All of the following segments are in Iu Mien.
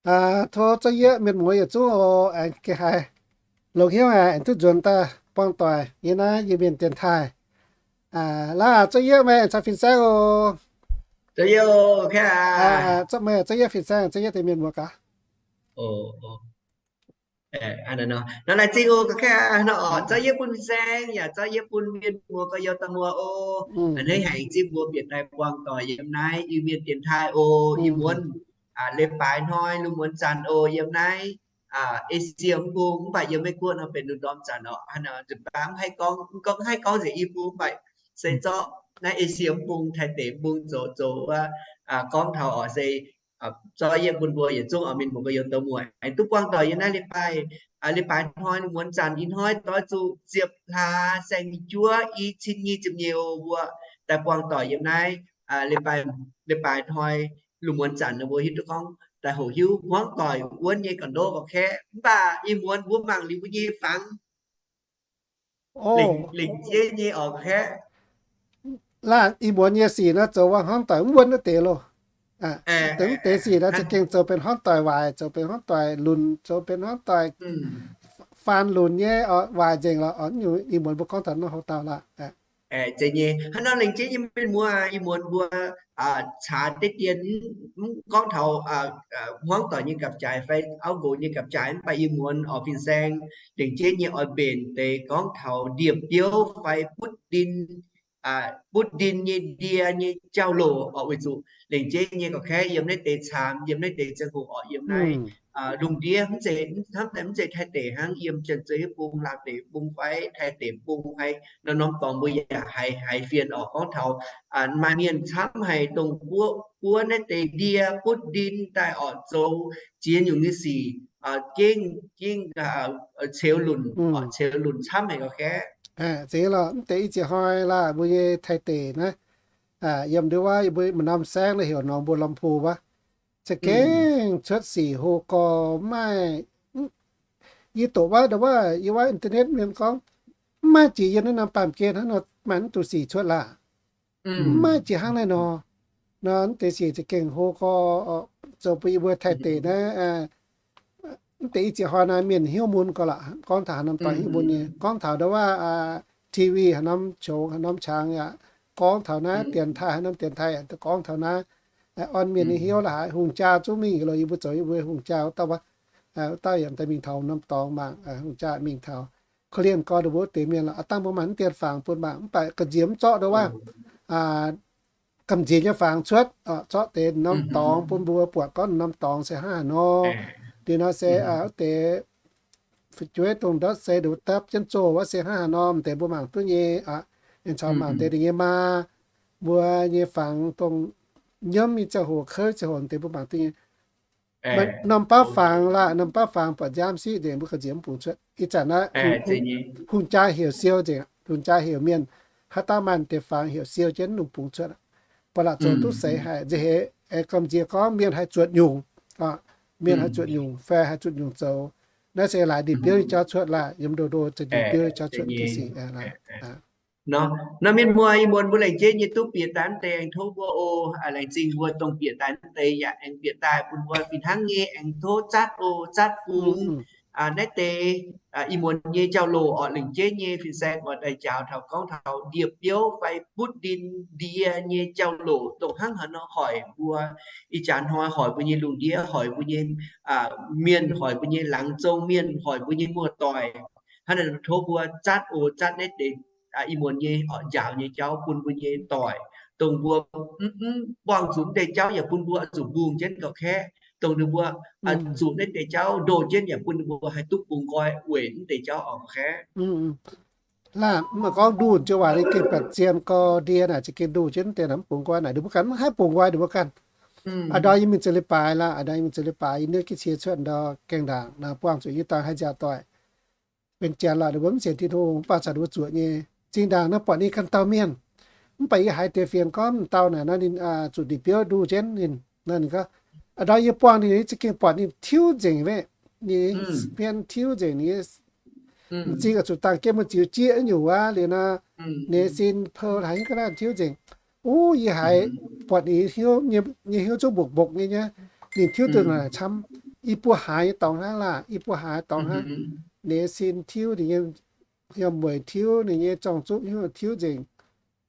Tov zorqv yie mienh muoz yietc zungv oc, aengx gengh haiz longx hnyouv aengx duqv nzuonx daaih buangh doic yiem naaiv yie mienh dienx taaih. Laaix zorqv yie meih aengx caux fin-saeng oc. Zorqv yie, zorqv yie fin-saeng, zorqv yie deix mienh muoz gaax. Nor laengz zingh oc, zorqv yie bun fin-saeng yaac zorqv yie bun mienh muoz gorx-youz dauh muoz oc. A'hneiv haic zingh mbuo bieqc daaih buangh doic yiem naaiv Iu-Mienh dienx taaih oc. Ih muonz leiz-baaix hnoi lungh muonz zanc oc, yiem naaiv Esie mv bung, mv baac yiem Meiv Guoqv nor benx lungh ndorm zanc oc. Hnangv nor nzunc baav mv haih gorngv, mv gorngv haih gorngv nzengc i bung, mv baac se zorqv naaiv Esie mv bung, Taiv deic mv bung zoux zoux wuov, gorngv taux oc se zorqv yie bun mbuo yietc zungv oix mienh muoz gorx-youz dauh muoz aengx duqv buangh doic yiem naaiv leiz-baaix, leiz-baaix hnoi lungh muonz zanc ih hnoi doix zuqc ziepc hlaax saeng-juov i cin nyic ziepc nyeic oc, mbuo daaih buangh doic yiem naaiv leiz-baaix hnoi lungh muonz zanc nor mbuo hiuv duqv gorngv daaih hoqc hiuv hmuangv doic wuonv nyei ga'ndov gorqv-kaeqv. Mv baac ih muonz mbuo mangc liuz mbuo nyei fangx lengc jeiv nyei oc gorqv-kaeqv. Laanh ih muonz nyei sic naaiv zoux wuov hmuangv doic mv wuonv wuov deix loh. Deix mv deix sic naaiv za'gengh zoux benx hmuangv doic waaic, zoux benx hmuangv doic lunc, zoux benx hmuangv doic faan lunc nyei, waaic nzengc lorqc. Ih muonz mbuo gorngv taux naaiv hoz dauh lorqc. Zeiz nyei. Hnangv nor lengc jeiv nyei mienh muoz, ih muonz mbuo caax deix dien mv gorngv taux hmuangv doic nyei gapv-jaaix fai auv nqox nyei gapv-jaaix, mv baac ih muonz oix fin-saeng lengc jeiv nyei oix mbenc deix gorngv taux ndie-biouv fai butv ndin, butv ndin nyei ndie nyei jauv-louc oc, weic zuqc lengc jeiv nyei gorqv-kaeqv yiem naaiv deix caamx, yiem naaiv deix ziangh hoc oc, yiem naaiv lungh ndiev, hnamv mv zeiz Taiv deic hnangv, yiem Janx-Zei Bung, Laauv deic bung fai Taiv deic bung fai norm-norm dorngx mbuo yaac haiz haiz fienx oc. Gorngv taux maaih mienh camv haic dongh buov buov naaiv deix ndie butv ndin daaih oc, zoux ziex nyungc nyei sic, gengh gengh ceux lunc, ceux lunc camv haic gorqv-kaeqv. Zeiz lorqc, mv deix ih ziex hnoi laanh mbuo nyei Taiv deic naaiv, yiem nduov wuov yie mbuo maaih norm saengv naaiv heuc หนองบัวลำพู wuov, za'gengh cuotv sic hoqc gorx maaih, yie doqc wuov, wuov yie wuov internet mienh gorngv, mv maaih jiex yiem naaiv norm baamh gen hnangv nor maaih mv duqv sic cuotv laanh. Mv maaih jiex hnangv naaiv nor. Nor mv deix sic za'gengh hoqc gorx, zoux bun yie mbuo Taiv deic naaiv mv deix ih ziex hnoi naaiv mienh hnyouv mun gorx lorqc. Gorngv taux haaix norm dorngx hnyouv mun nyei. Gorngv taux nduov wuov TV haaix norm qongx haaix norm qangx yaac gorngv taux naaiv dienx taaih, haaix norm dienx taaih yaac gorngv taux naaiv. Orn mienh nyei hnyouv la'haaix. Hungh jaa zungv mingh loh, yie mbuo zoux yie mbuo hungh jaa wuov dauh, wuov dauh yaac daaih mingh taux norm dorngx mangc, hungh jaa mingh taux. Korv-lienh gorx ninh mbuo wuov deix mienh lorqc, aa dangh mbuo maaih mv dien fangx bun mangc, mv baac gamh nziex mv zorqv nduov wuov gamh nziex nyei fangx cuotv, zorqv deix norm dorngx bun mbuo buatc gorngv norm dorngx se hnangv haaix nor. Liuz nor se wuov deix fu'jueiv dongh ndortv se nduov dapv jienv zoh wuov se hnangv haaix nor, deix mbuo mangc duqv nyei. Aengx caux mangc deix ninh nyei maa, mbuo nyei fangx dongh nyiemv nyei ziangh hoc, kouv ziangh hoc deix mbuo mangc duqv nyei. Norm baav fangx laanh, norm baav fangx buatc nziaamv siqv nzengc, mbuo gamh nziex mv bungx cuotv. Ih zanc naaiv hungh jaa heuc siou nzengc, hungh jaa heuc mienh, haaix dauh maaih deix fangx heuc siou jienv mv bungx cuotv. Ba'laqc zoux duqv seix haic, nziex heix aengx gamh nziex gorngv mienh haih zuotc nyungc, mienh haih zuotc nyungc fai haih zuotc nyungc zoux. Naaiv se laaix ndie-biouv nyei jauv cuotv laanh, yiem ndo ndo za'ndie-biouv nyei jauv cuotv deix sic. Nor mienh muoz, ih muonz mbuo laengz jeiv nyei duqv bieqc daaih mv deix aengx tov mbuo oc. Laengz zingh mbuo dongh bieqc daaih mv deix yaac aengx bieqc daaih bun mbuo fih hnangv nyei aengx tov zatv oc, zatv bungx naaiv deix ih muonz nyei jauv-louc oc. Laengz jeiv nyei fin-saeng oix daaih njaaux taux gorngv taux ndie-biouv fai butv ndin ndie nyei jauv-louc dongh hnangv haaix nor hoic mbuo ih jaax hnoi, hoic mbuo nyei lungh ndiev, hoic mbuo nyei mienh, hoic mbuo nyei laangz zong mienh, hoic mbuo nyei muoz-doic. Hnangv naaiv tov mbuo zatv oc, zatv naaiv deix ih muonz nyei oc njaaux nyei jauv bun mbuo nyei doic, dongh mbuo mv, mv buangh zuqc mv deix jauv yaac bun mbuo zuqc mbungh jienv gauh kaeqv. Dongh ninh mbuo zuqc naaiv deix jauv ndoh jienv yaac bun ninh mbuo haih duqv bungx nqoi weic mv deix jauv oc gauh kaeqv. Laanh mv maaih gorngv ndunh jienv waac ninh gengh baeqc zien gau ndie naaic za'gengh ndunh jienv deix naaic mv bungx nqoi naaic, ninh mbuo ganh mv haih bungx nqoi ninh mbuo ganh. A'ndorm yie mingh zoux leiz-baaix laanh, a'ndorm yie mingh zoux leiz-baaix, yie niouv jienv cie cuotv ndau gaengh ndaangc naaic buangh zuqc yie dangh haih nziaauc doic. Benx janx lorqc, ninh mbuo mv sienx Tin-Hungh, mv baac caux ninh mbuo zuoqc nyei. Zinh ndaangc naaiv buatc ninh ganh dauh mienh. Mv baac yie haiz deix fienx gorngv m'dauh naaic nor ninh zuqc ndie-biouv nduh jienv ninh. Nor ninh gorngv, a'ndorm yie buangh ninh, yie za'gengh buatc ninh tiuv nzengc wuov. Ninh hmien tiuv nzengc, ninh m'zing oix zuqc dangh jienv mbuo ziux jieqv nyungc wuov liuz nor, ninh sin pou haiz ga'naaiv tiuv nzengc. Uv, yie haiz buatc ninh hnyouv, nyei hnyouv zungv mbokc mbokc nyei nyei. Ninh tiuv duqv naaic camv. i buo haaix nyei dorngx hnangv laah, i buo haaix dorngx hnangv. Ninh nyei sin tiuv, ninh nyei yiem mueic tiuv, ninh nyei zorng-zuqv hiuv tiuv nzengc.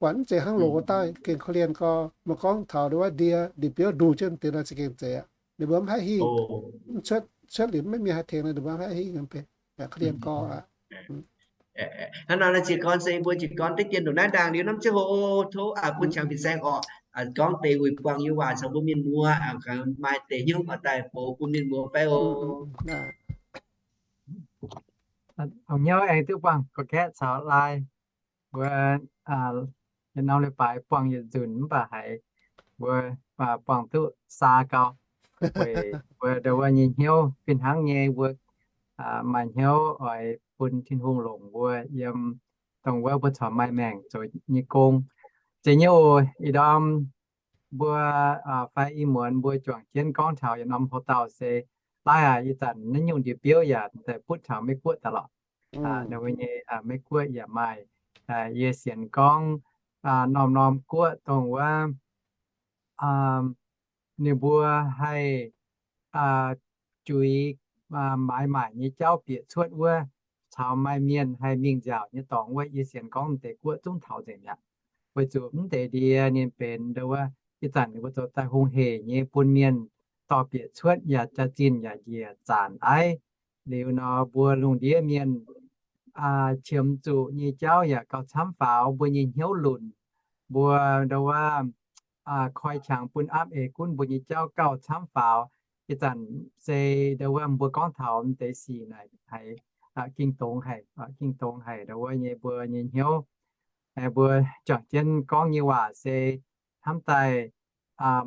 Buatc mv zeiz hnangv loz dauh gengh korv-lienh gorx. Meih gorngv taux ndongc wuov ndie, ndie-biouv nduqc jienv deix nor za'gengh zeiz aqv. Ninh mbuo mv haih hingh, mv cuotv, cuotv liuz maiv mingh haih tengx nor, ninh mbuo mv haih hingh. Korv-lienh gorx aqv. Hnangv nor naaiv jiez gorn se mbuo jiez gorn deix dien ndongc naaiv ndaangc liuz norm ziangh hoc tov bun qangx fin-saeng orqc, gorngv deix wuic buangh nyei waac caux mbuo mienh muoz, maaih deix hnyouv oix daaih boux bun mienh muoz fai oc. Hnyouv aengx duqv buangh gorqv-kaeqv caux laai. Mbuo yietc norm leiz-baaix buangh yietc nzunc mv baac haiz mbuo buangh duqv saa gau. Weic mbuo ndau wuov nyei hnyouv fih hnangv nyei, mbuo maaih hnyouv oix bun Tin-Hungh longc mbuo yiem dongh wuov mbuo corc maaih maengc zoux nyei gong. Zeiz nyei oc. Ih ndorm mbuo fai ih muonz mbuo juangc jienv gorngv taux yietc norm houx-dauh se, laaiv aac, ih zanc naaiv nyungc ndie-biouv yaac daaih butv taux Meiv-Guoqv daaih lorqc. Ninh mbuo nyei Meiv-Guoqv yaac maaih. Yie sienx gorngv norm-norm guoqv dongh wuov ninh mbuo haih juix maaiz maaic nyei jauv bieqc cuotv wuov, caux maaih mienh haih mingh nziaauc nyei dorngx wuov, yie sienx gorngv mv deix guoqv zungv taux nzengc mi'aqv. Weic zuqc mv deix ndie ninh benx ndau wuov ih zanc ninh mbuo zoux daaih hungh hec nyei bun mienh dorh bieqc cuotv yaac jaax-zinh yaac njiec zaanc aiv. Liuz nor mbuo lungh ndiev mienh qiemx zuqc nyei jauv yaac gauh camv faaux, mbuo nyei hnyouv lunc, mbuo ndau wuov koi qangx bun apv eix gunv mbuo nyei jauv gauh camv faaux. Ih zanc se ndau wuov mbuo gorngv taux mv deix sic naaic haiz ging dongz haic, ging dongz haic ndau wuov nyei mbuo nyei hnyouv. Mbuo juangc jienv gorngv nyei waac se hnamv daaih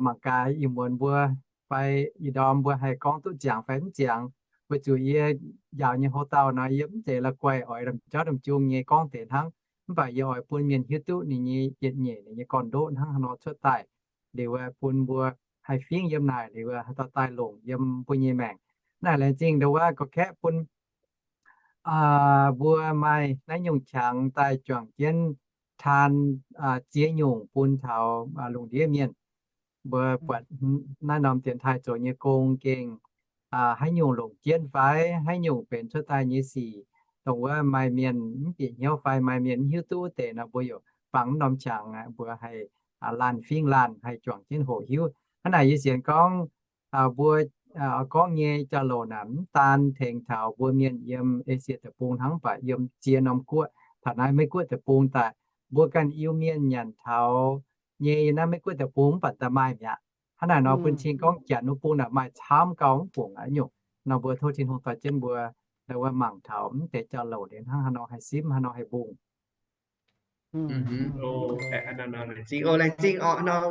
mangc gaax ih muonz mbuo fai ih ndorm mbuo haih gorngv duqv ziangx fai mv ziangx. Weic zuqc yie njaaux nyei houx-dauh nor, yie mv zeiz la'guaih oix ndamv jauv ndamv jung nyei gorngv deix hnangv. Mv baac yie oix bun mienh hiuv duqv ninh nyei yietc nyeic ninh nyei gorn-ndoqv hnangv haaix nor cuotv daaih, liuz bun mbuo haih fingv yiem naaic, liuz haaix dauh daaih longc yiem mbuo nyei maengc. Naaiv laengz zingh ndau wuov gorqv-kaeqv bun mbuo maaih naaiv nyungc qangx daaih juangc jienv taan ziex nyungc bun taux lungh ndiev mienh. Mbuo buatc naaiv norm dienx taaih zoux nyei gong gengh haaix nyungc longc jienv fai haaix nyungc benx cuotv daaih nyei sic, dongh wuov maaih mienh mv bieqc hnyouv fai maaih mienh mv hiuv duqv wuov deix nor, mbuo yaac bangc norm qangx mbuo haih laanh fingv laanh haih juangc jienv hoqc hiuv. Hnangv naaic yie sienx gorngv mbuo gorngv nyei jauv-louc naaic mv daan tengx taux mbuo mienh yiem Esie Deic-Bung hnangv, mv baac yiem ziex norm guoqv taux naaiv Meiv-Guoqv Deic-Bung daaih, mbuo ganh Iu-Mienh nyanc taux nyei naaiv Meiv-Guoqv Deic-Bung mv baac daaih maaih mi'aqv. Hnangv naaic nor bun cing gorngv janx wuov bung naaic maaih camv gau mv bungx aqv nyungc. Nor mbuo tov Tin-Hungh dorh jienv mbuo ndau wuov mangc taux mv deix jauv-louc liuz hnangv haaix nor haih simv, haaix nor haih mbungh. Laengz zingh orqc, nor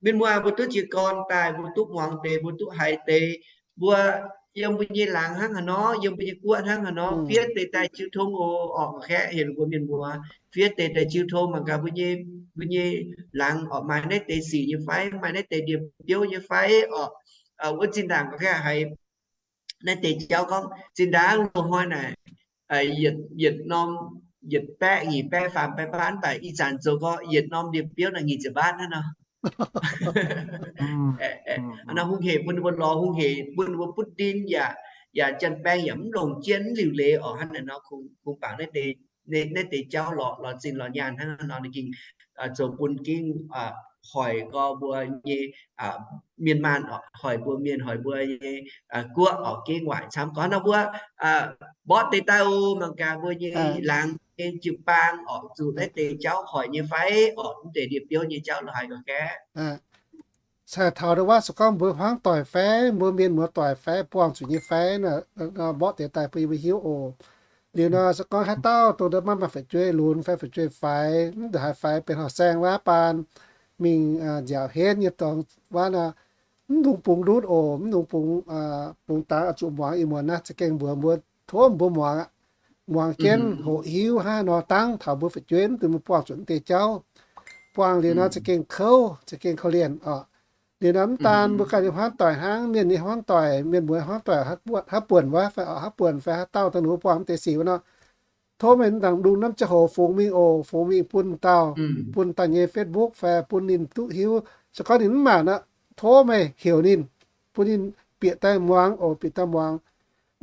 mienh muoz mbuo duqv jiez gorn daaih, mbuo duqv muangx deix, mbuo duqv haiz deix, mbuo yiem mbuo nyei laangz hnangv haaix nor, yiem mbuo nyei guoqv hnangv haaix nor, fiev deix daaih jiu tong oc, gorqv-kaeqv heuc mbuo mienh muoz fiev deix daaih jiu tong mangc gaax mbuo nyei, mbuo nyei laangz orqc maaih naaiv deix sic nyei fai, maaih naaiv deix ndie-biouv nyei fai orqc. Wuov zinh ndaangc gorqv-kaeqv haiz naaiv deix jauv gorngv zinh ndaangc loz-hnoi naaic yietc, yietc norm, yietc baeqv, nyic baeqv, faam baeqv mbaatv, mv baac ih zanc zoux gorqv yietc norm ndie-biouv naaic nyic ziepc mbaatv hnangv nor. Nor hungh hec bun ninh mbuo lorz hungh hec bun ninh mbuo butv ndin yaac, yaac janx-baeng yaac mv longc jienv mv liuc leiz orqc. Hnangv naaic nor kungx bangc naaiv deix jauv lorz, lorz zinh lorz nyaanh hnangv nor ninh gengh zoux bun gengh hoic gau mbuo nyei mienh maanh orqc, hoic mbuo mienh, hoic mbuo nyei guoqv orqc gengh waaic camv. Gorngv nor mbuo mborqv deix daaih oc, mangc gaax mbuo nyei laangz nyei jiu-baang orqc zuqc naaiv deix jauv hoic nyei fai orqc, mv deix ndie-biouv nyei jauv lorz haaix gorqv-kaeqv. Cai taux ndau wuov se gorngv mbuo hmuangv doic fai mbuo mienh muoz doic fai buangh zuqc nyei fai, mborqv deix daaih bun yie mbuo hiuv oc. Liuz nor se gorngv haaix dauh dongh ndau maiv maaih fu'jueiv lunx fai fu'jueiv faix, mv deix haaix faix benx horqc saeng wuov baan, mingh nziaauc henv nyei dorngx wuov nor, mv dungx bungx ndutv oc, mv dungx bungx, bungx dangx, oix zuqc muangx ih muonz naaiv za'gengh mbuox mbuo, tov mbuo muangx aqv. Muangx jienv hoqc hiuv hnangv haaix nor dangv taux mbuo fu'jueiv, mv dungx mbuo buangh zuqc naaiv deix jauv. Buangh liuz nor za'gengh kouv, za'gengh korv-lienh orqc. Liuz nor mv daan mbuo ganh nyei hmuangv doic hnangv, mienh nyei hmuangv doic, mienh muoz hmuangv doic, haaix buonc wuov fai orqc, haaix buonc fai haaix dauh dongh ninh mbuo buangh mv deix sic wuov nor, tov meih dangc lungh norm ziangh hoc fungx mingh oc, fungx mingh bun dauh, bun daaih nyei Facebook fai bun ninh duqv hiuv. Se gorngv ninh mv maanc aqv, tov meih heuc ninh, bun ninh bieqc daaih muangx oc, bieqc daaih muangx.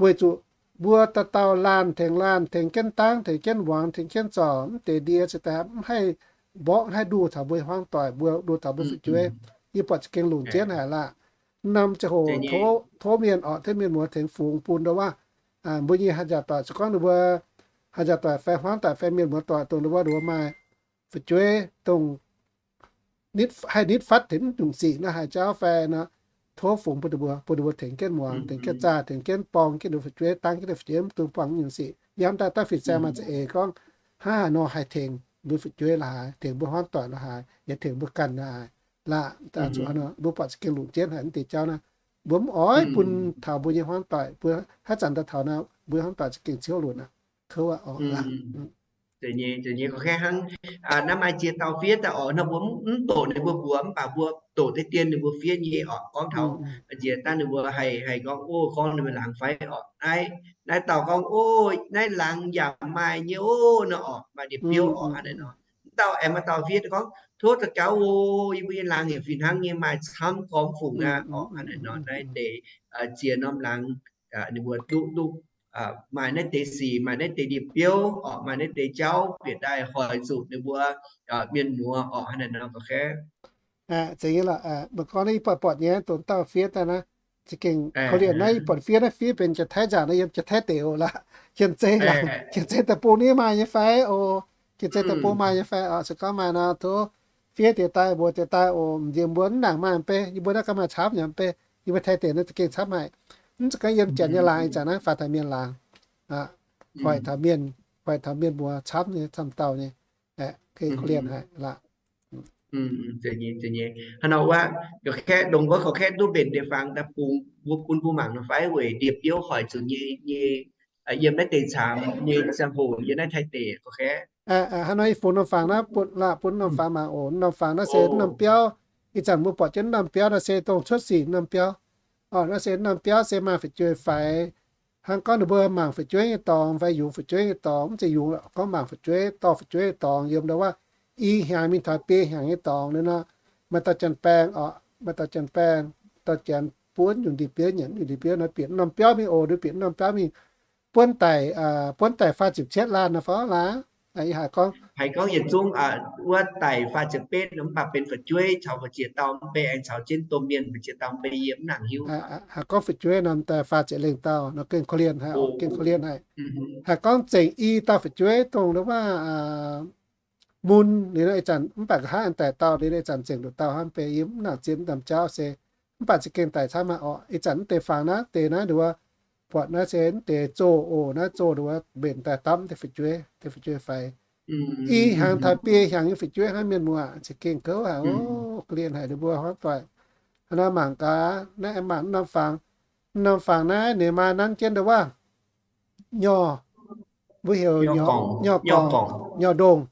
Weic zuqc mbuo dauh dauh laanh tengx laanh, tengx jienv dangv, tengx jienv muangx, tengx jienv zorc, mv deix ndie se daaih mv haih mborqv, mv haih nduh taux mbuo nyei hmuangv doic, mbuo nduh taux mbuo fu'jueiv. Yie buatc za'gengh longc jienv haic laah. Norm ziangh hoc tov mienh orqc, tov mienh muoz tengx fungx bun ndau wuov mbuo nyei haaix njaaux doic, se gorngv ninh mbuo haaix njaaux doic fai hmuangv doic fai mienh muoz doic dongh ndau wuov maaih fu'jueiv dongh haih nitv fatv taux nyungc sic nor, haih jauv fai nor, tov fungx bun ninh mbuo, bun ninh mbuo tengx jienv muangx, tengx jienv zaah, tengx jienv borng jienv ninh mbuo fu'jueiv, dangv jienv ninh fu'jueiv, mv dungx buangh nyungc sic. Yie hnamv daaih daav fin-saeng maaih za'eix gorngv hnangv haaix nor haih tengx mbuo fu'jueiv la'haaix, tengx mbuo hmuangv doic la'haaix, yaac tengx mbuo ganh la'haaix. Laah, mbuo buatc za'gengh longc jienv haic mv deix jauv naaiv. Mbuo mv oix bun taux mbuo nyei hmuangv doic, mbuo haaix zanc daaih taux naaiv mbuo hmuangv doic za'gengh ciouv lunc aqv. Kouv aqv oc. Naaiv maaih ziex dauh fiev daaih orqc, nor mbuo mv doqc ninh mbuo mbuox, mv baac mbuo doqc deix dien ninh mbuo fiev nyei orqc. Gorngv taux njiec daaih ninh mbuo haih, haih gorngv, o, gorngv ninh mbuo laangz fai orqc. Naaiv, naaiv dauh gorngv, o, naaiv laangz yaac maaih nyei o, nor orqc, maaih ndie-biouv orqc, hnangv naaiv nor. Mv dauh aengx maaih dauh fiev gorngv, tov daux gaux o, yie mbuo nyei laangz yaac fih hnangv nyei, maaih camv gormx fungc aqv orqc, hnangv naaiv nor. Naaiv deix ziex norm laangz ninh mbuo duqv, duqv maaih naaiv deix sic, maaih naaiv deix ndie-biouv orqc, maaih naaiv deix jauv bieqc daaih hoic zuqc ninh mbuo mienh muoz orqc, hnangv naaiv nor ga'qaeqv. Zeiz nyei lorqc. Meih gorngv naaiv yie buatc, buatc nyei dongh dauh fiev daaih naaiv, za'gengh korv-lienh naaiv yie buatc fiev naaiv fiev benx Janx-Taiv nzaangc naaiv, yiem Janx-Taiv deic oc laah. Janx-Zei laangz, Janx-Zei deic-bung nyei maaih nyei fai oc? Janx-Zei deic-bung maaih nyei fai oc? Se gorngv maaih nor tov fiev deix daaih, mbuox deix daaih oc. M'nziex mbuo mv nangc maaih mv bei, yie mbuo naaiv ganh maaih camv nyei mv bei, yie mbuo Taiv deic naaiv za'gengh camv haic. Mv zeiz gorngv yiem Janx nyei laangz, ih zanc naaiv faaux taux mienh laangz, hoic taux mienh, hoic taux mienh muoz camv nyei, camv dauh nyei. Korv-lienh haic laah. Hnangv nor wuov, ga'qaeqv dongh wuov ga'qaeqv duqv mbenc deix fangx daaih bungx mbuo, bun mbuo mangc nor fai weic ndie-biouv hoic zuqc nyei, nyei yiem naaiv deix caamx nyei ziangh hoc yiem naaiv Taiv deic ga'qaeqv. Hnangv nor ih fungx norm fangx naaiv bun, laah, bun norm fangx mangc oc. Norm fangx naaiv se norm biauv. Ih zanc mbuo buatc jienv norm biauv naaiv se dongh cuotv sic norm biauv. Naaiv se norm biauv se maaih fu'jueiv faix. Hnangv gorngv ninh mbuo mangc fu'jueiv nyei dorngx fai yungz fu'jueiv nyei dorngx, mv zeiz yungz, gorngv mangc fu'jueiv, dorh fu'jueiv nyei dorngx yiem ndau wuov i hnyangx mingh taux biei hnyangx nyei dorngx nor, maaih dauh janx-baeng oc, maaih dauh janx-baeng, dauh janx buonv nyungc ndie-biouv, nyanc nyungc ndie-biouv nor, bieqc norm biauv mingh oc, ninh bieqc norm biauv mingh buonv daic, buonv daic faah ziepc cietv laanh nor fai laah. Ih haiz gorngv, haiz gorngv yietc zungv wuov daic faah ziepc betv nor, mv baac benx fu'jueiv caux fu'jueiv dauh mv bei, aengx caux jienv domh mienh fu'jueiv dauh mv bei, yie mv nangc hiuv. Haiz gorngv fu'jueiv nor daaih faah ziepc lengh dauh nor gengh korv-lienh haic, gengh korv-lienh haic. Haiz gorngv zengc i dauh fu'jueiv dongh wuov mun liuz nor, ih zanc mv baac nqa'haav aengx daic dauh liuz, ih zanc zengc nduqc dauh hnangv bei, yie mv nangc zien mv norm jauv se, mv baac za'gengh daic camv haic oc. Ih zanc mv deix fangx naaiv deix naaiv nduov, buatc naaiv se mv deix zoh oc, naaiv zoh nduov mbenc daaih dapv deix fu'jueiv, deix fu'jueiv faix. I hnyangx taux biei hnyangx nyei fu'jueiv hnangv, mienh muoz, za'gengh kouv haic oc, korv-lienh haic ninh mbuo hmuangv doic. Hnangv nor mangc gaax, naaiv aengx mangc norm fangx. Norm fangx naaiv ninh maa nanv jienv ndau wuov nyorh, mbuo heuc nyorh gorngc, nyorh ndongh.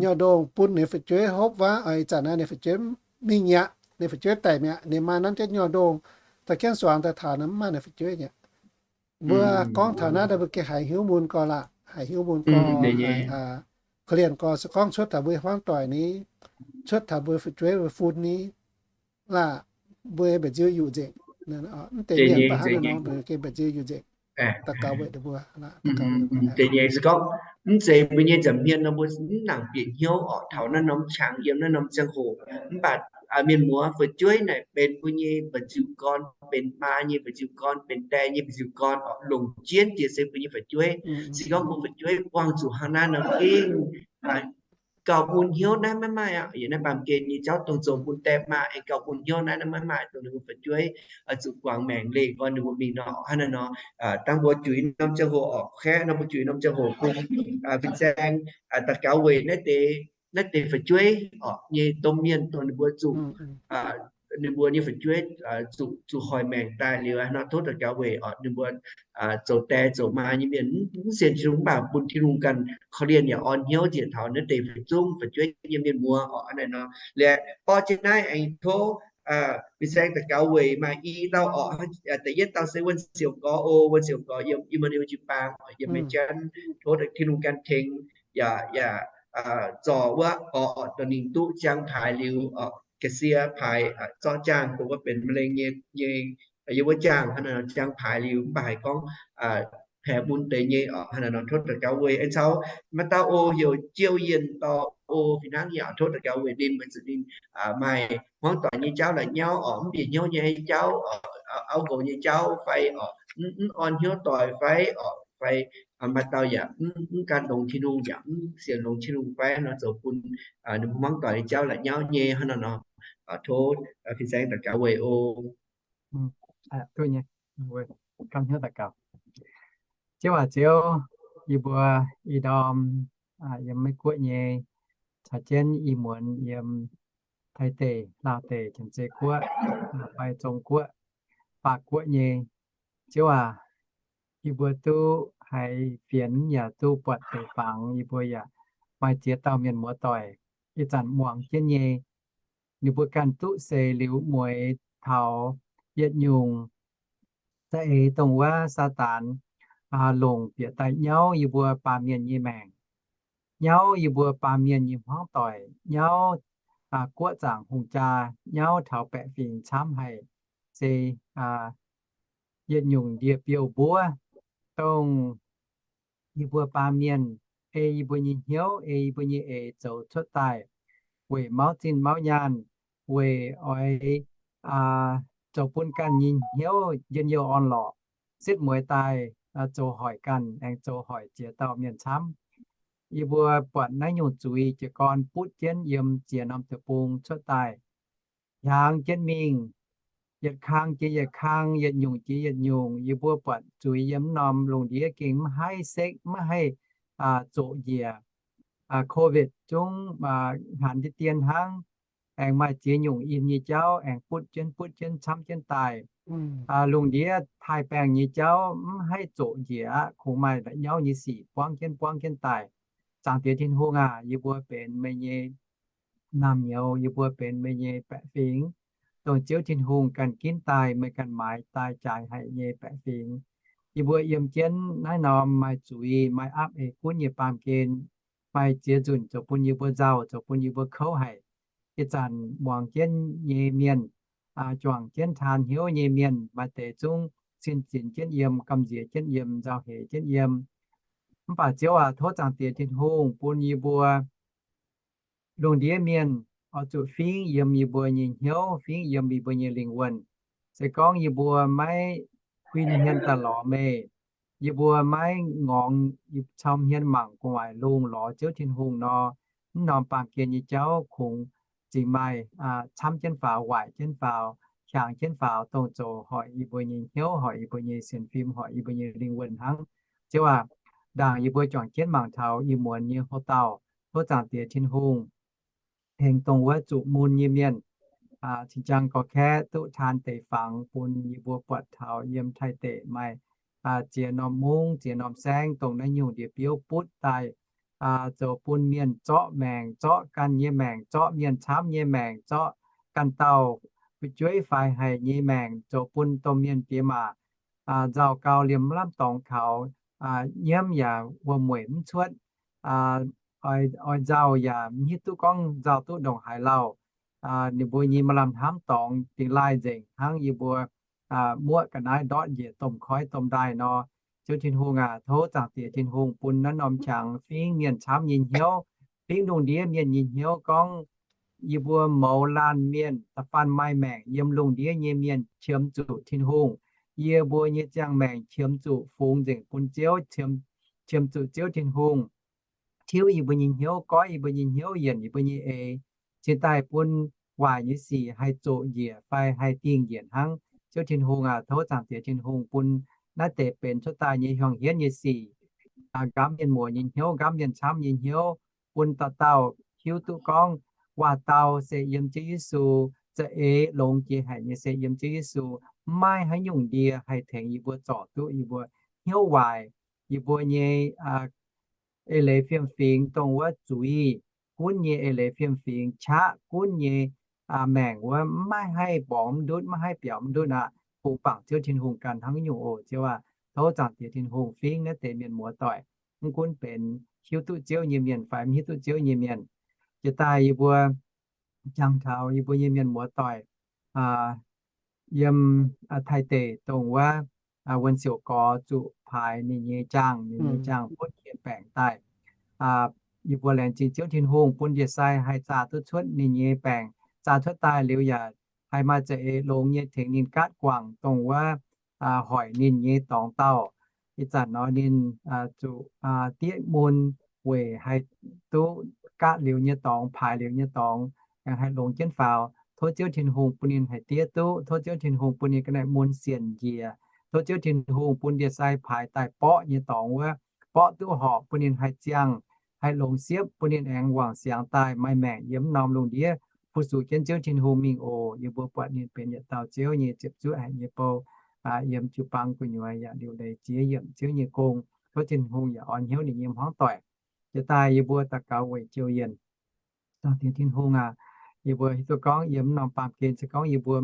Nyorh ndongh bun ninh fu'jueiv hopv wuov, ih zanc naaiv ninh fu'jueiv mingh mi'aqv, ninh fu'jueiv daic mi'aqv, ninh maa nanv jienv nyorh ndongh, dorh jienv suangx daaih taux nor mv maaih ninh fu'jueiv mi'aqv. Mbuo gorngv taux naaiv daaih mbuo gengh haiz hnyouv mun gorx laah, haiz hnyouv mun gorx, korv-lienh gorx. Se gorngv cuotv taux mbuo hmuangv doic ni, cuotv taux mbuo fu'jueiv mbuo fun ni, laah, mbuo mbenc nziu yuqc nzengc. Mv deix mienh baac hnangv nor mbuo gengh mbenc nziu yuqc nzengc. Daux gaux weic ninh mbuo. Deix nyei se gorngv mv zeiz mbuo nyei nza'hmien nor mbuo mv nangc bieqc hnyouv orqc, taux naaiv norm qangx yiem naaiv norm ziangh hoc. Mv baac mienh muoz, fu'jueiv naaic benx mbuo nyei mba'nziu gorn, benx maa nyei mba'nziu gorn, benx die nyei mba'nziu gorn orqc, longc jienv jiex se mbuo nyei fu'jueiv. Se gorngv mbuo fu'jueiv buangh zuqc hnangv naaiv nor gengh gauh bun hnyouv naaiv maiv maaih aqv. Yiem naaiv baamh gen nyei jauv dongh zoux bun die maa aengx gauh bun hnyouv naaiv, naaiv maiv maaih, dongh ninh mbuo fu'jueiv zuqc guangc maengc leih gorn ninh mbuo mingh nor. Hnangv naaiv nor, dangh mbuo juix norm ziangh hoc orqc, kaeqv nor mbuo juix norm ziangh hoc bun fin-saeng daux gaux weic naaiv deix, naaiv deix fu'jueiv orqc nyei domh mienh, dongh ninh mbuo zuqc, ninh mbuo nyei fu'jueiv zuqc, zuqc hoic maengc daaih liuz nor, tov daux gaux weic orqc ninh mbuo zoux die zoux maa nyei mienh mv sienx Tin-Hungh, mv baac bun Tin-Hungh ganh korv-lienh yaac orn hnyouv njiec taux naaiv deix fai zungv fu'jueiv nyei mienh muoz orqc. Hnangv naaiv nor, liuz borqv jienv naaiv aengx tov fin-saeng daux gaux weic maaih i dauh orqc. Da'yietv dauh se Wuonh Siouc Gorx oc. Wuonh Siouc Gorx yiem Immanuel jiu-baang, yiem Meijanv. Tov Tin-Hungh ganh tengx yaac, yaac zorc wuov gorx orqc, dongh ninh duqv ziangh paaix liuz orqc, ga'sie paaix, zorqv jaang dongh wuov benx มะเร็ง nyei, nyei yie mbuo jangx hnangv naaic nor jangx paaix liuz mv baac haiz gorngv paeqc bun deix nyei oc. Hnangv naaic nor tov daux gaux weic aengx caux maaih dauh oc heuc Jiou Yienh dorh oc, fih hnangv yaac tov daux gaux weic ninh, weic zuqc ninh maaih hmuangv doic nyei jauv la'nyauv oc, mv bieqc hnyouv nyei jauv, auv nqox nyei jauv fai oc, mv orn hnyouv doic fai oc, fai maaih dauh yaac mv gan longx Tin-Hungh, yaac mv sienx longx Tin-Hungh fai nor, zoux bun ninh mbuo hmuangv doic nyei jauv la'nyauv nyei hnangv naaic nor. Tov fin-saeng daux gaux weic oc. Duqv nyei, gapv hnyouv daux gaux. Ziouv aac, Ziouv, yie mbuo ih ndorm yiem Meiv Guoqv nyei, caux jienv ih muonz yiem Taiv deic, Laauh deic, Janx-Zei Guoqv, fai Zong Guoqv, Baac Guoqv nyei. Ziouv aac, yie mbuo duqv haiz fienx yaac duqv buatc deic-bangc, yie mbuo yaac maaih ziex dauh mienh muoz-doic ih zanc muangx jienv nyei. Ninh mbuo ganh duqv seix liuz mueix taux yietc nyungc za'eix dongh wuov Saadaan longc bieqc daaih nyauv yie mbuo baamh mienh nyei maengc, nyauv yie mbuo baamh mienh nyei hmuangv doic, nyauv guoqv zaangc hungh jaa, nyauv taux baeqc fingx camv haic, se yietc nyungc ndie-biouv mbuov, dongh yie mbuo baamh mienh ei yie mbuo nyei hnyouv, ei yie mbuo nyei eix zoux cuotv daaih, weic mauv zinh mauv nyaanh, weic oix zoux bun ganh nyei hnyouv njien-youh orn-lorqc, setv mueiz daaih zoux hoic ganh, aengx zoux hoic ziex dauh mienh camv. Yie mbuo buatc naaiv nyungc zuiz jiez gorn butv jienv yiem ziex norm deic-bung cuotv daaih, hiaangx jienv mingh, yietc kang jiex yietc kang, yietc nyungc jiex yietc nyungc. Yie mbuo buatc zuiz yiem norm lungh ndiev gengh maiv haih sekv, maiv haih zoqc njiec. Covid zungv hanc deix dien hnangv, aengx maaih ziex nyungc in nyei jauv aengx butv jienv butv jienv camv jienv daaih. Lungh ndiev taaih-baengh nyei jauv mv haih zoqc njiec aqv. Kungx maaih la'nyauv nyei sic buangv jienv buangv jienv daaih. Zaangc Diex Tin-Hungh aac, yie mbuo benx meih nyei naamh nyouz, yie mbuo benx meih nyei baeqc fingx, dongh Ziouv Tin-Hungh ganh ginv daaih, meih ganh maaiz daaih jaaix haic nyei baeqc fingx. Yie mbuo yiem jienv naaiv norm maaih zuiz, maaih aapv eix gunv nyei baamh gen, maaih ziex nzunc zoux bun yie mbuo nzauh, zoux bun yie mbuo kouv haic. Ih zanc muangx jienv nyei mienh, juangc jienv taan hnyouv nyei mienh, maaih deix zungv sin zinx jienv yiem, gamh nziex jienv yiem, nzauh heix jienv yiem. Mv baac Ziouv aac, tov Zaangc Diex Tin-Hungh bun yie mbuo lungh ndiev mienh oix zuqc fingv yiem yie mbuo nyei hnyouv, fingv yiem yie mbuo nyei lingh wuonh. Se gorngv yie mbuo maiv huin hmien daaih lorz meih, yie mbuo maiv ngorngx cau hmien mangc gu'nguaaic lungh lorz Ziouv Tin-Hungh nor, mv norm baamh gen nyei jauv kungx zingx maaih camv jienv faaux, waaic jienv faaux, hiaangx jienv faaux, dongh zoux hoic yie mbuo nyei hnyouv, hoic yie mbuo nyei sienx fim, hoic yie mbuo nyei lingh wuonh hnangv. Ziouv aac, ndaangc yie mbuo juangc jienv mangc taux ih muonz nyei houx-dauh, tov Zaangc Diex Tin-Hungh tengx dongh wuov zuqc mun nyei mienh, cing-jang gorx-kaeqv duqv taan deic-fangx bun yie mbuo buatc taux yiem Taiv deic maaih ziex norm mungv, ziex norm saengv, dongh naaiv nyungc ndie-biouv butv daaih, zoux bun mienh zorqv maengc, zorqv ganh nyei maengc, zorqv mienh camv nyei maengc, zorqv ganh dauh fu'jueiv faix haic nyei maengc, zoux bun domh mienh diex maac nzauh gau liemh maiv lamh dorngx kaux, nyiemv yaac wuom-mueic mv cuotv, oix nzauh yaac mv hiuv duqv gorngv nzauh duqv ndongc haaix lauh. Ninh mbuo nyei maaih lamh hnamv dorngx dingx laaih nzengc hnangv yie mbuo muoqv ga'naaiv ndortv njiec domh koiv domh ndaaih nor. Ziouv Tin-Hungh aac, tov Zaangc Diex Tin-Hungh bun naaiv norm qangx fingv mienh camv nyei hnyouv, fingv lungh ndiev mienh nyei hnyouv gorngv yie mbuo mouz laanh mienh da'faanh maaih maengc yiem lungh ndiev nyei mienh qiemx zuqc Tin-Hungh. Yie mbuo nyei ziangh maengc qiemx zuqc fungx nzengc bun Ziouv, qiemx zuqc Ziouv Tin-Hungh tiuv yie mbuo nyei hnyouv, goiv yie mbuo nyei hnyouv, yienc yie mbuo nyei eix, cingx daaih bun waaic nyei sic haih zoqc njiec fai haih dingh njiec hnangv. Ziouv Tin-Hungh aac, tov Zaangc Diex Tin-Hungh bun naaiv deix benx cuotv daaih nyei hiuang hienv nyei sic, nqamv mienh muoz nyei hnyouv, nqamv mienh camv nyei hnyouv, bun dauh dauh hiuv duqv gorngv waac-dau se yiem Ziouv Yesu, za'eix longx jiex haic nyei se yiem Ziouv Yesu. Mv maaih haaix nyungc ndie haih tengx yie mbuo zorc duqv yie mbuo hnyouv waaic, yie mbuo nyei eix leiz fiem-fingx, dongh wuov zuiz gunv nyei eix leiz fiem-fingx, qaqv gunv nyei maengc wuov, mv maaih haih mborngx mv ndutv, mv maaih haih biaux mv ndutv aqv. Kungx bangc Ziouv Tin-Hungh ganh hnangv nyungc oc. Ziouv aac, tov Zaangc Diex Tin-Hungh fingv naaiv deix mienh muoz-doic, mv gunv benx hiuv duqv Ziouv nyei mienh fai mv hiuv duqv Ziouv nyei mienh. Jiex daaih yie mbuo jangx taux yie mbuo nyei mienh muoz-doic, yiem Taiv deic dongh wuov wuonh siouc gorx zuqc paaix ninh nyei jaangh, ninh nyei jaangh butv mienh baengc daaih. Yie mbuo laengz zingh Ziouv Tin-Hungh bun ndie-sai haih zaah duqv cuotv ninh nyei baengc, zaah cuotv daaih liuz yaac haih maaih za'eix longx nyei tengx ninh gaatv guangc dongh wuov hoic ninh nyei dorngx dauh. Ih zanc nor ninh zuqc diev mun weic haih duqv gaatv liuz nyei dorngx, paaix liuz nyei dorngx, aengx haih longx jienv faaux. Tov Ziouv Tin-Hungh bun ninh haih diev duqv. Tov Ziouv Tin-Hungh bun ninh ga'naaiv mun sienc njiec. Tov Ziouv Tin-Hungh bun ndie-sai paaix daaih borqv nyei dorngx wuov, borqv duqv horpc bun ninh haih ziangh, haih longx siepv, bun ninh aengx wangc siangx daaih maaih maengc yiem norm lungh ndiev fu-sux jienv Ziouv Tin-Hungh mingh oc. Yie mbuo buatc ninh benx yietc dauh Ziouv nyei ziepc zuoqv haic nyei bou, yiem jiu-baang gu'nyuoz yaac liuc leiz ziex yiemc Ziouv nyei gong. Tov Tin-Hungh yaac orn hnyouv ninh nyei hmuangv doic. Jiex daaih yie mbuo daux gaux weic Ziouv Yienh. Zaangc Diex Tin-Hungh aac, yie mbuo hiuv duqv gorngv yiem norm baamh gen se gorngv yie mbuo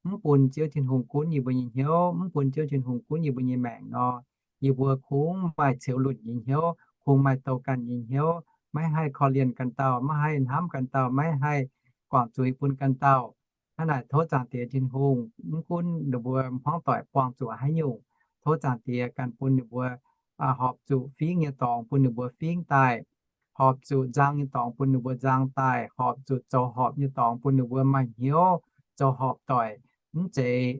mv bun Ziouv Tin-Hungh gunv yie mbuo nyei hnyouv, mv bun Ziouv Tin-Hungh gunv yie mbuo nyei maengc nor, yie mbuo kungx maaih ceux lunc nyei hnyouv, kungx maaih douh ganh nyei hnyouv, maiv haih korv-lienh ganh dauh, maiv haih hnamv ganh dauh, maiv haih guangc zuiz bun ganh dauh. Hnangv naaic tov Zaangc Diex Tin-Hungh mv gunv ninh mbuo hmuangv doic buangh zuqc haaix nyungc, tov Zaangc Diex ganh bun ninh mbuo horpc zuqc fingx nyei dorngx bun ninh mbuo fingx daaih, horpc zuqc nzang nyei dorngx bun ninh mbuo nzang daaih, horpc zuqc zoux horpc nyei dorngx bun ninh mbuo maaih hnyouv zoux horpc doic, mv zeiz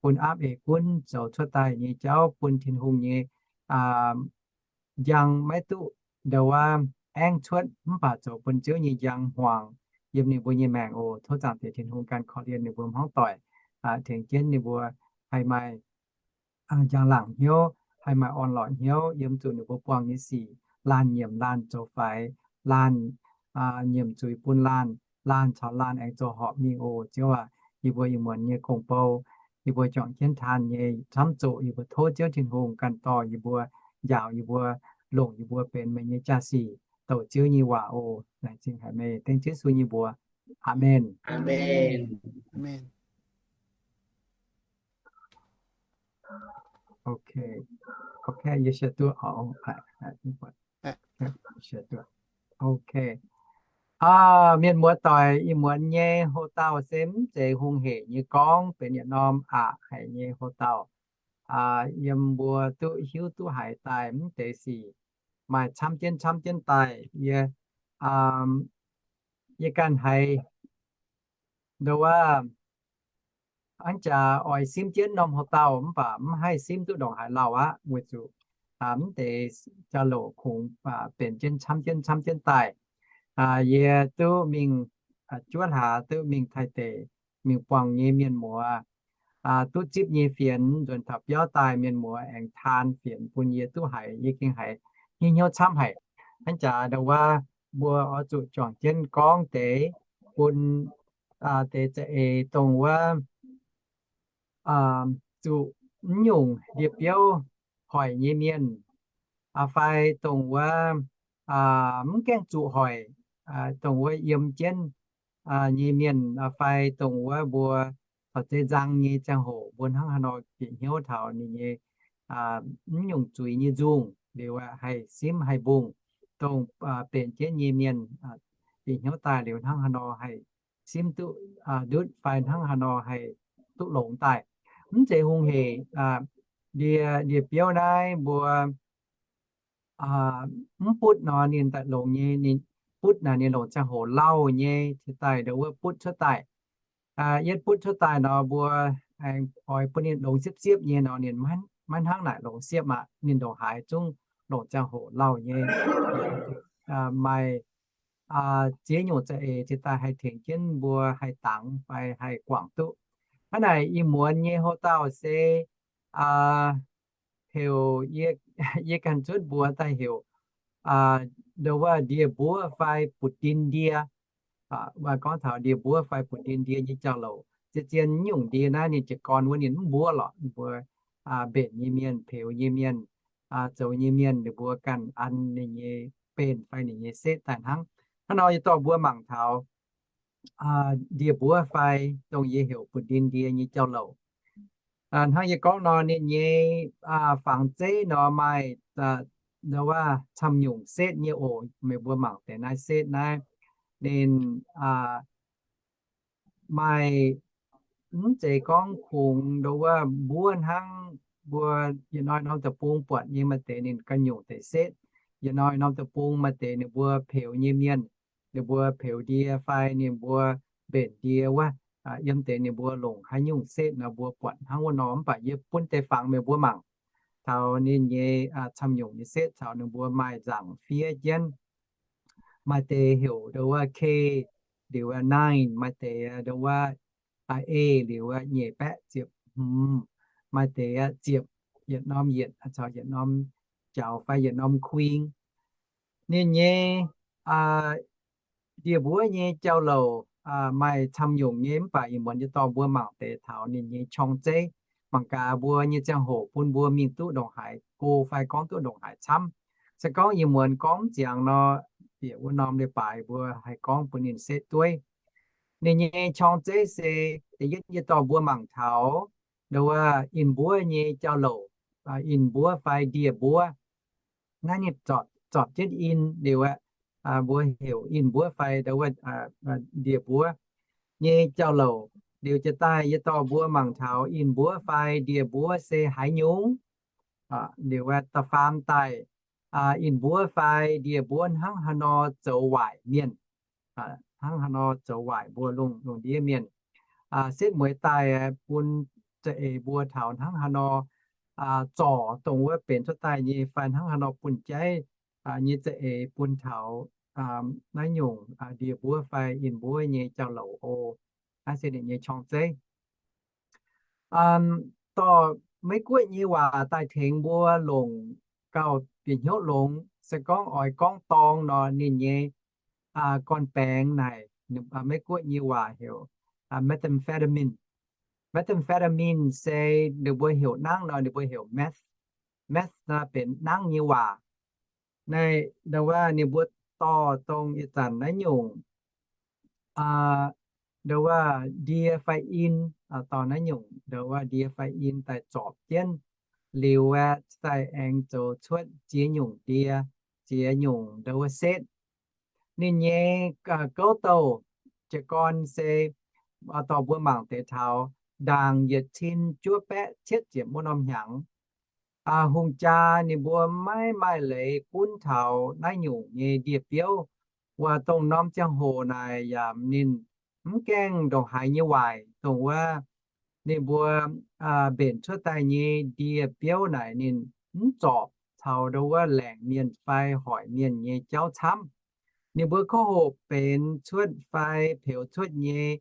bun aapv eix gunv zoux cuotv daaih nyei jauv bun Tin-Hungh nyei njang maiv duqv ndau wuov aengv cuotv, mv baac zoux bun Ziouv nyei njang hmuangx yiem ninh mbuo nyei maengc oc. Tov Zaangc Diex Tin-Hungh ganh korv-lienh ninh mbuo hmuangv doic, tengx jienv ninh mbuo haih maaih njang-laangc hnyouv, haih maaih orn-lorqc hnyouv yiem zuqc ninh mbuo buangh nyei sic, laanh nyiemc laanh zoux faix, laanh nyiemc zuiz bun laanh, laanh caux laanh aengx zoux horpc mingh oc. Ziouv aac, yie mbuo ih muonz nyei gong-bou, yie mbuo juangc jienv taan nyei camv zoqc, yie mbuo tov Ziouv Tin-Hungh ganh dorh yie mbuo, njaaux yie mbuo, longc yie mbuo benx meih nyei jaa-sic douc Ziouv nyei waac oc. Laengz zingh haic meih, dengv Yesu nyei mbuox. Aamen. Ok, mienh muoz-doic, ih muonz nyei hoc-dauh se mv zeiz hungh hec nyei gorngv, benx yietc norm aqc haic nyei hoc-dauh. Yiem mbuo duqv hiuv duqv haiz daaih mv deix sic maaih camv jienv camv jienv daaih. Yie, yie ganh haiz ndo wuov, hnangv jaax oix simv jienv norm hoc-dauh mv baac mv haih simv duqv ndongc haaix lauh aqv, weic zuqc mv deix jauv-louc kungx benx jienv camv jienv camv jienv daaih. Yie duqv mingh juov hlaax duqv mingh Taiv deic mingh buangh nyei mienh muoz, duqv zipv nyei fienx nzuonx taux biauv daaih, mienh muoz aengx taan fienx bun yie duqv haiz, yie gengh haiz hnyouv hnyouv camv haic. Hnangv jaax ndo wuov, mbuo oix zuqc juangc jienv gorngv deix bun deix za'eix dongh wuov zuqc mv nyungc ndie-biouv hoic nyei mienh, fai dongh wuov mv gaengh zuqc hoic, dongh wuov yiem jienv nyei mienh, fai dongh wuov mbuo caux zeiv nzang nyei ziangh hoc mbuo hnangv haaix nor bieqc hnyouv taux ninh nyei mv nyungc zuiz nyei nzungh liuz haih simv haih mbungh, dongh benx jienv nyei mienh bieqc hnyouv daaih liuz hnangv haaix nor haih simv duqv ndutv fai hnangv haaix nor haih duqv longx daaih. Mv zeiz hungh hec, ndie, ndie-biouv naaiv mbuo mv butv nor ninh daaih longx nyei, ninh butv naaic ninh longc ziangh hoc lauh nyei cingx daaih ndo wuov butv cuotv daaih. Yietv butv cuotv daaih nor mbuo aengx oix bun ninh longx siepv-siepv nyei nor ninh maiv hnangv naaic longx siepv aqv. Ninh ndongc haaix zungv longc ziangh hoc lauh nyei. Maaih ziex nyungc za'eix cingx daaih haih tengx jienv mbuo haih dangx fai haih guangc duqv. Hnangv naaic ih muonz nyei hoc-dauh se heuc, yie ganh cuotv mbuox daaih heuc ndo wuov ndie-mbuov fai butv-ndin ndie. Gorngv taux ndie-mbuov fai butv-ndin ndie nyei jauv-louc, zien-zien nyungc ndie naaiv ninh jiez gorn wuov ninh mv mbuov lorqc, mbuo mbenc nyei mienh, peux nyei mienh, zoux nyei mienh, ninh mbuo ganh an ninh nyei benx fai ninh nyei setv daaih hnangv. Hnangv nor yie dorh mbuo mangc taux ndie-mbuov fai dongh yie heuc butv-ndin ndie nyei jauv-louc. Hnangv yie gorngv nor ninh nyei fangx zeiv nor maaih ndo wuov camv nyungc setv nyei oc. Meih mbuo mangc deix naaiv setv naaiv, ninh maaih mv zeiz gorngv kungx ndo wuov mbuov hnangv mbuo yietc norm deic-bung buatc nyei maaih deix ninh ganh nyungc deix setv. Yietc norm deic-bung maaih deix ninh mbuo peux nyei mienh, ninh mbuo peux ndie fai ninh mbuo mbenc ndie wuov, yiem deix ninh mbuo longc haaix nyungc setv nor mbuo buatc hnangv wuov nor. Mv baac yie bun deix fangx meih mbuo mangc taux ninh nyei camv-nyungc nyei setv caux ninh mbuo maaih nzaangc fiev jienv. Maaih deix heuc ndo wuov K, liuz nine, maaih deix ndo wuov A, liuz nyeic baeqv ziepc hmz, maaih deix ziepc, yietc norm yietc caux yietc norm jaux fai yietc norm queen. Ninh nyei ndie-mbuov nyei jauv-louc maaih camv-nyungc nyei, mv baac ih muonz yie dorh mbuo mangc deix taux ninh nyei qorng-zeiv. Mangc gaax mbuo nyei ziangh hoc bun mbuo mingh duqv ndongc haaix go fai gorngv duqv ndongc haaix camv. Se gorngv ih muonz gorngv mv ziangx nor, bieqc wuov norm leiz-baaix mbuo haih gorngv bun ninh setv dueiv. Ninh nyei qorng-zeiv se da'yietv yie dorh mbuo mangc taux ndo wuov in-mbuov nyei jauv-louc, in-mbuov fai ndie-mbuov. Naaiv ninh zorpc jienv in liuz aeqv, mbuo heuc in-mbuov fai ndo wuov ndie-mbuov nyei jauv-louc. Liuz jiex daaih yie dorh mbuo mangc taux in-mbuov fai ndie-mbuov se haaix nyungc. Liuz aeqv, da'faam daaih in-mbuov fai ndie-mbuov hnangv haaix nor zoux waaic mienh, hnangv haaix nor zoux waaic mbuo lungh lungh ndiev mienh. Setv mueiz daaih bun za'eix mbuo taux hnangv haaix nor zorc dongh wuov benx cuotv daaih nyei fai hnangv haaix nor bun jaiv nyei za'eix bun taux naaiv nyungc ndie-mbuov fai in-mbuov nyei jauv-louc oc. Naaiv se ninh nyei qorng-zeiv. Dorh Meiv-Guoqv nyei waac daaih tengx mbuo longc gauh bieqc hnyouv longx. Se gorngv oix gorngv dorng nor, ninh nyei gorn-baengx naaic, Meiv-Guoqv nyei waac heuc methamphetamine. Methamphetamine se ninh mbuo heuc nangv nor ninh mbuo heuc meth. Meth naaiv benx nangv nyei waac. Naaiv ndo wuov ninh mbuo dorh dongh ih zanc naaiv nyungc ndo wuov ndie fai in, dorh naaiv nyungc ndo wuov ndie fai in daaih zorpc jienv liuz aeqv, daaih aengx zoux cuotv ziex nyungc ndie, ziex nyungc ndo wuov setv. Ninh nyei gouv douh jiez gorn se dorh mbuo mangc deix taux ndaangc yietc cin juov baeqv cietv ziepc wuov norm hnyangx, hungh jaa ninh mbuo maiv maaih leiz gunv taux naaiv nyungc nyei ndie-biouv, wuov dongh norm ziangh hoc naaic yaac ninh mv gaengh ndongc haaix nyei waaic, dongh wuov ninh mbuo mbenc cuotv daaih nyei ndie-biouv naaic ninh mv zorpc taux ndo wuov laengc mienh fai hoic mienh nyei jauv camv. Ninh mbuo kouv hoc benx cuotv fai peux cuotv nyei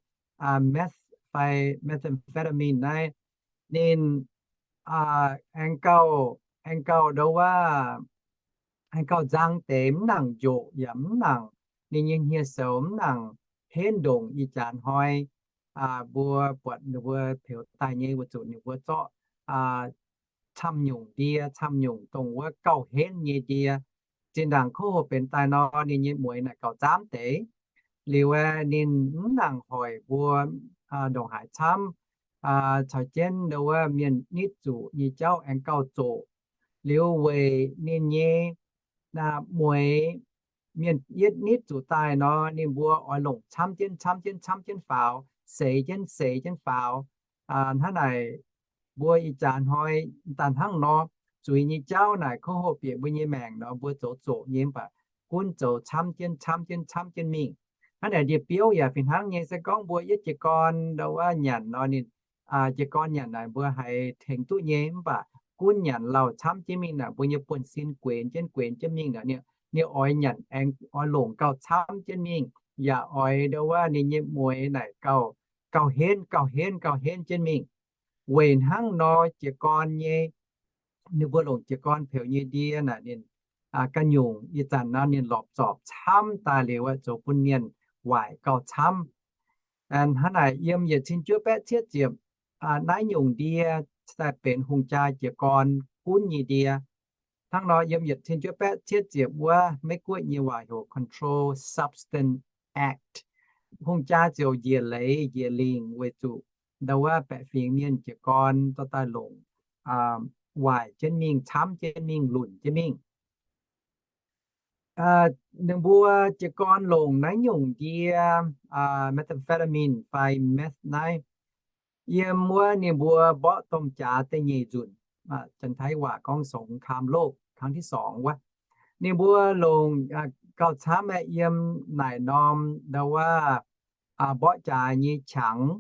meth fai methamphetamine naaiv, ninh aengx gauh, aengx gauh ndo wuov, aengx gauh nzang deix, mv nangc njoqc yaac mv nangc, ninh nyei hniev-soux mv nangc henv ndongc ih jaax hnoi mbuo buatc ninh mbuo peux daaih nyei, weic zuqc ninh mbuo zorqv camv-nyungc ndie, camv-nyungc dongh wuov gauh henv nyei ndie. Zinh ndaangc kouv hoc benx daaih nor, ninh nyei mueix naaic gauh zaamv deix. Liuz aeqv, ninh mv nangc hoic mbuo ndongc haaix camv, caux jienv ndo wuov mienh nitv zuqc nyei jauv aengx gauh zoqc. Liuz weic ninh nyei mueix, mienh yietv nitv zuqc daaih nor, ninh mbuo oix longc camv jienv, camv jienv, camv jienv faaux, seix jienv, seix jienv faaux. Hnangv naaic, mbuo ih jaax hnoi daaih hnangv nor, zuiz nyei jauv naaic kouv hoc bieqc mbuo nyei maengc nor, mbuo zoux zoqc nyei, mv baac gunv zoux camv jienv, camv jienv, camv jienv mingh. Hnangv naaic ndie-biouv yaac fih hnangv nyei. Se gorngv mbuo yietv jiez gorn ndo wuov nyanc nor, ninh jiez gorn nyanc naaic mbuo haiz tengx duqv nyei, mv baac gunv nyanc lauh camv jienv mingh naaic, mbuo nyei buonv-sin guenx jienv, guenx jienv mingh naaic, ninh oix nyanc aengx oix longc gauh camv jienv mingh, yaac oix ndo wuov ninh nyei mueix naaic gauh, gauh henv, gauh henv, gauh henv jienv mingh. Weic hnangv nor jiez gorn nyei, ninh mbuo longc jiez gorn peux nyei ndie naaic ninh ganh nyungc ih zanc nor ninh lorpc zorpc camv daaih liuz, zoux bun mienh waaic gauh camv. Hnangv naaic yiem yietc cin juov baeqv cietv ziepc, naaiv nyungc ndie daaih benx hungh jaa jiez gorn gunv nyei ndie. Hnangv nor yiem yietc cin juov baeqv cietv ziepc wuov, Meiv-Guoqv nyei waac heuc controlled substance act. Hungh jaa ziouc njiec leiz njiec lingc weic zuqc ndo wuov baeqc fingx mienh jiez gorn dorh daaih longc waaic jienv mingh, camv jienv mingh, lunc jienv mingh. Ninh mbuo jiez gorn longc naaiv nyungc ndie methamphetamine fai meth naaiv, Yiem wuov ninh mbuo mborqv domh jaax da'nyeic nzunc, Janx-Taiv waac gorngv สงครามโลกครั้งที่สอง wuov, ninh mbuo longc gauh camv aeqv, yiem naaic norm ndau wuov mborqv jaax nyei qangx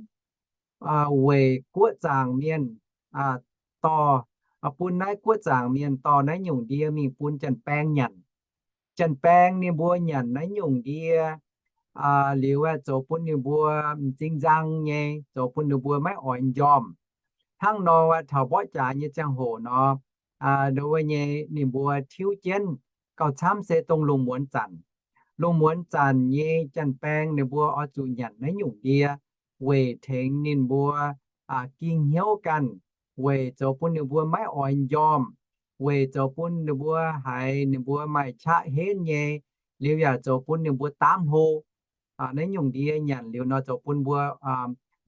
weic guoqv zaangc mienh dorh, bun naaiv guoqv zaangc mienh dorh naaiv nyungc ndie mingh bun janx-baeng nyanc. Janx-baeng ninh mbuo nyanc naaiv nyungc ndie liuz aeqv, zoux bun ninh mbuo m'zing nzang nyei, zoux bun ninh mbuo maiv oix m'njormh. Hnangv nor aeqv, taux mborqv jaax nyei ziangh hoc nor, ndau wuov nyei ninh mbuo tiuv jienv gauh camv se dongh lungh muonz zanc. Lungh muonz zanc nyei janx-baeng ninh mbuo oix zuqc nyanc naaiv nyungc ndie weic tengx ninh mbuo ging hnyouv ganh, weic zoux bun ninh mbuo maiv oix m'njormh, weic zoux bun ninh mbuo haiz ninh mbuo maaih qaqv henv nyei, liuz yaac zoux bun ninh mbuo daamv hlo. Naaiv nyungc ndie nyanc liuz nor zoux bun mbuo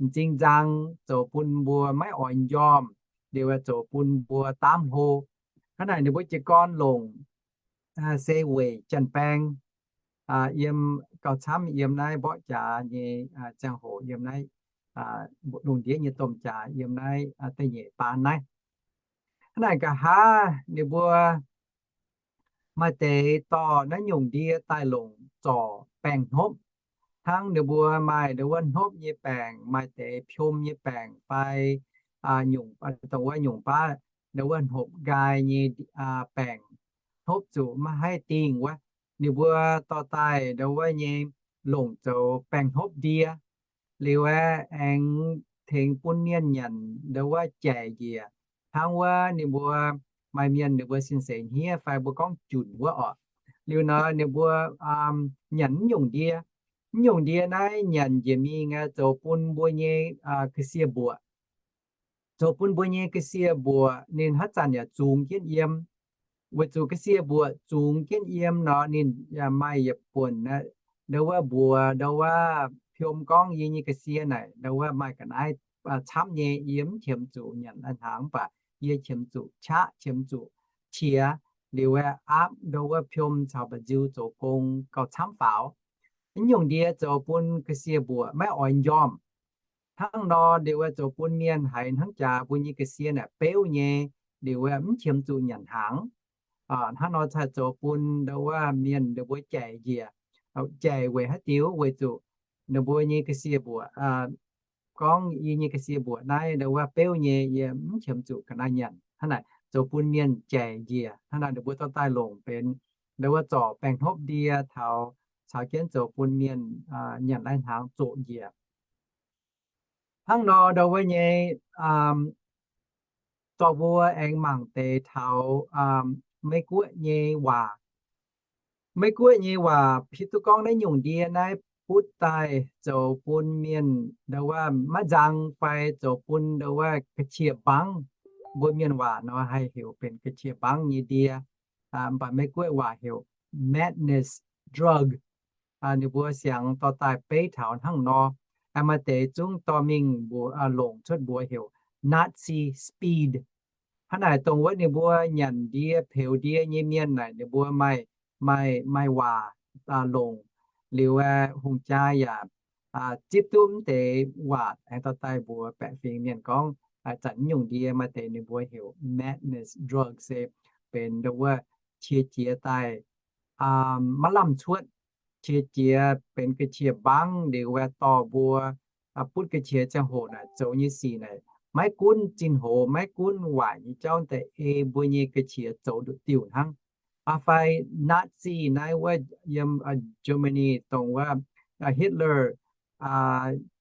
m'zing nzang, zoux bun mbuo maiv oix m'njormh, liuz zoux bun mbuo daamv hlo. Hnangv naaic ninh mbuo jiez gorn longc se weic janx-baeng yiem gauh camv yiem naaiv mborqv jaax nyei ziangh hoc, yiem naaiv lungh ndiev nyei domh jaax, yiem naaiv da'nyeic baan naaiv. Hnangv naaic nqa'haav ninh mbuo maaih deix dorh naaiv nyungc ndie daaih longc zorc baengh hnopv. Hnangv ninh mbuo maaih ndau wuov hnopv nyei baengc, maaih deix piom nyei baengc fai nyungc, dongh wuov nyungc baav ndau wuov hnopv nqaai nyei baengc, hnopv zuqc maiv haih dingh wuov, ninh mbuo dorh daaih ndau wuov nyei longc zoux baengh hnopv ndie. Liuz aeqv, aengx tengx bun mienh nyanc ndau wuov jaic njiec. Hnangv wuov ninh mbuo maaih mienh ninh mbuo sin seix hniev fai mbuo gorngv junc wuov orqc, liuz nor ninh mbuo nyanc mv nyungc ndie. Mv nyungc ndie naaiv nyanc njiec mingh aeqv, zoux bun mbuo nyei ga'sie mbuoqc, zoux bun mbuo nyei ga'sie mbuoqc ninh haaix zanc yaac zungx jienv yiem. Weic zuqc ga'sie mbuoqc zungx jienv yiem nor, ninh yaac maaih yietc buonc ndau wuov mbuox ndau wuov piom gorngv, yie nyei ga'sie naaic ndau wuov maaih ga'naaiv camv nyei, yie mv qiemx zuqc nyanc lai-hnaangx, mv baac yie qiemx zuqc qaqv, qiemx zuqc qiex, liuz aeqv, aapv ndau wuov piom caux mba'nziu zoux gong gauh camv faaux. Mv nyungc ndie zoux bun ga'sie mbuoqc maiv oix m'njormh. Hnangv nor liuz aeqv, zoux bun mienh haiz hnangv jaax mbuo nyei ga'sie naaic beuv nyei, liuz aeqv, mv qiemx zuqc nyanc hnaangx. Hnangv nor cingx zoux bun ndau wuov mienh ninh mbuo jaic njiec, jaic weic haaix diuc? Weic zuqc ninh mbuo nyei ga'sie mbuoqc gorngv, yie nyei ga'sie mbuoqc naaiv ndau wuov beuv nyei, yie mv qiemx zuqc ga'naaiv nyanc. Hnangv naaic zoux bun mienh jaic njiec. Hnangv naaic ninh mbuo dorh daaih longc benx ndau wuov zorc baengh hnopv ndie taux, caux jienv zoux bun mienh nyanc lai-hnaangx zoqc njiec. Hnangv nor ndau wuov nyei, dorh mbuo aengx mangc deix taux Meiv Guoqv nyei waac. Meiv Guoqv nyei waac hiuv duqv gorngv naaiv nyungc ndie naaiv butv daaih zoux bun mienh ndau wuov maiv nzang fai zoux bun ndau wuov ga'qiex mbangv. Mbuo mienh waac nor haih heuc benx ga'qiex mbangv nyei ndie, mv baac Meiv Guoqv waac heuc madness drug. Ninh mbuo siangx dorh daaih beiv taux hnangv nor. Maaih deix zungv dorh mingh mbuox, longc cuotv mbuox heuc Nazi speed. Hnangv naaic dongh wuov ninh mbuo nyanc ndie peux ndie nyei mienh naaic ninh mbuo maaih, maaih, maaih waac longc. Liuz hungh jaa yaac zipv duqv mv deix waac aengx dorh daaih mbuox baeqc fingx mienh gorngv, zanc nyungc ndie maaih deix ninh mbuo heuc madness drug se benx ndau wuov qiex jiez daaih maiv lamh cuotv, qiex jiez benx ga'qiex mbangv liuz aeqv, dorh mbuo butv ga'qiex ziangh hoc naaic zoux nyei sic naaic, maiv gunv zinh hoz, maiv gunv waaic nyei jauv daaih ei mbuo nyei ga'qiex zoux nduqc diuh hnangv. Fai Nazi naaiv wuov yiem Germany dongh wuov Hitler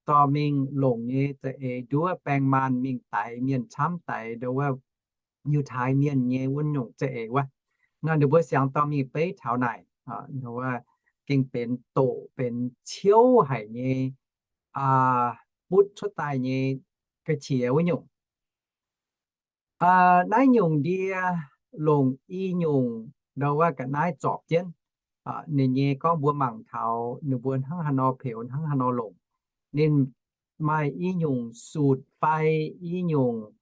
dorh mingh longc nyei za'eix nduov baeng maanh mingh daix mienh camv, daix ndau wuov Yiutai Mienh nyei wuov nyungc za'eix wuov. Nor ninh mbuo siangx dorh mingh beiv taux naaic, gengh benx doqc benx ciouv haic nyei butv cuotv daaih nyei ga'qiex wuov nyungc. Naaiv nyungc ndie longc i nyungc ndau wuov ga'naaiv zorpc jienv. Ninh nyei gorngv mbuo mangc taux ninh mbuo hnangv haaix nor peux, hnangv haaix nor longc. Ninh maaih i nyungc sutc fai i nyungc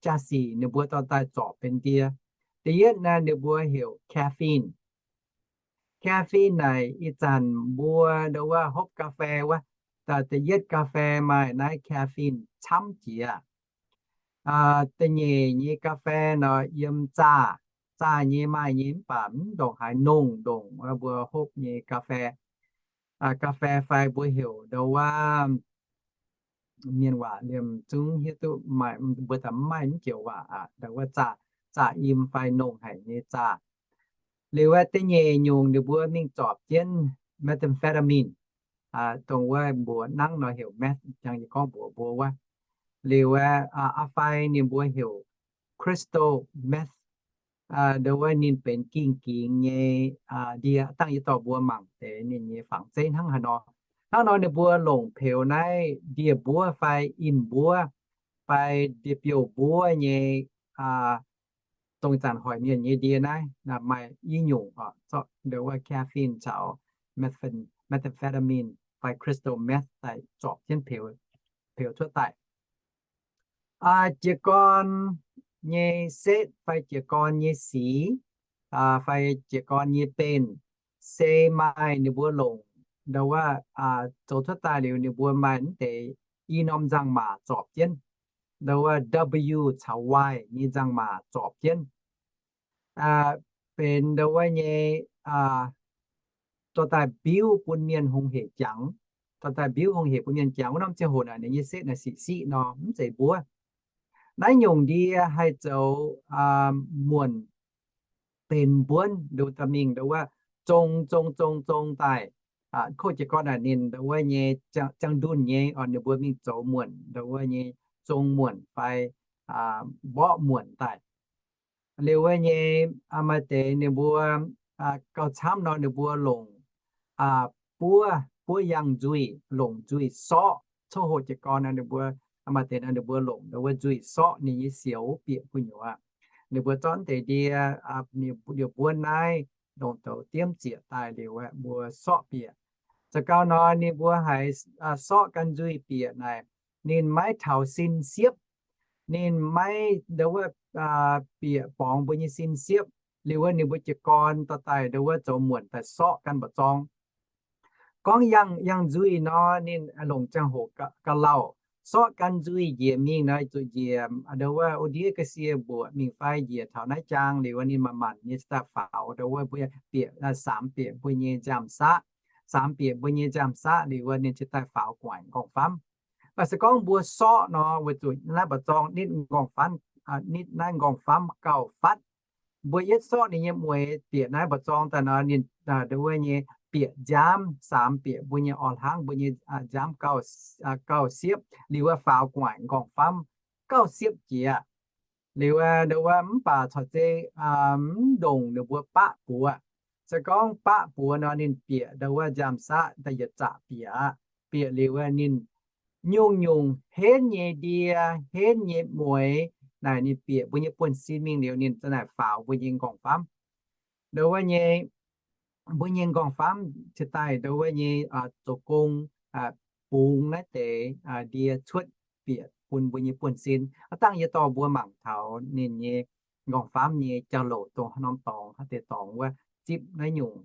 jaa-sic ninh mbuo dorh daaih zorpc benx ndie. Da'yietv naaiv ninh mbuo heuc caffeine. Caffeine naaic ih zanc mbuo ndau wuov hopv ga'fei wuov, da'yietv ga'fei maaih naaiv caffeine camv jiex. Da'nyeic nyei ga'fei nor yiem zaah, zaah nyei maaih nyei mv baac mv ndongc haaix nongh ndongc mbuo hopv nyei ga'fei. Ga'fei fai mbuo heuc ndau wuov, mienh waac liemh zungv hiuv duqv, mbuo daaih mv maaih mv joux waac aqv, ndau wuov zaah, zaah im fai nongh haic nyei zaah. Liuz wuov da'nyeic nyungc ninh mbuo mingh zorpc jienv methamphetamine, dongh wuov mbuox nangv nor heuc meth, jangx yie gorngv mbuox mbuo wuov. Liuz wuov, aa fai ninh mbuo heuc crystal meth, ndau wuov ninh benx ging-gingx nyei ndie, dangh yie dorh mbuo mangc deix ninh nyei fangx zeiv hnangv haaix nor. Hnangv nor ninh mbuo longc peux naaiv ndie-mbuov fai in-mbuov fai ndie-biouv mbuov nyei, dongh zanc hoic mienh nyei ndie naaiv, maaih i nyungc oc, zorqv ndau wuov caffeine caux methamphetamine fai crystal meth daaih zorpc jienv peux cuotv daaih. Jiez gorn nyei setv fai jiez gorn nyei sic fai jiez gorn nyei benx, se maaih ninh mbuo longc ndau wuov zoux cuotv daaih liuz ninh mbuo maaih mv deix i norm nzangc-maac zorpc jienv, ndau wuov W caux Y nyei nzangc-maac zorpc jienv, benx ndau wuov nyei dorh daaih mbiuv bun mienh hungh hec jangx, dorh daaih mbiuv hungh hec bun mienh jangx. Wuov norm ziangh hoc naaic ninh nyei setv naaic sic siqv nor, mv zeiz mbuov. Naaiv nyungc ndie haih zoux muonc benx mbuonv, ndau daaih mingh ndau wuov zong zong zong zong daaih. Koh jiez gorn naaic ninh ndau wuov nyei ziangh ndunh nyei, ninh mbuo mingh zoux muonc ndau wuov nyei zong muonc fai mborqv muonc daaih. Liuz wuov nyei maaih deix ninh mbuo gauh camv nor ninh mbuo longc buov, buov yangh nzuih, longc nzuih sorqv. Coqv hoqc jiez gorn nor ninh mbuo, maaih deix nor ninh mbuo longc ndau wuov nzuih sorqv ninh nyei sioux bieqc gu'nyuoz. Ninh mbuo zorqv deix ndie, ndie-mbuonv naaiv longc douz diemv zieqc daaih liuz aeqv, mbuo sorqv bieqc. Za'gau nor ninh mbuo haiz sorqv gan nzuih bieqc naaic, ninh maiv taux sin siepv. Ninh maiv ndau wuov bieqc borngz mbuo nyei sin siepv. Liuz wuov ninh mbuo jiez gorn dorh daaih ndau wuov zoux muonc daaih sorqv gan mba'zorng. Gorngv yangh, yangh nzuih nor ninh longc ziangh hoc ga'lauh. Sorqv gan nzuih njiec mingh nor zuqc njiec ndau wuov wuov ndiev ga'sie mbuoqc mingh fai njiec taux naaiv jaang liuz wuov ninh manc-manc nyei cingx daaih faaux ndau wuov mbuo bieqc, samx bieqc mbuo nyei nziaamv-saqv. Samx bieqc mbuo nyei nziaamv-saqv liuz wuov ninh cingx daaih faaux gu'nguaaic nqorngv-famv. Mv baac se gorngv mbuo sorqv nor weic zuqc naaiv mba'zorng nitv nqorngv-famv, nitv naaiv nqorngv-famv gauh fatv. Mbuo yietv sorqv ninh nyei mueix bieqc naaiv mba'zorng daaih nor ninh ndau wuov nyei bieqc nziaamv, samx bieqc mbuo nyei orv-hlangv, mbuo nyei nziaamv gauh siepv liuz wuov faaux gu'nguaaic nqorngv-famv gauh siepv jiex. Liuz ndau wuov mv baac corc zeiz mv ndongc ninh mbuo baqv buoz. Se gorngv baqv buoz nor ninh bieqc ndau wuov nziaamv-saqv daaih yietc zaqc bieqc aqv. Bieqc liuz wuov ninh nyungc-nyungc henv nyei ndie, henv nyei mueix naaic ninh bieqc mbuo nyei buonv-sin mingh liuz ninh za'naaic faaux mbuo nyei nqorngv-famv. Ndau wuov nyei, mbuo nyei nqorngv-famv cingx daaih ndau wuov nyei zoux gong bungx naaiv deix ndie cuotv bieqc bun mbuo nyei buonv-sin. Aav dangh yie dorh mbuo mangc taux ninh nyei nqorngv-famv nyei jauv-louc dongh haaix norm dorngx, haaix deix dorngx wuov zipv naaiv nyungc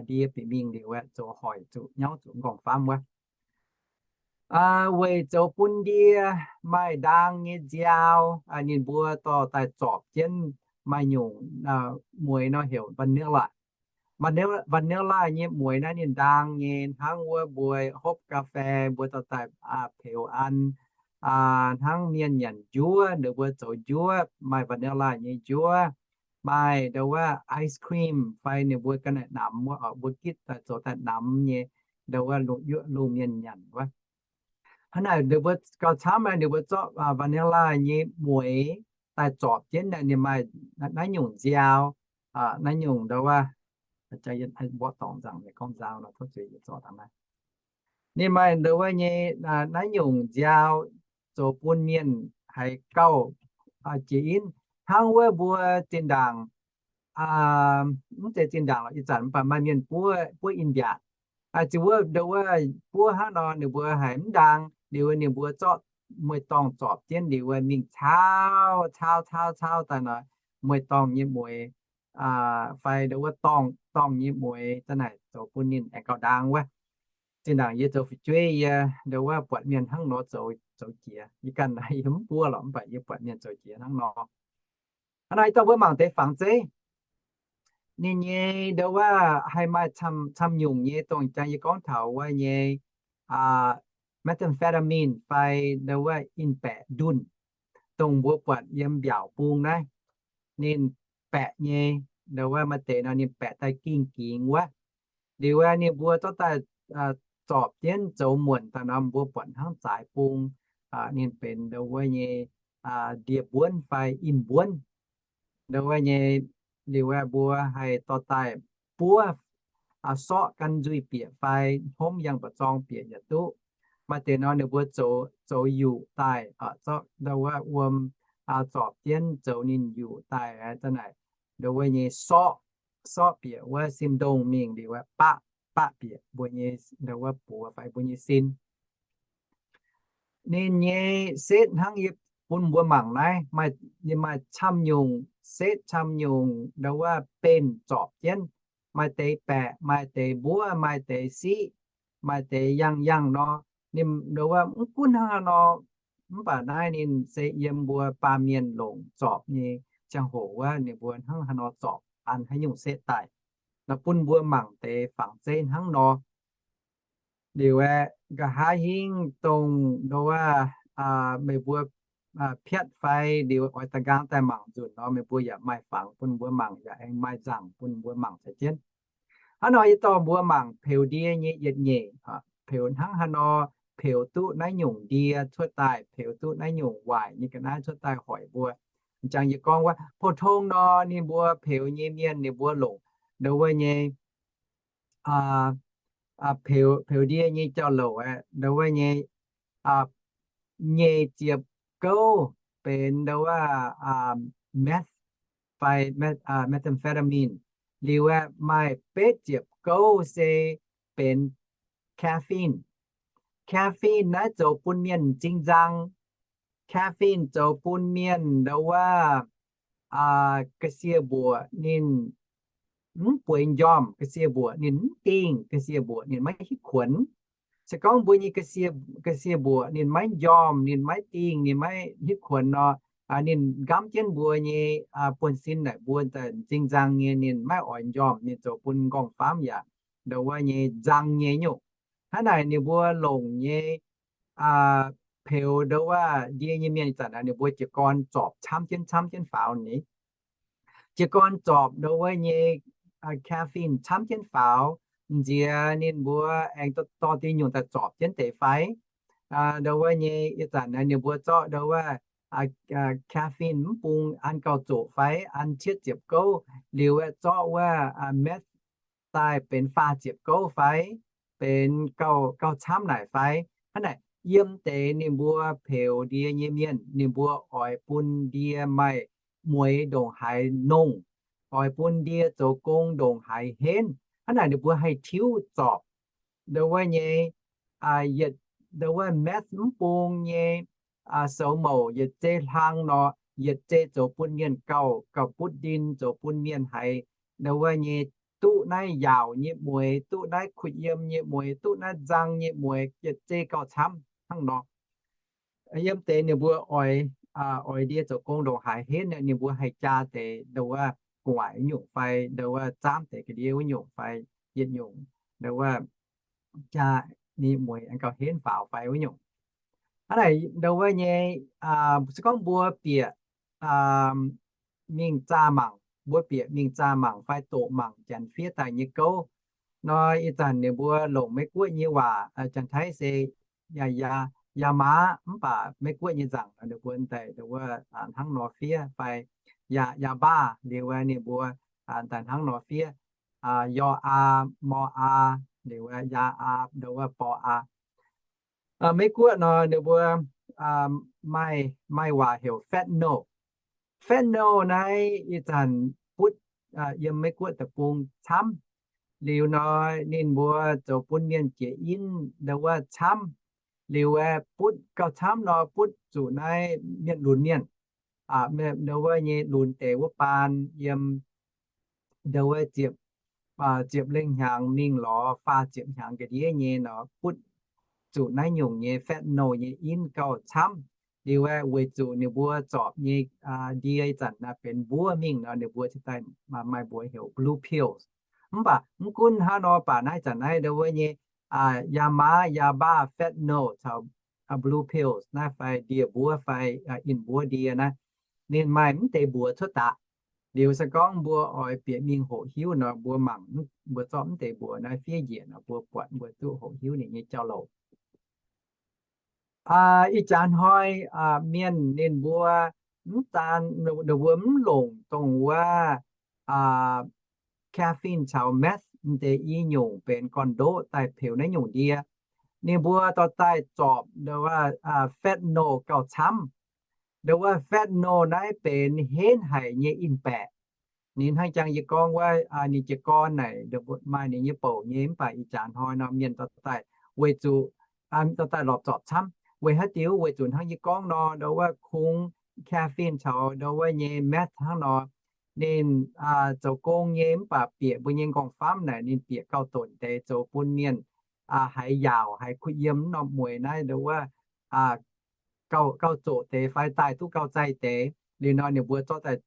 ndie bieqc mingh liuz aeqv, zoux hoic zuqc nyauv zuqc nqorngv-famv wuov. Weic zoux bun ndie maaih ndaang nyei nziaaux, ninh mbuo dorh daaih zorpc jienv maaih nyungc mueix nor heuc vanilla. Vanilla nyei mueix naaiv ninh ndaang nyei hnangv wuov mbuo hopv ga'fei mbuo dorh daaih peux an, hnangv mienh nyanc njuov, ninh mbuo zoux njuov maaih vanilla nyei njuov, maaih ndau wuov ice cream fai ninh mbuo ga'naaiv namx wuov, mbuo gitv daaih zoux daaih namx nyei, ndau wuov lungh mienh nyanc wuov. Hnangv naaic ninh mbuo gauh camv, ninh mbuo zorqv vanilla nyei mueix daaih zorpc jienv naaic ninh maaih naaiv nyungc nziaaux, naaiv nyungc ndau wuov, mborqv dorngx nzangc gorngv nzaaux nor tov zuiz, yie zorc dangh naaiv. Ninh maaih ndau wuov nyei naaiv nyungc nziaaux zoux bun mienh haiz gauh jiex inv. Hnangv wuov mbuo zinh ndaangc, mv zeiz zinh ndaangc lorqc, ih zanc mv baac maaih mienh buov, buov in-mbiaatc. Ziouc wuov ndau wuov buov hnangv nor ninh mbuo haiz mv ndaang liuz ninh mbuo zorqv mueiz-dorngh zorpc jienv liuz mingh caauv caauv caauv caauv daaih nor, mueiz-dorngh nyei mueix fai ndau wuov dorngh, dorngh nyei mueix za'naaic zoux bun ninh aengx gauh ndaang wuov. zinh ndaangc yie zoux fu'jueiv yie ndo wuov buatc mienh hnangv nor zoux, zoux jiex. Yie ganh naaiv yie mv buov lorqc, mv baac yie buatc mienh zoux jiex hnangv nor. Hnangv naaiv yie dorh mbuo mangc deix fangx zeiv. Ninh nyei ndo wuov haih maaih camv, camv nyungc nyei, dongh jang yie gorngv taux wuov nyei methamphetamine fai ndo wuov in-baeqc ndunh, dongh mbuo buatc yiem mbiaauc bung naaiv. Ninh baeqc nyei, ndo wuov maaih deix nor ninh baeqc daaih gingh gingx wuov. Liuz wuov ninh mbuo zorqv daaih zorpc jienv zoux muonc daaih nor mbuo buatc hnangv zaaix bung, ninh benx ndo wuov nyei ndie-mbuonv fai in-mbuonv. Ndo wuov nyei, liuz wuov mbuo haih dorh daaih buov, sorqv gan nzuih bieqc fai hnomv yangh mba'zorng bieqc yaac duqv. Maaih deix nor ninh mbuo zoux, zoux yuqc daaih, ndo wuov wuom zorpc jienv zoux ninh yuqc daaih, ndo wuov nyei sorqv, sorqv bieqc wuov sin-ndongh mingh liuz wuov baqv, baqv bieqc mbuo nyei ndo wuov buoz fai mbuo nyei sin. Ninh nyei setv hnangv yie bun mbuo mangc naaiv, maaih, maaih camv nyungc setv, camv nyungc ndo wuov benx zorpc jienv. Maaih deix baeqc, maaih deix mbuov, maaih deix siqv, maaih deix yangh yangh nor. Ninh ndo wuov mv gunv hnangv haaix nor, mv baac naaiv ninh se yiem mbuo baamh mienh longc zorpc nyei ziangh hoc wuov ninh mbuo hnangv haaix nor zorpc an haaix nyungc setv daaih. Nor bun mbuo mangc deix fangx zeiv hnangv nor. Liuz aeqv, nqa'haav hingv dongh ndo wuov meih mbuo piatv fai liuz oix da'nqaang daaih mangc nzunc nor, meih mbuo yaac maaih fangx bun mbuo mangc, yaac aengx maaih nzangc bun mbuo mangc caux jienv. Hnangv nor yie dorh mbuo mangc peux ndie nyei yietc nyeic, peux hnangv haaix nor peux duqv naaiv nyungc ndie cuotv daaih, peux duqv naaiv nyungc waaic nyei ga'naaiv cuotv daaih hoic mbuo. Jangx yie gorngv wuov, pou-tong nor ninh mbuo peux nyei mienh ninh mbuo longc ndo wuov nyei peux ndie nyei jauv-louc aeqv, ndo wuov nyei nyei ziepc gouv benx ndo wuov meth fai methamphetamine. Liuz aeqv, maaih betv ziepc gouv se benx caffeine. Caffeine naaiv zoux bun mienh m'zing nzang. Caffeine zoux bun mienh ndo wuov ga'sie mbuoqc ninh mv bueix njormh, ga'sie mbuoqc ninh mv dingh, ga'sie mbuoqc ninh maiv hitv kuonx. Se gorngv mbuo nyei ga'sie mbuoqc ninh maiv njormh, ninh maiv dingh, ninh maiv hitv kuonx nor, ninh nqamv jienv mbuo nyei buonv-sin naaic mbuo m'zing nzang nyei, ninh maiv oix njormh, ninh zoux bun m'nqorngv-famv yaac ndo wuov nyei nzang nyei nyungc. Hnangv naaic ninh mbuo longc nyei peux ndo wuov ndie nyei mienh ih zanc ninh mbuo jiez gorn zorpc camv jienv camv jienv faaux ni. Jiez gorn zorpc ndo wuov nyei caffeine camv jienv faaux, nziex ninh mbuo aengx dorh diuh nyungc daaih zorpc jienv deix fai? Ndo wuov nyei ih zanc ninh mbuo zorqv ndo wuov caffeine mv bung an gauh zoqc fai an cietv ziepc gouv, liuz aeqv, zorqv wuov meth daaih benx faah ziepc gouv fai benx gauh, gauh camv naaic fai? Hnangv naaic yiem deix ninh mbuo peux ndie nyei mienh ninh mbuo oix bun ndie maaih mueix ndongc haaix nongh, oix bun ndie zoux gong ndongc haaix henv. Hnangv naaic ninh mbuo haih tiuv zorpc ndo wuov nyei, yietc, ndo wuov meth mv bung nyei soux mouc yietc zei hlang nor, yietc zei zoux bun mienh gauh, gauh butv ndin, zoux bun mienh haiz ndo wuov nyei duqv naaiv yaauc nyei mueix, duqv naaiv kuh yiem nyei mueix, duqv naaiv nzang nyei mueix, yietc zei gauh camv hnangv nor. Yiem deix ninh mbuo oix, oix ndie zoux gong ndongc haaix henv, ninh mbuo haih jaa deix ndo wuov gu'nguaaic wuov nyungc fai ndo wuov zaamv deix ga'ndiev wuov nyungc fai yietc nyungc ndo wuov jaa ninh mueix aengx gauh henv faaux fai wuov nyungc. Hnangv naaic ndo wuov nyei, se gorngv mbuo bieqc mingh zaah mangc, mbuo bieqc mingh zaah mangc fai doqc mangc janx fiev daaih nyei gouv nor, ih zanc ninh mbuo longc Meiv-Guoqv nyei waac, janx-taiv se yaac, yaac, yaac maaz, mv baac Meiv-Guoqv nyei nzaangc ninh mbuo daaih ndo wuov hnangv nor fiev fai yaac, yaac mbaah liuz ninh mbuo daaih hnangv nor fiev, yo aa, mor aa, liuz yaa aa, ndo wuov bor aa. Meiv-Guoqv nor ninh mbuo maaih, maaih waac heuc fentanyl. Fentanyl naaiv ih zanc butv yiem Meiv-Guoqv deic-bung camv. Liuz nor ninh mbuo zoux bun mienh jiex inv ndo wuov camv. Liuz aeqv, butv gauh camv nor butv zuqc naaiv mienh lunx mienh, ndo wuov nyei lunx deix wuov baan yiem ndo wuov ziepc ziepc lengh hnyangx mingh lorz faah ziepc hnyangx ga'ndiev nyei nor, butv zuqc naaiv nyungc nyei fentanyl nyei in gauh camv. Liuz aeqv, weic zuqc ninh mbuo zorpc nyei ndie ih zanc naaiv benx mbuov mingh nor, ninh mbuo cingx daaih maaih mbuox heuc blue pills. Mv baac mv gunv hnangv nor, baac naaiv zanc naaiv ndau wuov nyei yama, yaba, fentanyl caux blue pills naaiv fai ndie-mbuov fai in-mbuov ndie naaiv, ninh maaih mv deix mbuox cuotv daqc. Liuz se gorngv mbuo oix bieqc mingh hoqc hiuv nor, mbuo mangc mbuo zorqv mv deix mbuox naaiv fiev njiec nor, mbuo buatc mbuo duqv hoqc hiuv ninh nyei jauv-louc. Ih jaax hnoi mienh ninh mbuo mv zaan, ninh mbuo mv longc dongh wuov caffeine caux meth mv deix i nyungc benx gorn-ndoqv daaih peux naaiv nyungc ndie. Ninh mbuo dorh daaih zorpc ndau wuov fentanyl gauh camv. Ndau wuov fentanyl naaiv benx henv haic nyei in-baeqc. Ninh hnangv jangx yie gorngv wuov, ninh jiez gorn naaic maaih ninh nyei bouc nyei, mv baac ih jaax hnoi nor mienh dorh daaih weic zuqc dorh daaih lorpc zorpc camv. Weic haaix diuc? Weic zuqc hnangv yie gorngv nor, ndau wuov kungx caffeine caux ndau wuov nyei meth hnangv nor, ninh zoux gong nyei mv baac bieqc mbuo nyei nqorngv-famv naaic ninh bieqc gauh donc deix zoux bun mienh haiz yaauc, haiz kuh yiem mv norm mueiz naaiv ndau wuov gauh zoqc deix fai daaih duqv gauh zaih deix. Liuz nor ninh mbuo zorqv daaih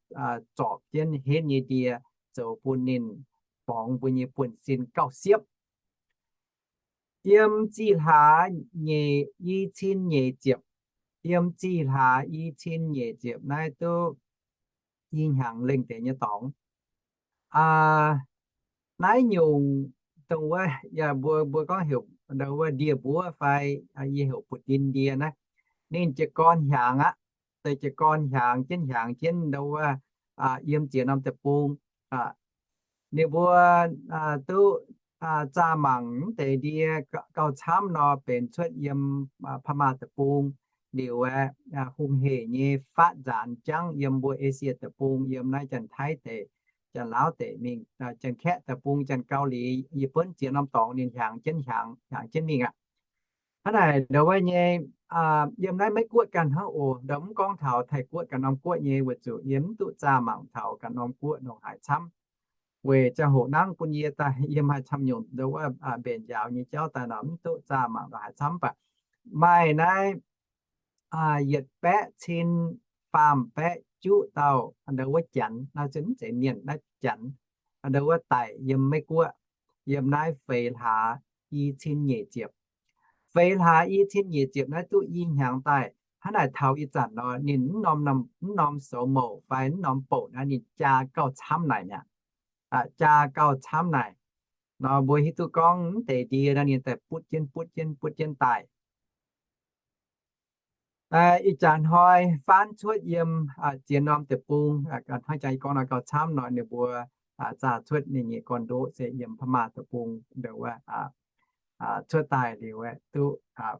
zorpc jienv henv nyei ndie zoux bun ninh borngz mbuo nyei buonv-sin gauh siepv. Yiem zih hlaax nyeic, i cin nyeic ziepc, yiem zih hlaax i cin nyeic ziepc naaiv duqv i hnyangx lengh deix nyei dorngx. Naaiv nyungc dongh wuov, yaac mbuo, mbuo gorngv heuc ndau wuov ndie-mbuov fai yie heuc butv-ndin ndie naaiv, ninh jiez gorn hiaangx aqv. Deix jiez gorn hiaangx jienv hiaangx jienv ndau wuov yiem ziex norm deic-bung. Ninh mbuo duqv zaah mangc mv deix ndie gauh camv nor benx cuotv yiem Paa^maa Deic-Bung. Liuz aeqv, hungh hec nyei faatv nzaanx jangv yiem mbuo Esie Deic-Bung, yiem naaiv Janx-Taiv deic, Janx-Laauv deic mingh, Janx-Kaeqv Deic-Bung, Janx-Gau^li, yie buonv ziex norm dorngx ninh hiaangx jienv hiaangx, hiaangx jienv mingh aqv. Hnangv naaic ndau wuov nyei, yiem naaiv Meiv-Guoqv ganh hnangv oc. Ndau mv gorngv taux Taiv-Guoqv ganh norm guoqv nyei, weic zuqc yie mv duqv zaah mangc taux ganh norm guoqv ndongc haaix camv. Weic ziangh hoc nangv bun yie daaih yie maaih camv nyungc ndau wuov mbenc njaaux nyei jauv daaih nor mv duqv zaah mangc ndongc haaix camv. Mv baac maaih naaiv yietc baeqv cin faam baeqv juqv dauh ndau wuov Janx, naaiv mv zeiz mienh, naaiv Janx, ndau wuov daic yiem Meiv-Guoqv, yiem naaiv feix hlaax i cin nyeic ziepc. Feix hlaax i cin nyeic ziepc naaiv duqv i hnyangx daaih. Hnangv naaic taux ih zanc nor ninh mv norm, mv norm soux mouc fai mv norm bouc naaiv ninh jaa gauh camv naaic mi'aqv. Jaa gauh camv naaic nor mbuo hiuv duqv gorngv mv deix ndie naaiv ninh daaih butv jienv butv jienv butv jienv daaih. Ih jaax hnoi faanv cuotv yiem ziex norm deic-bung, hnangv jaax gorngv nor gauh camv nor ninh mbuo zaah cuotv ninh nyei gorn-ndoqv se yiem Paa^maa Deic-Bung ndau wuov cuotv daaih liuz aeqv, duqv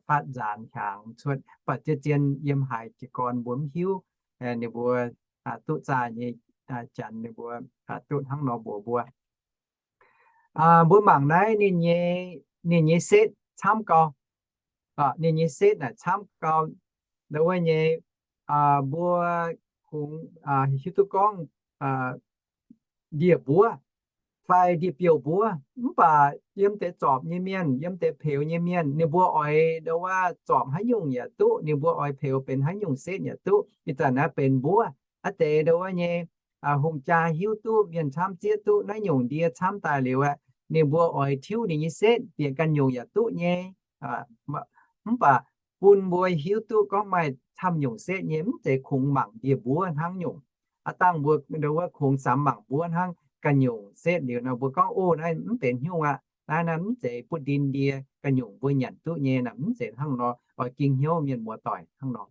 faatv nzaanx hiaangx cuotv. Mv baac zien-zien yiem haaix jiez gorn mbuo mv hiuv. Ninh mbuo duqv zaah nyei Janx ninh mbuo duqv hnangv nor mbuox mbuo. Mbuo mangc naaiv ninh nyei setv camv gau. Ninh nyei setv naaic camv gau. Ndau wuov nyei, mbuo kungx hiuv duqv gorngv ndie-mbuov fai ndie-biouv-mbuov. Mv baac yiem deix zorpc nyei mienh, yiem deix peux nyei mienh, ninh mbuo oix ndau wuov zorpc haaix nyungc yaac duqv, ninh mbuo oix peux benx haaix nyungc setv yaac duqv. Ih zanc naaiv benx mbuov. Aa deix ndau wuov nyei hungh jaa hiuv duqv mienh camv zieqv duqv naaiv nyungc ndie camv daaih liuz aeqv, ninh mbuo oix tiuv ninh nyei setv bieqc ganh nyungc yaac duqv nyei. Mv baac bun mbuo hiuv duqv gorngv maaih camv nyungc setv nyei mv zeiz kungx mangc ndie-mbuov hnangv nyungc. Aa dangh mbuo ndau wuov kungx samx mangc mbuov hnangv ganh nyungc setv liuz nor mbuo gorngv, o, naaiv mv benx haaix nyungc aqv. Naaiv naaiv mv zeiz butv-ndin ndie ganh nyungc mbuo nyanc duqv nyei naaic, mv zeiz hnangv nor. Oix ging hnyouv mienh muoz-doic hnangv nor.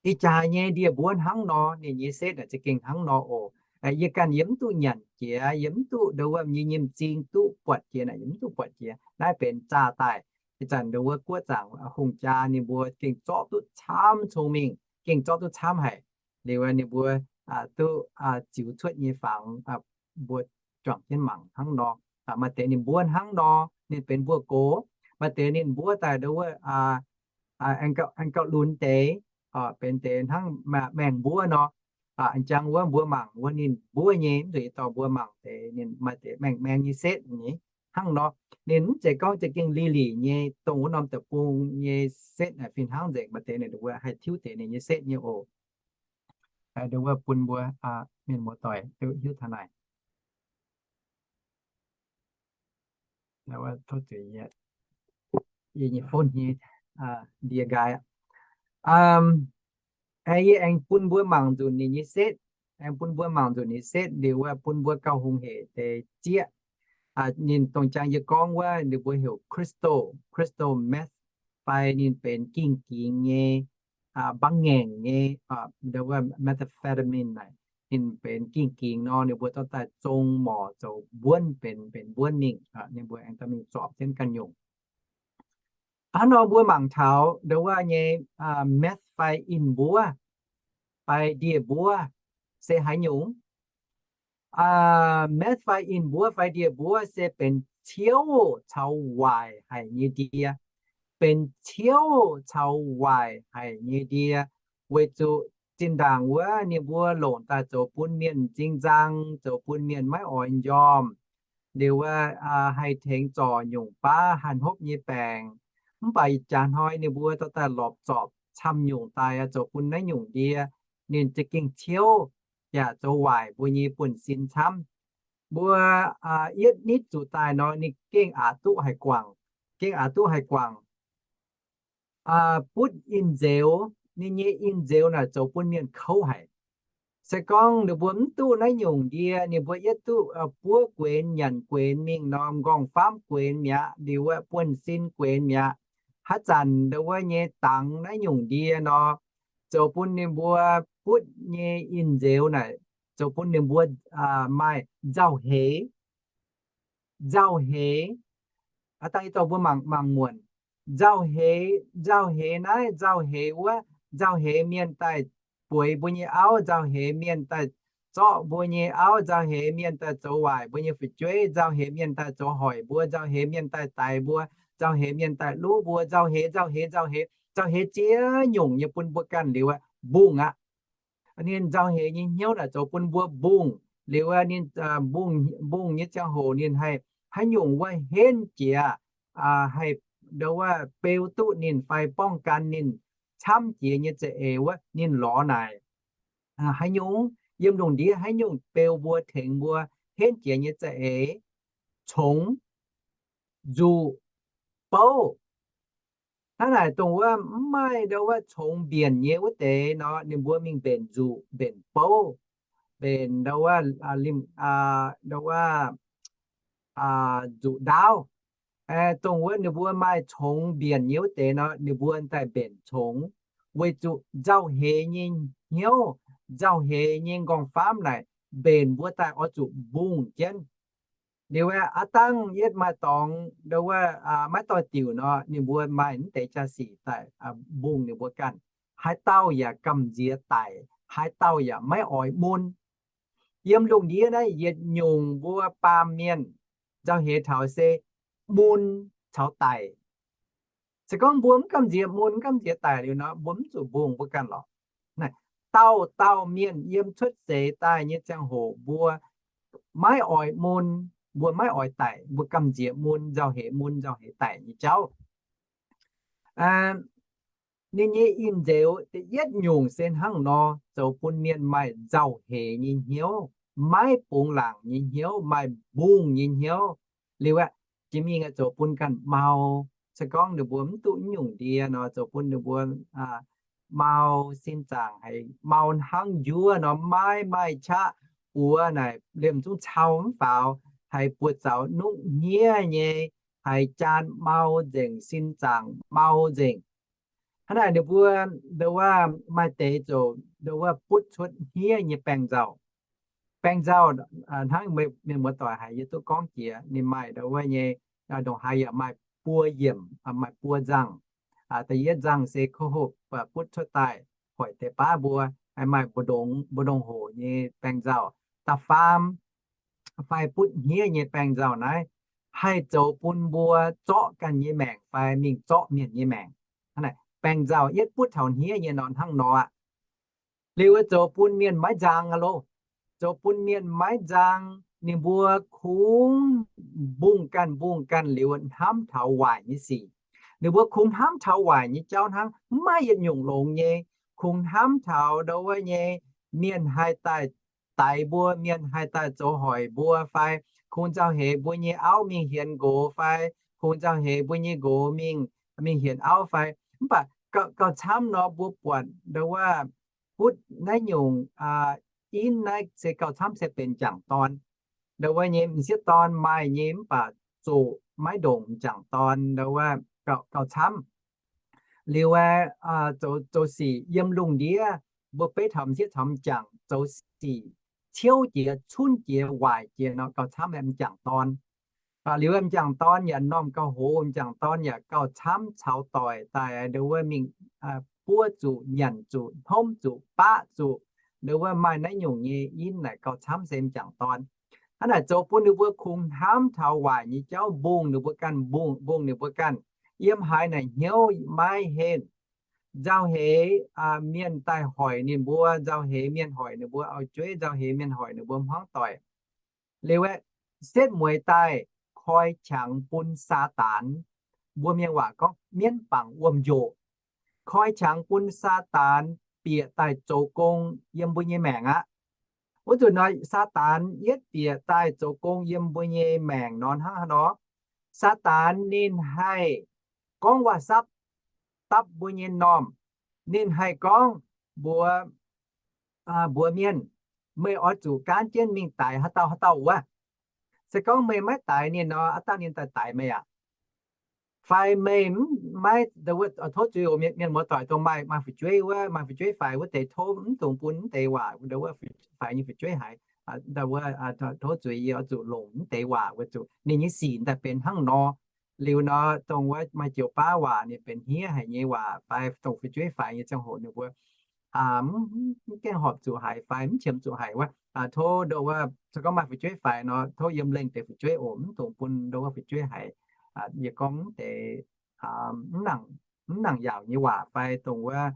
Ih jaax nyei ndie-mbuov hnangv nor, ninh nyei setv naaic za'gengh hnangv nor oc. Yie ganh yie mv duqv nyanc jiex, yie mv duqv ndau wuov nyei nyim zing duqv buatc jiex naaic, yie mv duqv buatc jiex. Naaiv benx zaah daaih. Ih zanc ndau wuov guoqv zaangc hungh jaa ninh mbuo gengh zorqv duqv camv cong-mengh, gengh zorqv duqv camv haic. Liuz ninh mbuo duqv ziux cuotv nyei fangx, mbuo juangc jienv mangc hnangv nor. Maaih deix ninh mbuov hnangv nor, ninh benx mbuov gox. Maaih deix ninh mbuov daaih ndau wuov aengx gauh lunx deix, benx deix hnangv maengh mbuov nor. Aa, jangx wuov mbuo mangc wuov ninh mbuov nyei, mv nzunc yie dorh mbuo mangc deix ninh maaih deix maengh maengh nyei setv nyei. Hnangv nor, ninh mv zeiz gorngv za'gengh li'lic nyei dongh wuov norm deic-bung nyei setv naaic fih hnangv nzengc, maaih deix ninh wuov haih tiuv deix ninh nyei setv nyei oc. Wuov bun mbuo mienh muoz-doic hiuv taux naaic. Yie nyei phone nyei ndie nqaai. Yie aengx bun mbuo mangc nzunc ninh nyei setv, aengx bun mbuo mangc nzunc ninh setv liuz wuov bun mbuo gauh hungh hec deix zieqv. Ninh dongh jangx yie gorngv wuov ninh mbuo heuc crystal, crystal meth, fai ninh benx gingh gingx nyei, mbangv ngaengc nyei, methamphetamine naaic, ninh benx gingh gingx nor, ninh mbuo dorh daaih zong morc zoux mbuonv benx, benx mbuonv mingh, ninh mbuo aengx dorh mingh zorpc jienv ganh nyungc. Hnangv nor mbuo mangc taux ndo wuov nyei meth fai in-mbuov fai ndie-mbuov se haaix nyungc? Meth fai in-mbuov fai ndie-mbuov se benx ciouv caux waaic haic nyei ndie. Benx ciouv caux waaic haic nyei ndie, weic zuqc zinh ndaangc wuov ninh mbuo longc daaih zoux bun mienh m'zing nzang, zoux bun mienh maiv oix njormh. Liuz wuov haih tengx zorc nyungc baav haih hopv nyei baengc. Mv baac jaax hnoi ninh mbuo dorh daaih lorpc zorpc camv nyungc daaih zoux bun naaiv nyungc ndie, ninh za'gengh ciouv yaac zoux waaic mbuo nyei buonv-sin camv. Mbuo yietv nitv zuqc daaih nor ninh gengh aqc duqv haih guangc, gengh aqc duqv haih guangc. Butv in-nzeuz, ninh nyei in-nzeuz naaic zoux bun mienh kouv haic. Se gorngv ninh mbuo mv duqv naaiv nyungc ndie, ninh mbuo yietv duqv buov guenx nyanc guenx mingh nor, m'nqorngv-faamv guenx mi'aqv, liuz wuov buonv-sin guenx mi'aqv. Haaix zanc ndo wuov nyei dangx naaiv nyungc ndie nor, zoux bun ninh mbuo butv nyei in-nzeuz naaic zoux bun ninh mbuo maaih nzauh heix. Nzauh heix, aa, dangh yie dorh mbuo mangc, mangc muonc. Nzauh heix, nzauh heix naaiv, nzauh heix wuov, nzauh heix mienh daaih bueix mbuo nyei auv, nzauh heix mienh daaih zorqv mbuo nyei auv, nzauh heix mienh daaih zoux waaic mbuo nyei fu'jueiv, nzauh heix mienh daaih zoux hoic mbuo, nzauh heix mienh daaih daix mbuo, nzauh heix mienh daaih luv mbuo, nzauh heix, nzauh heix, nzauh heix, nzauh heix ziex nyungc nyei bun mbuo ganh liuz aqv, mbungh aqv. Ninh nzauh heix nyei hnyouv naaic zoux bun mbuo mbungh. Liuz ninh mbungh nyei ziangh hoc ninh haih haaix nyungc wuov henv jiex, haih ndo wuov beu duqv ninh fai ป้องกัน ninh camv jiex nyei za'eix wuov ninh lorz naaic. Haaix nyungc, yiem lungh ndiev haaix nyungc beu mbuo tengx mbuo henv jiex nyei za'eix? Congx, nzuqc, bouv. Hnangv naaic dongh wuov mv maaih ndo wuov congx mbienc nyei wuov deix nor, ninh mbuo mingh mbenc nzuqc mbenc bouv, mbenc ndo wuov, ndo wuov nzuqc ndaauv. Dongh wuov ninh mbuo maaih congx mbienc nyei wuov deix nor, ninh mbuo daaih mbenc congx, weic zuqc nzauh heix nyei hnyouv, nzauh heix nyei m'nqorngv-faamv naaic mbenc mbuo daaih oix zuqc mbungh jienv. Liuz wuov aav dangh yietv maaih dorngx ndo wuov maiv doix-diuc nor, ninh mbuo maaih mv deix jaa-sic daaih mbungh ninh mbuo ganh. Haaix dauh yaac gamh nziex daic, haaix dauh yaac maiv oix mun. Yiem lungh ndiev naaiv yietc nyungc mbuo baamh mienh nzauh heix taux se mun caux daic. Se gorngv mbuo mv gamh nziex mun, mv gamh nziex daic liuz nor, mbuo mv zuqc mbungh mbuo ganh lorqc. Dauh dauh mienh yiem cuotv seix daaih nyei ziangh hoc mbuo maiv oix mun, mbuo maiv oix daic, mbuo gamh nziex mun, nzauh heix mun, nzauh heix daic nyei jauv. Ninh nyei in-nzeuz da'yietv nyungc se hnangv nor, zoux bun mienh maaih nzauh heix nyei hnyouv, maiv bungx laangc nyei hnyouv, maaih mbungh nyei hnyouv. Liuz aqv, jiex mingh aqv zoux bun ganh mau. Se gorngv ninh mbuo mv duqv nyungc ndie nor, zoux bun ninh mbuo mau sin zaangc haiz mau hnangv njuov nor, maiv maaih qaqv buoz naaic liemh zungv cau mv faaux, haiz buoz zaux nungv hniev nyei, haiz jaan mau nzengc, sin zaangc mau nzengc. Hnangv naaic ninh mbuo ndo wuov maaih deix ziouc ndo wuov butv cuotv hniev nyei baengh nzauh. Baengh nzauh hnangv mienh muoz-doic haiz yie duqv gorngv jiex, ninh maaih ndo wuov nyei, ndongc haaix yaac maaih buo yiemc, maaih buo nzangh. Da'yietv nzangh se ko hopv butv cuotv daaih hoic deix baav mbuo, maaih mbu'ndongx, mbu'ndongx hoc nyei baengh nzauh. Da'faam fai butv hniev nyei baengh nzauh naaiv haih zoux bun mbuo zorqv ganh nyei maengc fai mingh zorqv mienh nyei maengc. Baengh nzauh yietv butv taux hniev nyei nor hnangv nor aqv. Liuz zoux bun mienh maiv nzang aqv loh. Zoux bun mienh maiv nzang, ninh mbuo kungx mbungh ganh mbungh ganh liuz hnamv taux waaic nyei sic. Ninh mbuo kungx hnamv taux waaic nyei jauv hnangv, maiv maaih yietc nyungc longx nyei. Kungx hnamv taux ndau wuov nyei mienh haih daaih daix mbuo, mienh haih daaih zoux hoic mbuo fai, kungx nzauh heix mbuo nyei auv mingh hienx nqox fai, kungx nzauh heix mbuo nyei nqox mingh, mingh hienx auv fai. Mv baac gauh, gauh camv nor mbuo buatc ndau wuov butv naaiv nyungc in naaiv se gauh camv se benx m'jangc dorn. Ndau wuov nyei m'sieqv dorn maaih nyei mv baac zoqc maiv ndongc m'jangc dorn ndau wuov gauh, gauh camv. Liuz aeqv, zoux, zoux sic yiem lungh ndiev, mbuo beiv taux m'sieqv caux m'jangc zoux sic ciouv jiex, cunv jiex, waaic jiex nor gauh camv m'jangc dorn. Liuz m'jangc dorn yaac m'normh gauh hoz, m'jangc dorn yaac gauh camv caux doic daaih ndau wuov mingh buov zuqc, nyanc zuqc, hnomv zuqc, baqv zuqc, ndau wuov maaih naaiv nyungc nyei in naaic gauh camv se m'jangc dorn. Hnangv naaic zoux bun ninh mbuo kungx hnamv taux waaic nyei jauv, mbungh ninh mbuo ganh mbungh, mbungh ninh mbuo ganh. Yiem haaix naaic hnyouv maiv henh. Nzauh heix mienh daaih hoic ninh mbuo, nzauh heix mienh hoic ninh mbuo auv-jueiv, nzauh heix mienh hoic ninh mbuo hmuangv doic. Liuz aeqv, setv mueiz daaih koi qangx bun Saadaan. Mbuo mienh waac gorngv mienv bangc wuom-njoqc. Koi qangx bun Saadaan bieqc daaih zoux gong yiem mbuo nyei maengc aqv. Wuov nzunc nor Saadaan yietv bieqc daaih zoux gong yiem mbuo nyei maengc nor hnangv haaix nor, Saadaan ninh haih gorngv waac-sapv dapv mbuo nyei m'normh. Ninh haih gorngv mbuox, mbuox mienh, meih oix zuqc gaanv jienv mingh daix haaix dauh haaix dauh wuov. Se gorngv meih maiv daix ninh nor, aav dangh ninh daaih daix meih aqv. Fai meih maiv, tov zuiz oc, mienh muoz-doic, dongh maaih, maaih fu'jueiv wuov, maaih fu'jueiv faix wuov deix tov mv dungx bun mv deix waac, faix nyei fu'jueiv haiz, tov zuiz, yie oix zuqc longc mv deix waac weic zuqc ninh nyei sic daaih benx hnangv nor. Liuz nor, dongh wuov maaih joux baav waac ninh benx hniev haic nyei waac fai dongh fu'jueiv faix nyei ziangh hoc ninh mbuo mv gaengh horpc zuqc haiz fai mv qiemx zuqc haiz wuov, tov ndau wuov, se gorngv maaih fu'jueiv faix nor, tov yiem lengh deix fu'jueiv oc, mv dungx bun ndau wuov fu'jueiv haiz. Yie gorngv mv deix mv nangc yaauc nyei waac fai dongh wuov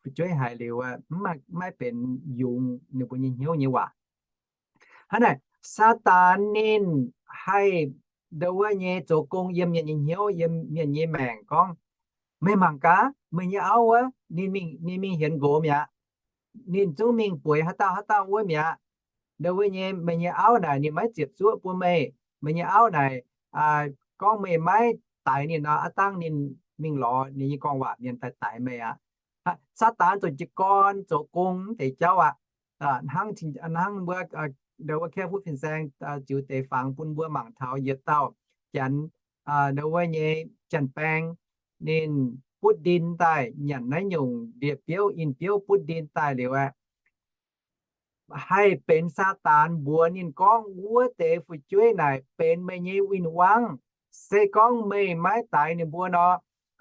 fu'jueiv haiz liuz maiv benx yungz ninh mbuo nyei hnyouv nyei waac. Hnangv naaic, Saadaan ninh haih ndau wuov nyei zoux gong yiem mienh nyei hnyouv, yiem mienh nyei maengc gorngv, meih mangc gaax, meih nyei auv wuov, ninh mingh, ninh mingh hienx nqox mi'aqv. Ninh zungv mingh bueix haaix dauh haaix dauh wuov mi'aqv. Ndau wuov nyei meih nyei auv naaic ninh maiv ziepc zuoqv bun meih. Meih nyei auv naaic gorngv meih maiv daix ninh nor, aav dangh ninh mingh lorz ninh nyei gorngv waac mienh daaih daix meih aqv. Saadaan zoux jiez gorn zoux gong mv deix jauv aqv. Hnangv, hnangv wuov, ndau wuov Keh Fuqv Fin-Saeng ziux deix fangx bun mbuo mangc taux yietc dauh Janx, ndau wuov nyei janx-baeng, ninh butv ndin daaih nyanc naaiv nyungc ndie-biouv in-biouv butv ndin daaih liuz aeqv, haih benx Saadaan mbuox ninh gorngv, wuov deix fu'jueiv naaic benx meih nyei win-wangv. Se gorngv meih maiv daix ninh mbuo nor,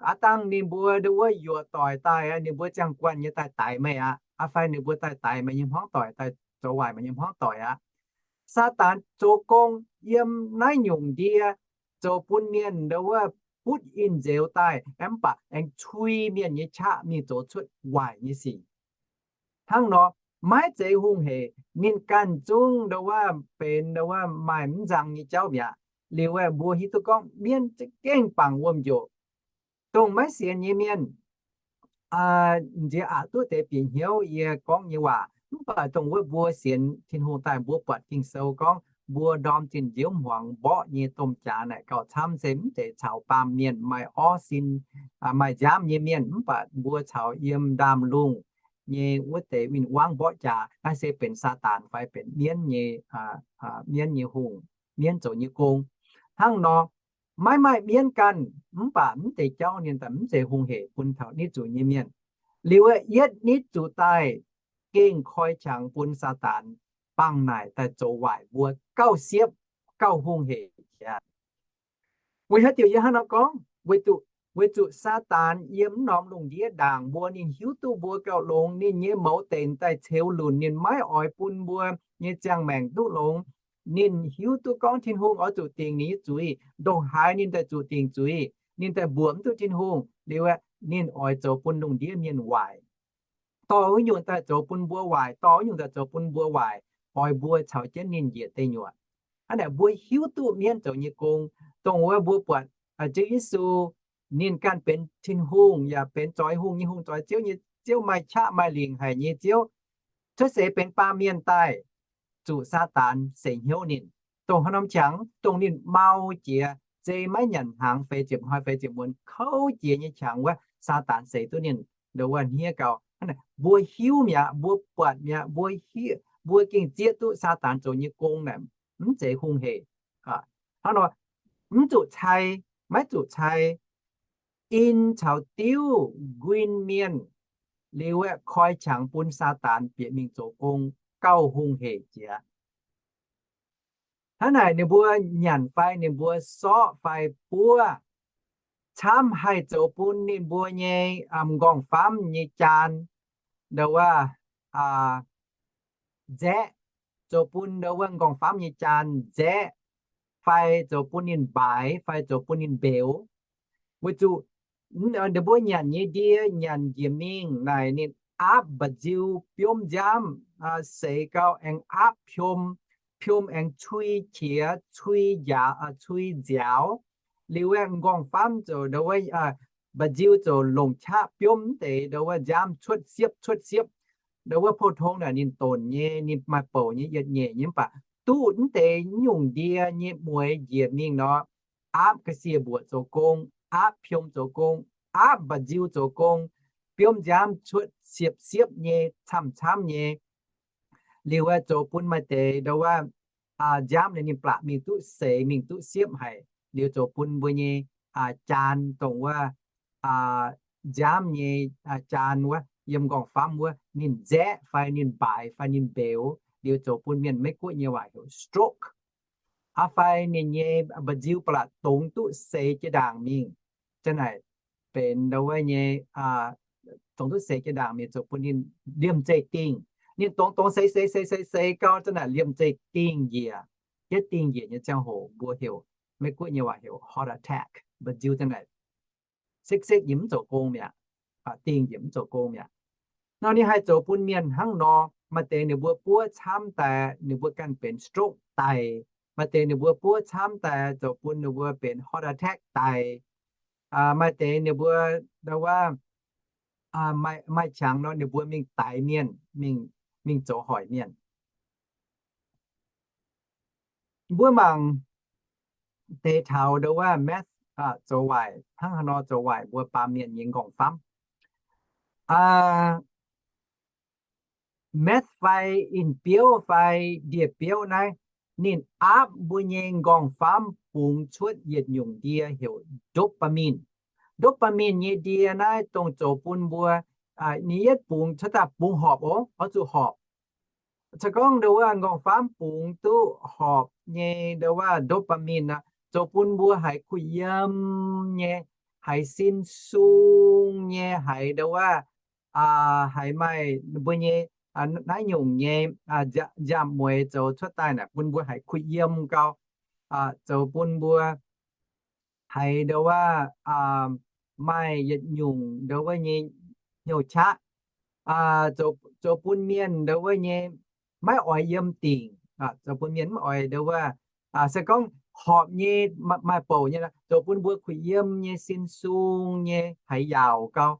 aav dangh ninh mbuo ndau wuov yuoqc doic daaih, ninh mbuo ziangh guanh nyei daaih daix meih aqv. Aa fai ninh mbuo daaih daix meih nyei hmuangv doic, daaih zoux waaic meih nyei hmuangv doic aqv. Saadaan zoux gong yiem naaiv nyungc ndie, zoux bun mienh ndau wuov butv in-nzeux daaih, mv baac aengx cui mienh nyei qaqv mingh zoux cuotv waaic nyei sic. Hnangv nor, maiv zeiz hungh hec. Ninh ganh zungv ndau wuov benx ndau wuov maaih mv nzang nyei jauv mi'aqv. Liuz aeqv, mbuo hiuv duqv gorngv mienv za'gengh bangc wuom-njoqc. Dongh maiv sienx nyei mienh, nziex aqc duqv deix bieqc hnyouv yie gorngv nyei waac. Mv baac dongh wuov mbuo sienx Tin-Hungh daaih mbuo buatc Ging-Sou gorngv mbuo ndorm zinh nziouv hmuangx mborqv nyei domh jaax naaic gauh camv se mv zeiz caux baamh mienh maaih orv sin, maaih nziaamv nyei mienh, mv baac mbuo caux yiem ndaamv-lungh nyei wuov deix win-wangv mborqv jaax. Naaiv se benx Saadaan fai benx mienv nyei, mienv nyei hungh, mienv zoux nyei gong. Hnangv nor, maiv maaih mienv ganh, mv baac mv deix jauv ninh daaih mv zeiz hungh hec bun taux nitv zuqc nyei mienh. Liuz aeqv, yietv nitv zuqc daaih gengh koi qangx bun Saadaan bangh naaic daaih zoux waaic mbuo gauh siepv, gauh hungh hec jiex. Weic haaix diuc yie hnangv nor gorngv? Weic zuqc, weic zuqc Saadaan yiem mv norm lungh ndiev ndaangc mbuo, ninh hiuv duqv mbuo gauh longx, ninh nyei mouz dengc daaih ceux lunc, ninh maiv oix bun mbuo nyei ziangh maengc duqv longx. Ninh hiuv duqv gorngv Tin-Hungh oix zuqc dingc ninh nyei zuiz, ndongc haaix ninh daaih zuqc dingc zuiz, ninh daaih mbuoqc mv duqv Tin-Hungh. Liuz aeqv, ninh oix zoux bun lungh ndiev mienh waaic. dorh wuov nyungc daaih zoux bun mbuo waaic, dorh wuov nyungc daaih zoux bun mbuo waaic, oix mbuo caux jienv ninh njiec deic nyuoqc. Hnangv naaic mbuo hiuv duqv mienv zoux nyei gong, dongh wuov mbuo buatc Ziouv Yesu, ninh ganh benx Tin-Hungh yaac benx zoix hungh nyei Hungh, zoix ziouv nyei Ziouv, maaih qaqv maaih lingc haic nyei Ziouv, cuotv seix benx baamh mienh daaih zuqc Saadaan seix hnyouv ninh. Dongh haaix norm qangx? Dongh ninh mau jiex, zei maiv nyanc hnaangx feix ziepc hnoi feix ziepc muonz kouv jiex nyei qangx wuov, Saadaan seix duqv ninh ndo wuov hniev gau. Mbuo hiuv mi'aqv, mbuo buatc mi'aqv, mbuo, mbuo gengh zieqv duqv Saadaan zoux nyei gong naaic mv zeiz hungh heic. Hnangv nor, mv zuqc cai, maiv zuqc cai. In caux diuv nquin mienh liuz aeqv, koi qangx bun Saadaan bieqc mingh zoux gong gauh hungh heic jiex. Hnangv naaic ninh mbuo nyanc fai ninh mbuo sorqv fai buov camv haih zoux bun ninh mbuo nyei m'nqorngv-famv nyei jaan, ndo wuov, nzaeqv, zoux bun ndo wuov m'nqorngv-famv nyei jaan nzaeqv, fai zoux bun ninh mbaaix, fai zoux bun ninh mbeux. Weic zuqc ninh mbuo nyanc nyei ndie nyanc njiec mingh naaic ninh aapv mba'nziu biomv nziaamv, seix gau aengx aapv piom, piom aengx cui qiex, cui nziaaux, cui nziaaux. Liuz aeqv, m'nqorngv-famv ziouc ndo wuov, mba'nziu ziouc longc qaqv biomv mv deix ndo wuov nziaamv cuotv siepv cuotv siepv. Ndo wuov pou-tong naaic ninh donc nyei, ninh maaih bouc nyei, yietc nyeic nyei, mv baac duqv mv deix nyungc ndie nyei mueix njiec mingh nor, aapv ga'sie mbuoqc zoux gong, aapv piom zoux gong, aapv mba'nziu zoux gong, biomv nziaamv cuotv siepv siepv nyei, camv-camv nyei. Liuz aeqv, zoux bun maaih deix ndo wuov nziaamv ninh blatc mingh duqv seix, mingh duqv siepv haic. Liuz zoux bun mbuo nyei jaan, dongh wuov nziaamv nyei jaan wuov, yiem m'nqorngv-famv wuov, ninh nzaeqv fai ninh mbaaix fai ninh mbeux, liuz zoux bun mienh Meiv-Guoqv nyei waac heuc stroke. Aa, fai ninh nyei mba'nziu blatc dongz duqv seix jiex ndaangc mingh, za'naaic benx ndo wuov nyei, dongz duqv seix jiex ndaangc mingh zoux bun ninh liemh zeih dingh. Ninh dongz dongz seix seix seix seix seix gau, za'naaic liemh zeih dingh njiec. Yietv dingh njiec nyei ziangh hoc mbuo heuc, Meiv-Guoqv nyei waac heuc heart attack. Mba'nziu za'naaic sekv-sekv yie mv zoux gong mi'aqv, dingh njiec mv zoux gong mi'aqv. Nor ninh haih zoux bun mienh hnangv nor. Maaih deix ninh mbuo buov camv daaih ninh mbuo ganh benx stroke daic. Maaih deix ninh mbuo buov camv daaih zoux bun ninh mbuo benx heart attack daic. Maaih deix ninh mbuo ndo wuov maaih qangx nor ninh mbuo mingh daix mienh, mingh zoux hoic mienh. Mbuo mangc deix taux ndo wuov meth zoux waaic, hnangv haaix nor zoux waaic mbuo baamh mienh nyei m'nqorngv-famv. Meth fai in-biouv fai ndie-biouv naaiv, ninh aapv mbuo nyei m'nqorngv-famv bungx cuotv yietc nyungc ndie heuc dopamine. Dopamine nyei ndie naaiv dongh zoux bun mbuo, ninh yietv bungx cuotv daaih bungx horpc oc, oix zuqc horpc. Se gorngv ndo wuov m'nqorngv-famv bungx duqv horpc nyei ndo wuov dopamine aqv, zoux bun mbuo haiz kuh yiem nyei, haiz sin sung nyei, haiz ndo wuov, haiz maaih mbuo nyei naaiv nyungc nyei nziaamv-mueiz zoux cuotv daaih naaic bun mbuo haiz kuh yiem gau, zoux bun mbuo haiz ndo wuov maaih yietc nyungc ndo wuov nyei hnyouv qaqv, zoux bun mienh ndo wuov nyei maiv oix yiem dingc, zoux bun mienh maiv oix ndo wuov, se gorngv horpc nyei, maaih bouc nyei, zoux bun mbuo kuh yiem nyei, sin sung nyei, haiz yaauc gau.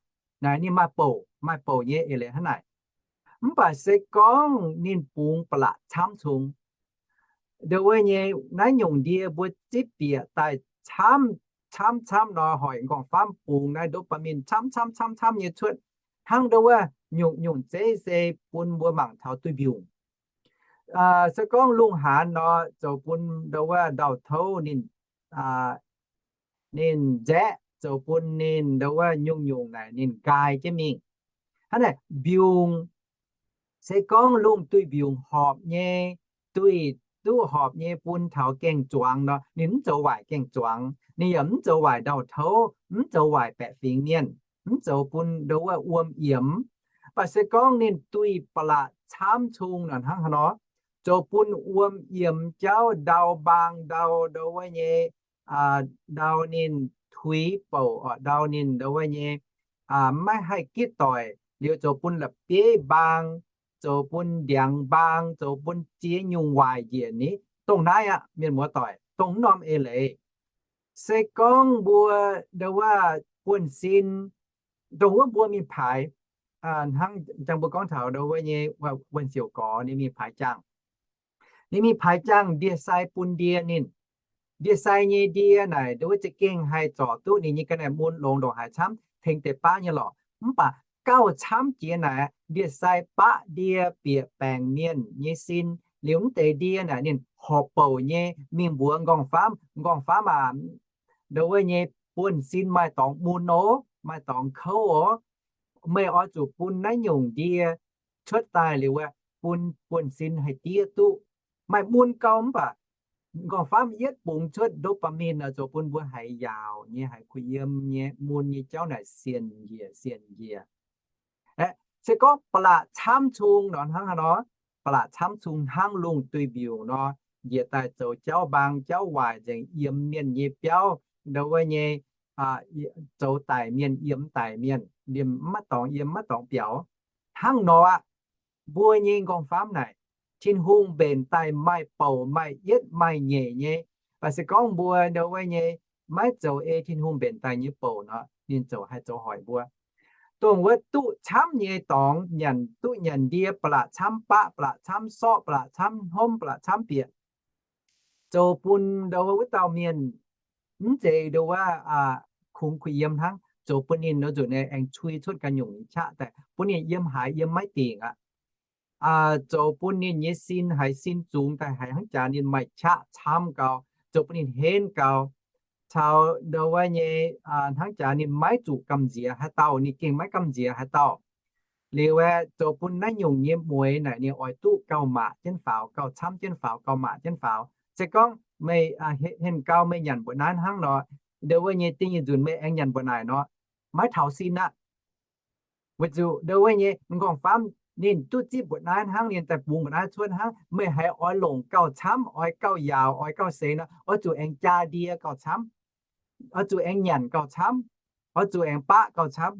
Naaiv ninh maaih bouc, maaih bouc nyei eix leiz hnangv naaic. Mv baac se gorngv ninh bungx ba'laqc camv cung, ndo wuov nyei naaiv nyungc ndie mbuo zipv bieqc daaih camv, camv camv nor, hoic m'nqorngv-famv bungx naaiv dopamine camv camv camv camv nyei cuotv, hnangv ndo wuov nyungc nyungc zeiv se bun mbuo mangc taux duih mbiungc. Se gorngv lungh haanz nor, zoux bun ndo wuov ndau-touv ninh, ninh nzaeqv, zoux bun ninh ndo wuov nyungc-nyungc naaic ninh nqaai jienv mingh. Hnangv naaic mbiungc, se gorngv lungh duih mbiungc horpc nyei, duih duqv horpc nyei bun taux gaeng-zuangx nor, ninh mv zoux waaic gaeng-zuangx, ninh yaac mv zoux waaic ndau-touv, mv zoux waaic baeqc fingx mienh, mv zoux bun ndo wuov wuom yiemx. Mv baac se gorngv ninh duih ba'laqc camv cung nor, hnangv haaix nor, zoux bun wuom yiemx jauv, ndau mbaang, ndau ndo wuov nyei, ndau ninh tuix bouc, ndau ninh ndo wuov nyei maiv haih gitv doic, liuz zoux bun la'bieiv mbaang, zoux bun ndiangx mbaang, zoux bun ziex nyungc waaic njiec ni. Dongh naaiv aqv, mienh muoz doic, dongh mv norm eix leiz. Se gorngv mbuo ndo wuov buonv-sin, dongh wuov mbuo mingh paaix, hnangv jangx mbuo gorngv taux ndo wuov nyei wuon-siouc gorx ninh mingh paaix jaangh. Ninh mingh paaix jaangh ndie-sai bun ndie ninh. Ndie-sai nyei ndie naaic ndo wuov za'gengh haih zorc duqv ninh nyei ga'naaiv mun longx ndongc haaix camv, tengx deix baav nyei lorqc. Mv baac gauh camv jiex naaic, ndie-sai baqv ndie bieqc baengc mienh nyei sin. Liuz mv deix ndie naaic ninh horpc bouc nyei mingh mbuox m'nqorngv-famv, m'nqorngv-famv aac, ndo wuov nyei buonv-sin maaih dorngx mun oc, maaih dorngx kouv oc. Meih oix zuqc bun naaiv nyungc ndie cuotv daaih liuz wuov, bun buonv-sin haih diev duqv. Maaih mun gau mv baac m'nqorngv-famv yietv bungx cuotv dopamine nor zoux bun mbuo haiz yaauc nyei, haiz kuh yiem nyei, mun nyei jauv naaic sienx njiec, sienx njiec. Aeqv, se gorngv ba'laqc camv cung nor hnangv haaix nor, ba'laqc camv cung hnangv lungh duih mbiungc nor, njiec daaih zoux jauv mbaang jauv waaic nzengc, yiem mienh nyei biauv, ndo wuov nyei, zoux daic mienh yiem daic mienh, maiv dorngx yiem maiv dorngx biaux. Hnangv nor aqv, mbuo nyei m'nqorngv-famv naaic, Tin-Hungh mbenc daaih maaih bouc maaih yietv maaih nyeic nyei. Baac se gorngv mbuo ndo wuov nyei maiv zoux ei Tin-Hungh mbenc daaih nyei bouc nor, ninh ziouc haih zoux hoic mbuo. Dongh wuov duqv camv nyei dorngx, nyanc duqv nyanc ndie, ba'laqc camv baqv, ba'laqc camv sorqv, ba'laqc camv hnomv, ba'laqc camv bieqc, zoux bun ndo wuov dauh mienh mv zeiz ndo wuov kungx kuh yiem hnangv, zoux bun ninh nor nzunc nyei aengx cui cuotv ganh nyungc nyei qaqv daaih, bun ninh yiem haaix yiem maiv dingc aqv. Zoux bun ninh nyei sin haiz sin zungx daaih haiz hnangv jaax ninh maaih qaqv camv gau, zoux bun ninh henv gau, caux ndo wuov nyei hnangv jaax ninh maiv zuqc gamh nziex haaix dauh, ninh gengh maiv gamh nziex haaix dauh. Liuz aeqv, zoux bun naaiv nyungc nyei mueix naaic ninh oix duqv gauh maac jienv faaux, gauh camv jienv faaux, gauh maac jienv faaux. Se gorngv meih henh gau meih nyanc mbuoqc naaiv hnangv nor, ndo wuov nyei ding nyei nzunc meih aengx nyanc mbuoqc naaic nor, maiv taux sin aqv. Weic zuqc ndo wuov nyei m'nqorngv-famv ninh duqv zipv mbuoqc naaiv hnangv, ninh daaih bungx mbuoqc naaiv cuotv hnangv, meih haiz oix longc gauh camv, oix gauh yaauc, oix gauh seix nor, oix zuqc aengx jaa ndie gauh camv, oix zuqc aengx nyanc gauh camv, oix zuqc aengx baqv gauh camv,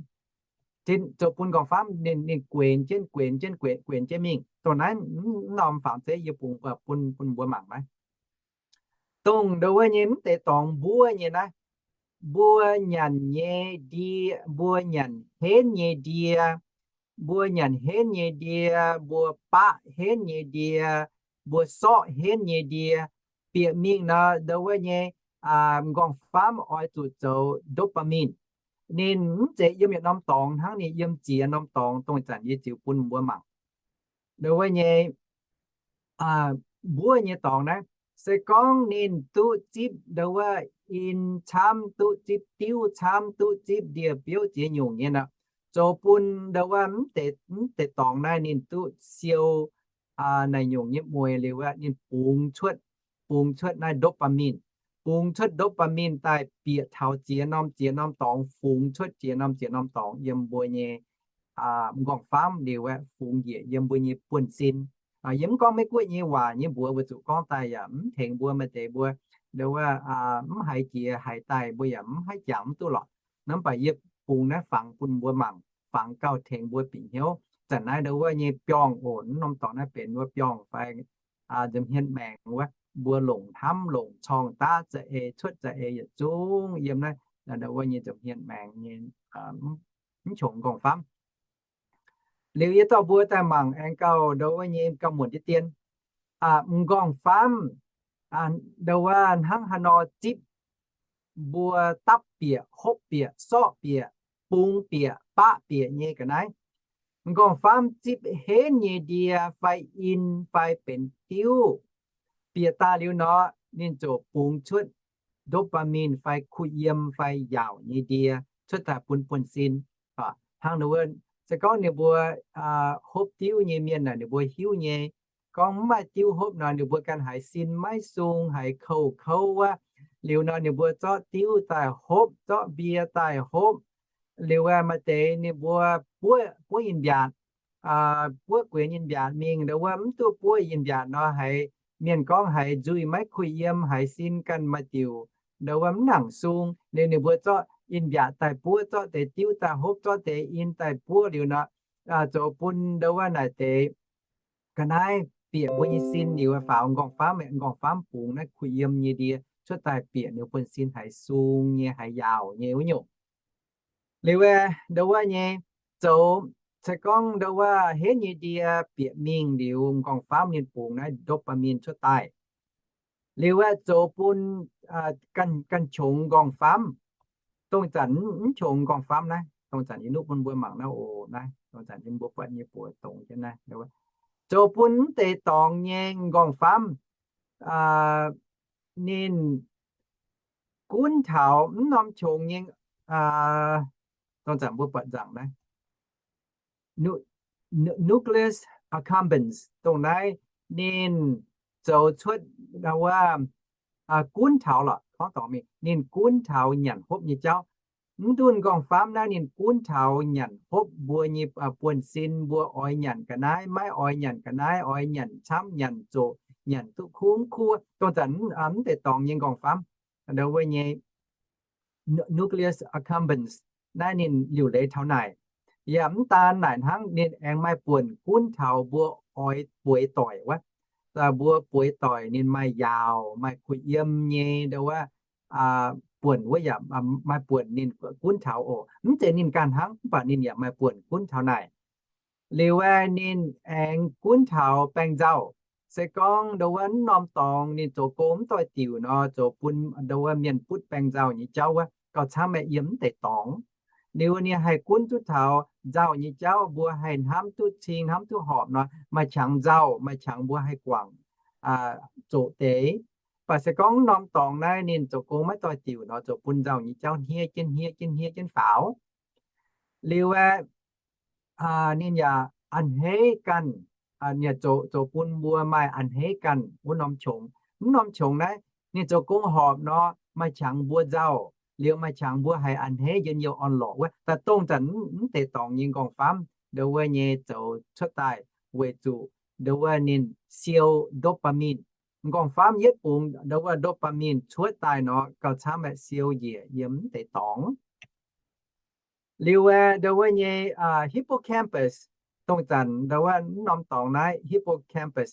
zoux bun m'nqorngv-famv ninh, ninh guenx jienv, guenx jienv, guenx, guenx jienv mingh. Dongh naaiv mv norm fangx zeiv yie bungx bun, bun mbuo mangc naaiv. Dongh ndo wuov nyei mv deix dorngx mbuov nyei naaiv, mbuo nyanc nyei ndie, mbuo nyanc henv nyei ndie, mbuo nyanc henv nyei ndie, mbuo baqv henv nyei ndie, mbuo sorqv henv nyei ndie, bieqc mingh nor ndo wuov nyei m'nqorngv-famv oix zuqc zoux dopamine. Ninh mv zeiz yiem yietc norm dorngx hnangv, ninh yiem ziex norm dorngx, dongh ih zanc yie ziux bun mbuo mangc. Ndo wuov nyei mbuov nyei dorngx naaiv, se gorngv ninh duqv zipv ndo wuov in camv, duqv zipv diuv camv, duqv zipv ndie-biouv ziex nyungc nyei nor, zoux bun ndo wuov mv deix dorngx naaiv ninh duqv siou naaic nyungc nyei mueix liuz aeqv, ninh bungx cuotv, bungx cuotv naaiv dopamine. Bungx cuotv dopamine daaih bieqc taux ziex norm ziex norm dorngx, fungx cuotv ziex norm ziex norm dorngx yiem mbuo nyei m'nqorngv-famv liuz aeqv, fungx njiec yiem mbuo nyei buonv-sin. Yie mv gorngv Meiv Guoqv nyei waac nyei mbuox weic zuqc gorngv daaih yaac mv tengx mbuo maaih deix mbuo ndo wuov mv haiz jiex haiz daaih mbuo yaac mv haih jangx mv duqv lorqc. Nor mv baac yie bungx naaiv fangx bun mbuo mangc, fangx gauh tengx mbuo bieqc hnyouv. Zanc naaiv ndo wuov nyei biorngh oc, norm dorngx naaiv benx wuov biorngh fai nza'hmien maengx wuov, mbuo longc hnamv longc corng daav za'eix cuotv za'eix yietc zungv yiem naaiv ndo wuov nyei nza'hmien maengx nyei mv qongx m'nqorngv-famv. Liuz yie dorh mbuo daaih mangc aengx gauh ndo wuov nyei gauh muonc deix dien. M'nqorngv-famv ndo wuov hnangv haaix nor zipv mbuo dapv bieqc, hopv bieqc, sorqv bieqc, bungx bieqc, baqv bieqc nyei ga'naaiv. M'nqorngv-famv zipv henv nyei ndie fai in fai benx diuv bieqc daaih liuz nor, ninh ziouc bungx cuotv dopamine fai kuh yiem fai yaauc nyei ndie cuotv daaih bun buonv-sin. Hnangv ndo wuov, se gorngv ninh mbuo hopv diuv nyei mienh naaic ninh mbuo hiuv nyei. Gorngv mv maaih diuv hopv nor, ninh mbuo ganh haiz sin maiv sung, haiz kouv kouv wuov. Liuz nor ninh mbuo zorqv diuv daaih hopv, zorqv mbie daaih hopv. Liuz maaih deix ninh mbuo buov, buov in-mbiaatc, buov guenx in-mbiaatc mingh ndo wuov, mv duqv buov in-mbiaatc nor haiz mienh gorngv haiz nzuih maiv kuh yiem, haiz sin ganh maaih diuc ndo wuov mv nangc sung. Liuz ninh mbuo zorqv in-mbiaatc daaih buov, zorqv deix diuv daaih hopv, zorqv deix in daaih buov liuz nor, zoux bun ndo wuov naaic deix ga'naaiv bieqc mbuo nyei sin liuz faaux nqorngv-famv, nqorngv-famv bungx naaiv kuh yiem nyei ndie cuotv daaih bieqc ninh buonv-sin haiz sung nyei, haiz yaauc nyei wuov nyungc. Liuz aeqv, ndo wuov nyei zoux, se gorngv ndo wuov henv nyei ndie bieqc mingh liuz nqorngv-famv ninh bungx naaiv dopamine cuotv daaih. Liuz aeqv, zoux bun ganh qongx nqorngv-famv, dongh zanc mv qongx nqorngv-famv naaiv, dongh zanc yie nuqv bun mbuo mangc naaiv oc, naaiv dongh zanc yie mbuo buatc nyei buoz dongz jienv naaiv, zoux bun mv deix dorngx nyei nqorngv-famv ninh gunv taux mv norm qongx nyei, dongh zanc mbuo buatc nzaangc naaiv nucleus accumbens dongh naaiv ninh zoux cuotv wuov gunv taux lorqc, gorngv dorngx mingh ninh gunv taux nyanc hopv nyei jauv. Mv ndunh nqorngv-famv naaiv ninh gunv taux nyanc hopv mbuo nyei buonv-sin, mbuo oix nyanc ga'naaiv, maiv oix nyanc ga'naaiv, oix nyanc camv, nyanc zoqc, nyanc duqv kuv mv kuv, dongh zanc mv deix dorngx nyei nqorngv-famv, ndo wuov nyei nucleus accumbens naaiv ninh liuc leiz taux naaic. Yaac mv daan naaic hnangv, ninh aengx maaih buonc gunv taux mbuo oix bueix doic wuov. Mbuo bueix doic ninh maaih yaauc, maaih kuh yiem nyei ndo wuov buonc wuov yaac maaih buonc ninh gunv taux oc. Mv zeiz ninh ganh hnangv, mv baac ninh yaac maaih buonc gunv taux naaic. Liuz aeqv, ninh aengx gunv taux baeng nzauh. Se gorngv ndo wuov mv norm dorngx ninh zoux gong mv doix-diuc nor, zoux bun ndo wuov mienh butv baeng nzauh nyei jauv wuov, gauh camv aeqv, yiem mv deix dorngx. Liuz ninh haih gunv duqv taux nzauh nyei jauv, mbuo haih hnamv duqv cing, hnamv duqv horpc nor, maaih qangx nzauh, maaih qangx mbuo haih guangc zoqc deix. Mv baac se gorngv mv norm dorngx naaiv ninh zoux gong maiv doix-diuc nor, zoux bun nzauh nyei jauv hniev jienv, hniev jienv, hniev jienv faaux. Liuz aeqv, ninh yaac a'hneiv ganh, zoux bun mbuo maaih a'hneiv ganh wuov norm qongx. Mv norm qongx naaiv ninh zoux gong horpc nor, maaih qangx mbuo nzauh, liuz maaih qangx mbuo haiz a'hneiv njien-youh orn-lorqc wuov. Daaih dongh zanc mv deix dorngx nyei nqorngv-famv ndo wuov nyei zoux cuotv daaih weic zuqc ndo wuov ninh siou dopamine. Nqorngv-famv yietv bungx ndo wuov dopamine cuotv daaih nor, gauh camv aeqv, siou njiec yiem mv deix dorngx. Liuz aeqv, ndo wuov nyei hippocampus, dongh zanc ndo wuov mv norm dorngx naaiv hippocampus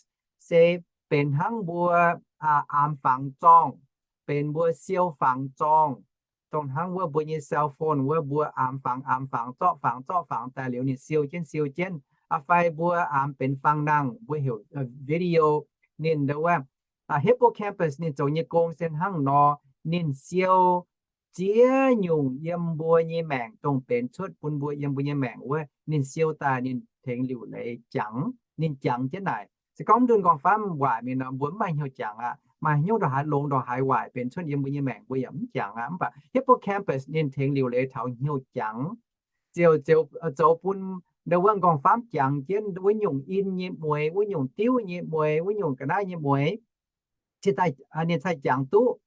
se benx hnangv mbuo aamx fangx zorngh, benx mbuo siou fangx zorngh, dongh hnangv wuov mbuo nyei cell phone wuov mbuo aamx fangx aamx fangx zorqv fangx zorqv fangx daaih liuz ninh siou jienv siou jienv. Fai mbuo aamx benx fangx nangh mbuo heuc video, ninh ndo wuov hippocampus ninh zoux nyei gong se hnangv nor, ninh siou ziex nyungc yiem mbuo nyei maengc, dongh benx cuotv bun mbuo yiem mbuo nyei maengc wuov, ninh siou daaih ninh tengx liuc leiz jangx, ninh jangx jienv naaic. Se gorngv ndunh nqorngv-famv waaic mingh nor, mbuo mv maaih hnyouv jangx aqv. Maaih hnyouv ndongc haaix longx ndongc haaix waaic benx cuotv yiem mbuo nyei maengc, mbuo yaac mv jangx aqv. Mv baac hippocampus ninh tengx liuc leiz taux hnyouv jangx, ziouc zoux bun ndo wuov nqorngv-famv jangx jienv wuov nyungc in nyei mueix, wuov nyungc diuv nyei mueix, wuov nyungc ga'naaiv nyei mueix, ninh cai jangx duqv.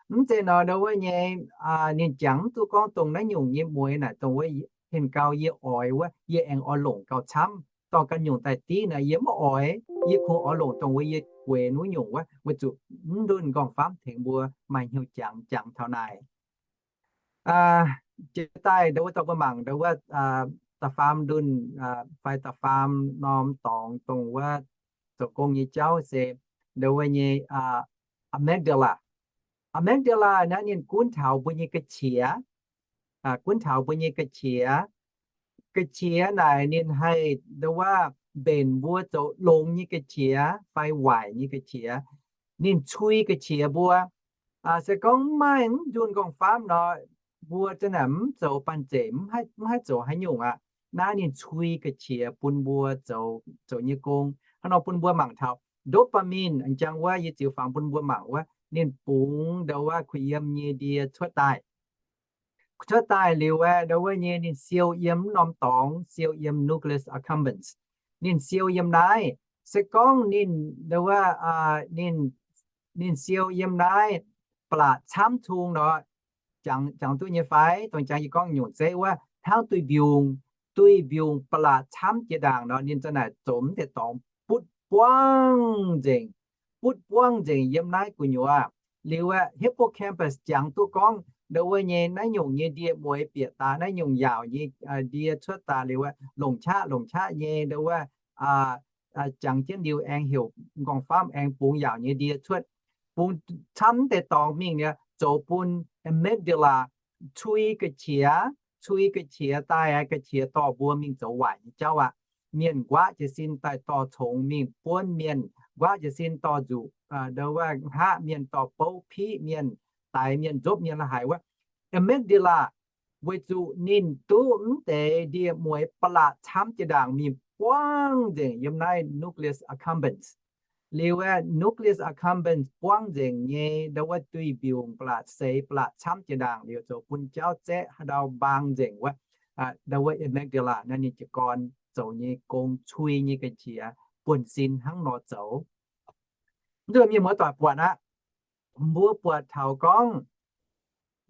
Mv zeiz nor ndo wuov nyei, ninh jangx mv duqv gorngv dongh naaiv nyungc nyei mueix naaic dongh wuov, hengx gau yie oix wuov, yie aengx oix longc gauh camv. Dorh ganh nyungc daaih div naaic yie mv oix, yie kungx oix longc dongh wuov yie guenx wuov nyungc wuov, weic zuqc mv ndunh nqorngv-famv tengx mbuo maaih hnyouv jangx, jangx taux naaic. Jiex daaih ndo wuov dorh mbuo mangc ndo wuov da'faam ndunh fai da'faam norm dorngx dongh wuov zoux gong nyei jauv se ndo wuov nyei amygdala. Amygdala naaiv ninh gunv taux mbuo nyei ga'qiex, gunv taux mbuo nyei ga'qiex. Ga'qiex naaic ninh haih ndo wuov mbenc mbuo zoux longx nyei ga'qiex fai waaic nyei ga'qiex. Ninh cui ga'qiex mbuo. Se gorngv mv maaih mv ndunh nqorngv-famv nor, mbuo za'naaic mv zoux banh zeic, mv haih zoux haaix nyungc aqv. Naaiv ninh cui ga'qiex bun mbuo zoux nyei gong. Hnangv nor bun mbuo mangc taux dopamine, njang wuov yie ziux fangx bun mbuo mangc wuov, ninh bungx ndo wuov kuh yiem nyei ndie cuotv daaih. Cuotv daaih liuz aeqv, ndo wuov nyei ninh siou yiem mv norm dorngx, siou yiem nucleus accumbens. Ninh siou yiem naaiv. Se gorngv ninh ndo wuov, ninh siou yiem naaiv, ba'laqc camv cung nor, jangx duqv nyei fai? Dongh jangx yie gorngv nyungc zeiv wuov, hnangv duih mbiungc, duih mbiungc ba'laqc camv jiex ndaangc nor, ninh za'naaic zoux mv deix dorngx butv buangv nzengc, butv buangv nzengc yiem naaiv gu'nyuoz. Liuz aeqv, hippocampus jangx duqv gorngv ndo wuov nyei naaiv nyungc nyei ndie-mueiz bieqc daaih, naaiv nyungc yaauc nyei ndie cuotv daaih liuz, longc qaqv longc qaqv nyei ndo wuov jangx jienv liuz aengx heuc m'nqorngv-famv aengx bungx yaauc nyei ndie cuotv, bungx camv deix dorngx mingh liuz zoux bun amygdala, cui ga'qiex, cui ga'qiex daaih, ga'qiex dorh mbuo mingh zoux waaic nyei jauv aqv. Mienh nquaqv jiez sin daaih dorh congx mingh buonv mienh, nquaqv jiez sin dorh nzuqc, ndo wuov hngaqv mienh, dorh bouv piqv mienh, daix mienh, nzopv mienh la'haic wuov. Amygdala weic zuqc ninh duqv mv deix ndie-mueiz ba'laqc camv jiex ndaangc mingh buangv nzengc yiem naaiv nucleus accumbens. Liuz wuov nucleus accumbens buangv nzengc nyei ndo wuov duih mbiungc ba'laqc, seix ba'laqc camv jiex ndaangc liuz zoux bun jauv zaeqv haaix ndau mbaang nzengc wuov, ndo wuov amygdala naaiv ninh jiez gorn zoux nyei gong, cui nyei ga'qiex buonv-sin hnangv nor zoux. Mv zuqc mienh muoz-doic buatc aqv. Mbuo buatc taux gorngv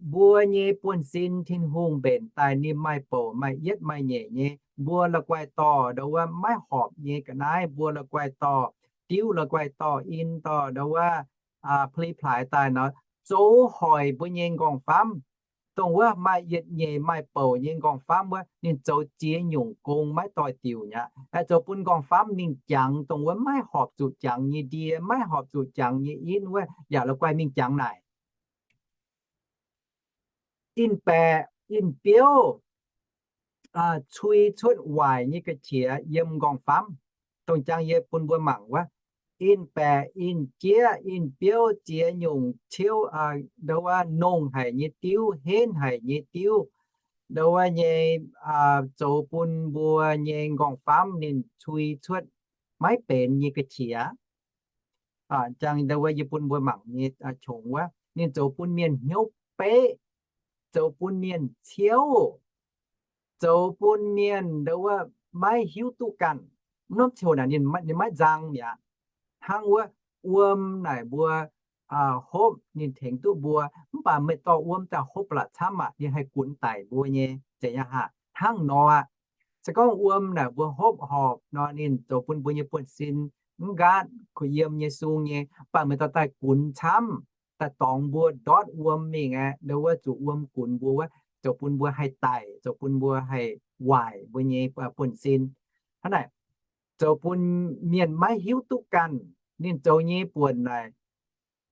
mbuo nyei buonv-sin Tin-Hungh mbenc daaih ninh maaih bouc maaih yietv maaih nyeic nyei. Mbuo la'guaih dorh ndo wuov maiv horpc nyei ga'naaiv, mbuo la'guaih dorh diuv, la'guaih dorh in, dorh ndo wuov pli-plaaix daaih nor, zoux hoic mbuo nyei m'nqorngv-famv. Dongh wuov maaih yietc nyeic maaih bouc nyei m'nqorngv-famv wuov, ninh zoux ziex nyungc gong maiv doix-diuc mi'aqv. Zoux bun m'nqorngv-famv mingh jangx dongh wuov maiv horpc zuqc jangx nyei ndie, maiv horpc zuqc jangx nyei in wuov, yaac la'guaih mingh jangx naaic. In-baeqc in-biouv cui cuotv waaic nyei ga'qiex yiem m'nqorngv-famv. Dongh jangx yie bun mbuo mangc wuov, in-baeqc in-jieqv in-biouv ziex nyungc ciouv, ndo wuov nongh haic nyei diuv, henv haic nyei diuv, ndo wuov nyei zoux bun mbuo nyei m'nqorngv-famv ninh cui cuotv maiv benx nyei ga'qiex. Jangx ndo wuov yie bun mbuo mangc nyei qongx wuov, ninh zoux bun mienh hnyouv beqv, zoux bun mienh ciouv, zoux bun mienh ndo wuov maiv hiuv duqv ganh. Mv norm ziangh hoc naaic ninh maiv nzang mi'aqv. Hnangv wuov wuom naaic mbuo hopv ninh tengx duqv mbuo, mv baac meih dorh wuom daaih hopv ba'laqc camv aqv, ninh haih gunx daic mbuo nyei, zeiz nyei haac. Hnangv nor aqv. Se gorngv wuom naaic mbuo hopv horpc nor, ninh zoux bun mbuo nyei buonv-sin mv nqaatv kuh yiem nyei sung nyei, mv baac meih dorh daaih gunx camv, daaih dorngx mbuo ndortv wuom mingh aeqv, ndo wuov zuqc wuom gunx mbuo wuov, zoux bun mbuo haih daic, zoux bun mbuo haih waaic mbuo nyei buonv-sin. Hnangv naaic, zoux bun mienh maiv hiuv duqv ganh. Ninh zoux nyei buonc naaic,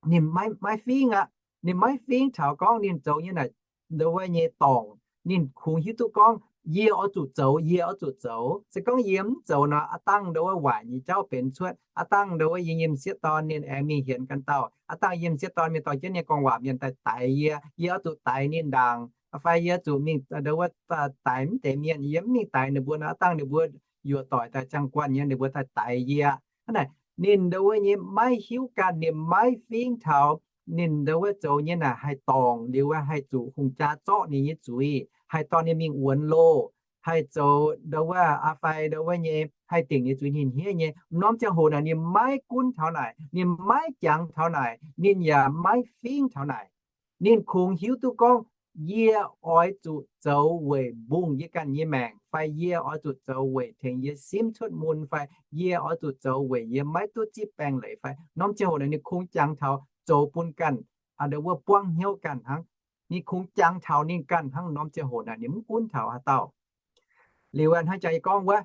ninh maiv fingx aqv. Ninh maiv fingx taux gorngv ninh zoux nyei naaic, ndo wuov nyei dorngc, ninh kungx hiuv duqv gorngv, yie oix zuqc zoux, yie oix zuqc zoux. Se gorngv yie mv zoux nor, aav dangh ndo wuov waaic nyei jauv benx cuotv. Aav dangh ndo wuov yie nyei m'sieqv dorn ninh aengx mingh hienx ganh dauh. Aav dangh yie m'sieqv dorn mingh dorh jienv nyei gorngv waac mienh daaih daix yie. Yie oix zuqc daix ninh ndaangc, fai yie oix zuqc mingh ndo wuov daix mv deix mienh. Yie mv mingh daix ninh mbuo nor, aav dangh ninh mbuo yuoqc doic daaih ziangh guanh nyei, ninh mbuo daaih daix yie. Hnangv naaic, ninh ndo wuov nyei maiv hiuv ganh, ninh maiv fingx taux ninh ndo wuov zoux nyei naaic haih dorngc liuz haih zuqc hungh jaa zorqv ninh nyei zuiz, haih dorh ninh mingh wuonx loh, haih zoux ndo wuov aqv fai ndo wuov nyei haih dingc ninh zuiz ninh hniev nyei. M'norm ziangh hoc naaic ninh maiv gunv taux naaic, ninh maiv jangx taux naaic, ninh yaac maiv fingx taux naaic. Ninh kungx hiuv duqv gorngv, yie oix zuqc zoux weic mbungh yie ganh nyei maengc, fai yie oix zuqc zoux weic tengx yie simv cuotv mun, fai yie oix zuqc zoux weic yie maiv duqv zipv baengh leiz, fai norm ziangh hoc naaic ninh kungx jangx taux zoux bun ganh, ndo wuov buangv hnyouv ganh hnangv. Ninh kungx jangx taux ninh ganh hnangv. Norm ziangh hoc naaic ninh mv gunv taux haaix dauh. Liuz hnangv jaax yie gorngv wuov,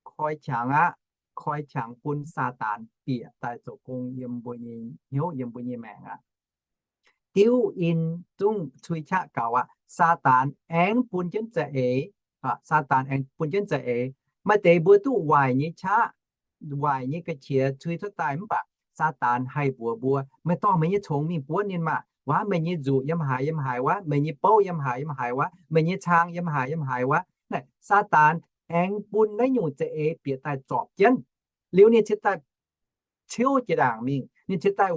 koi qangx aqv. Koi qangx bun Saadaan bieqc daaih zoux gong yiem mbuo nyei hnyouv, yiem mbuo nyei maengc aqv. Diuv in zungv cui qaqv gaux aqv. Saadaan aengx bun jienv za'eix. Saadaan aengx bun jienv za'eix. Maaih deix mbuo duqv waaic nyei qaqv, waaic nyei ga'qiex cui cuotv daaih mv baac Saadaan haih mbuox mbuo, meih dorh meih nyei congx mingh buonv ninh maah! Waac meih nyei nzuqc yiem haaix yiem haaix waac, meih nyei bouv yiem haaix yiem haaix waac, meih nyei cang yiem haaix yiem haaix waac. Naaic Saadaan aengx bun naaiv nyungc za'eix bieqc daaih zorpc jienv. Liuz ninh ciex daaih ciouv jiex ndaangc mingh, ninh ciex daaih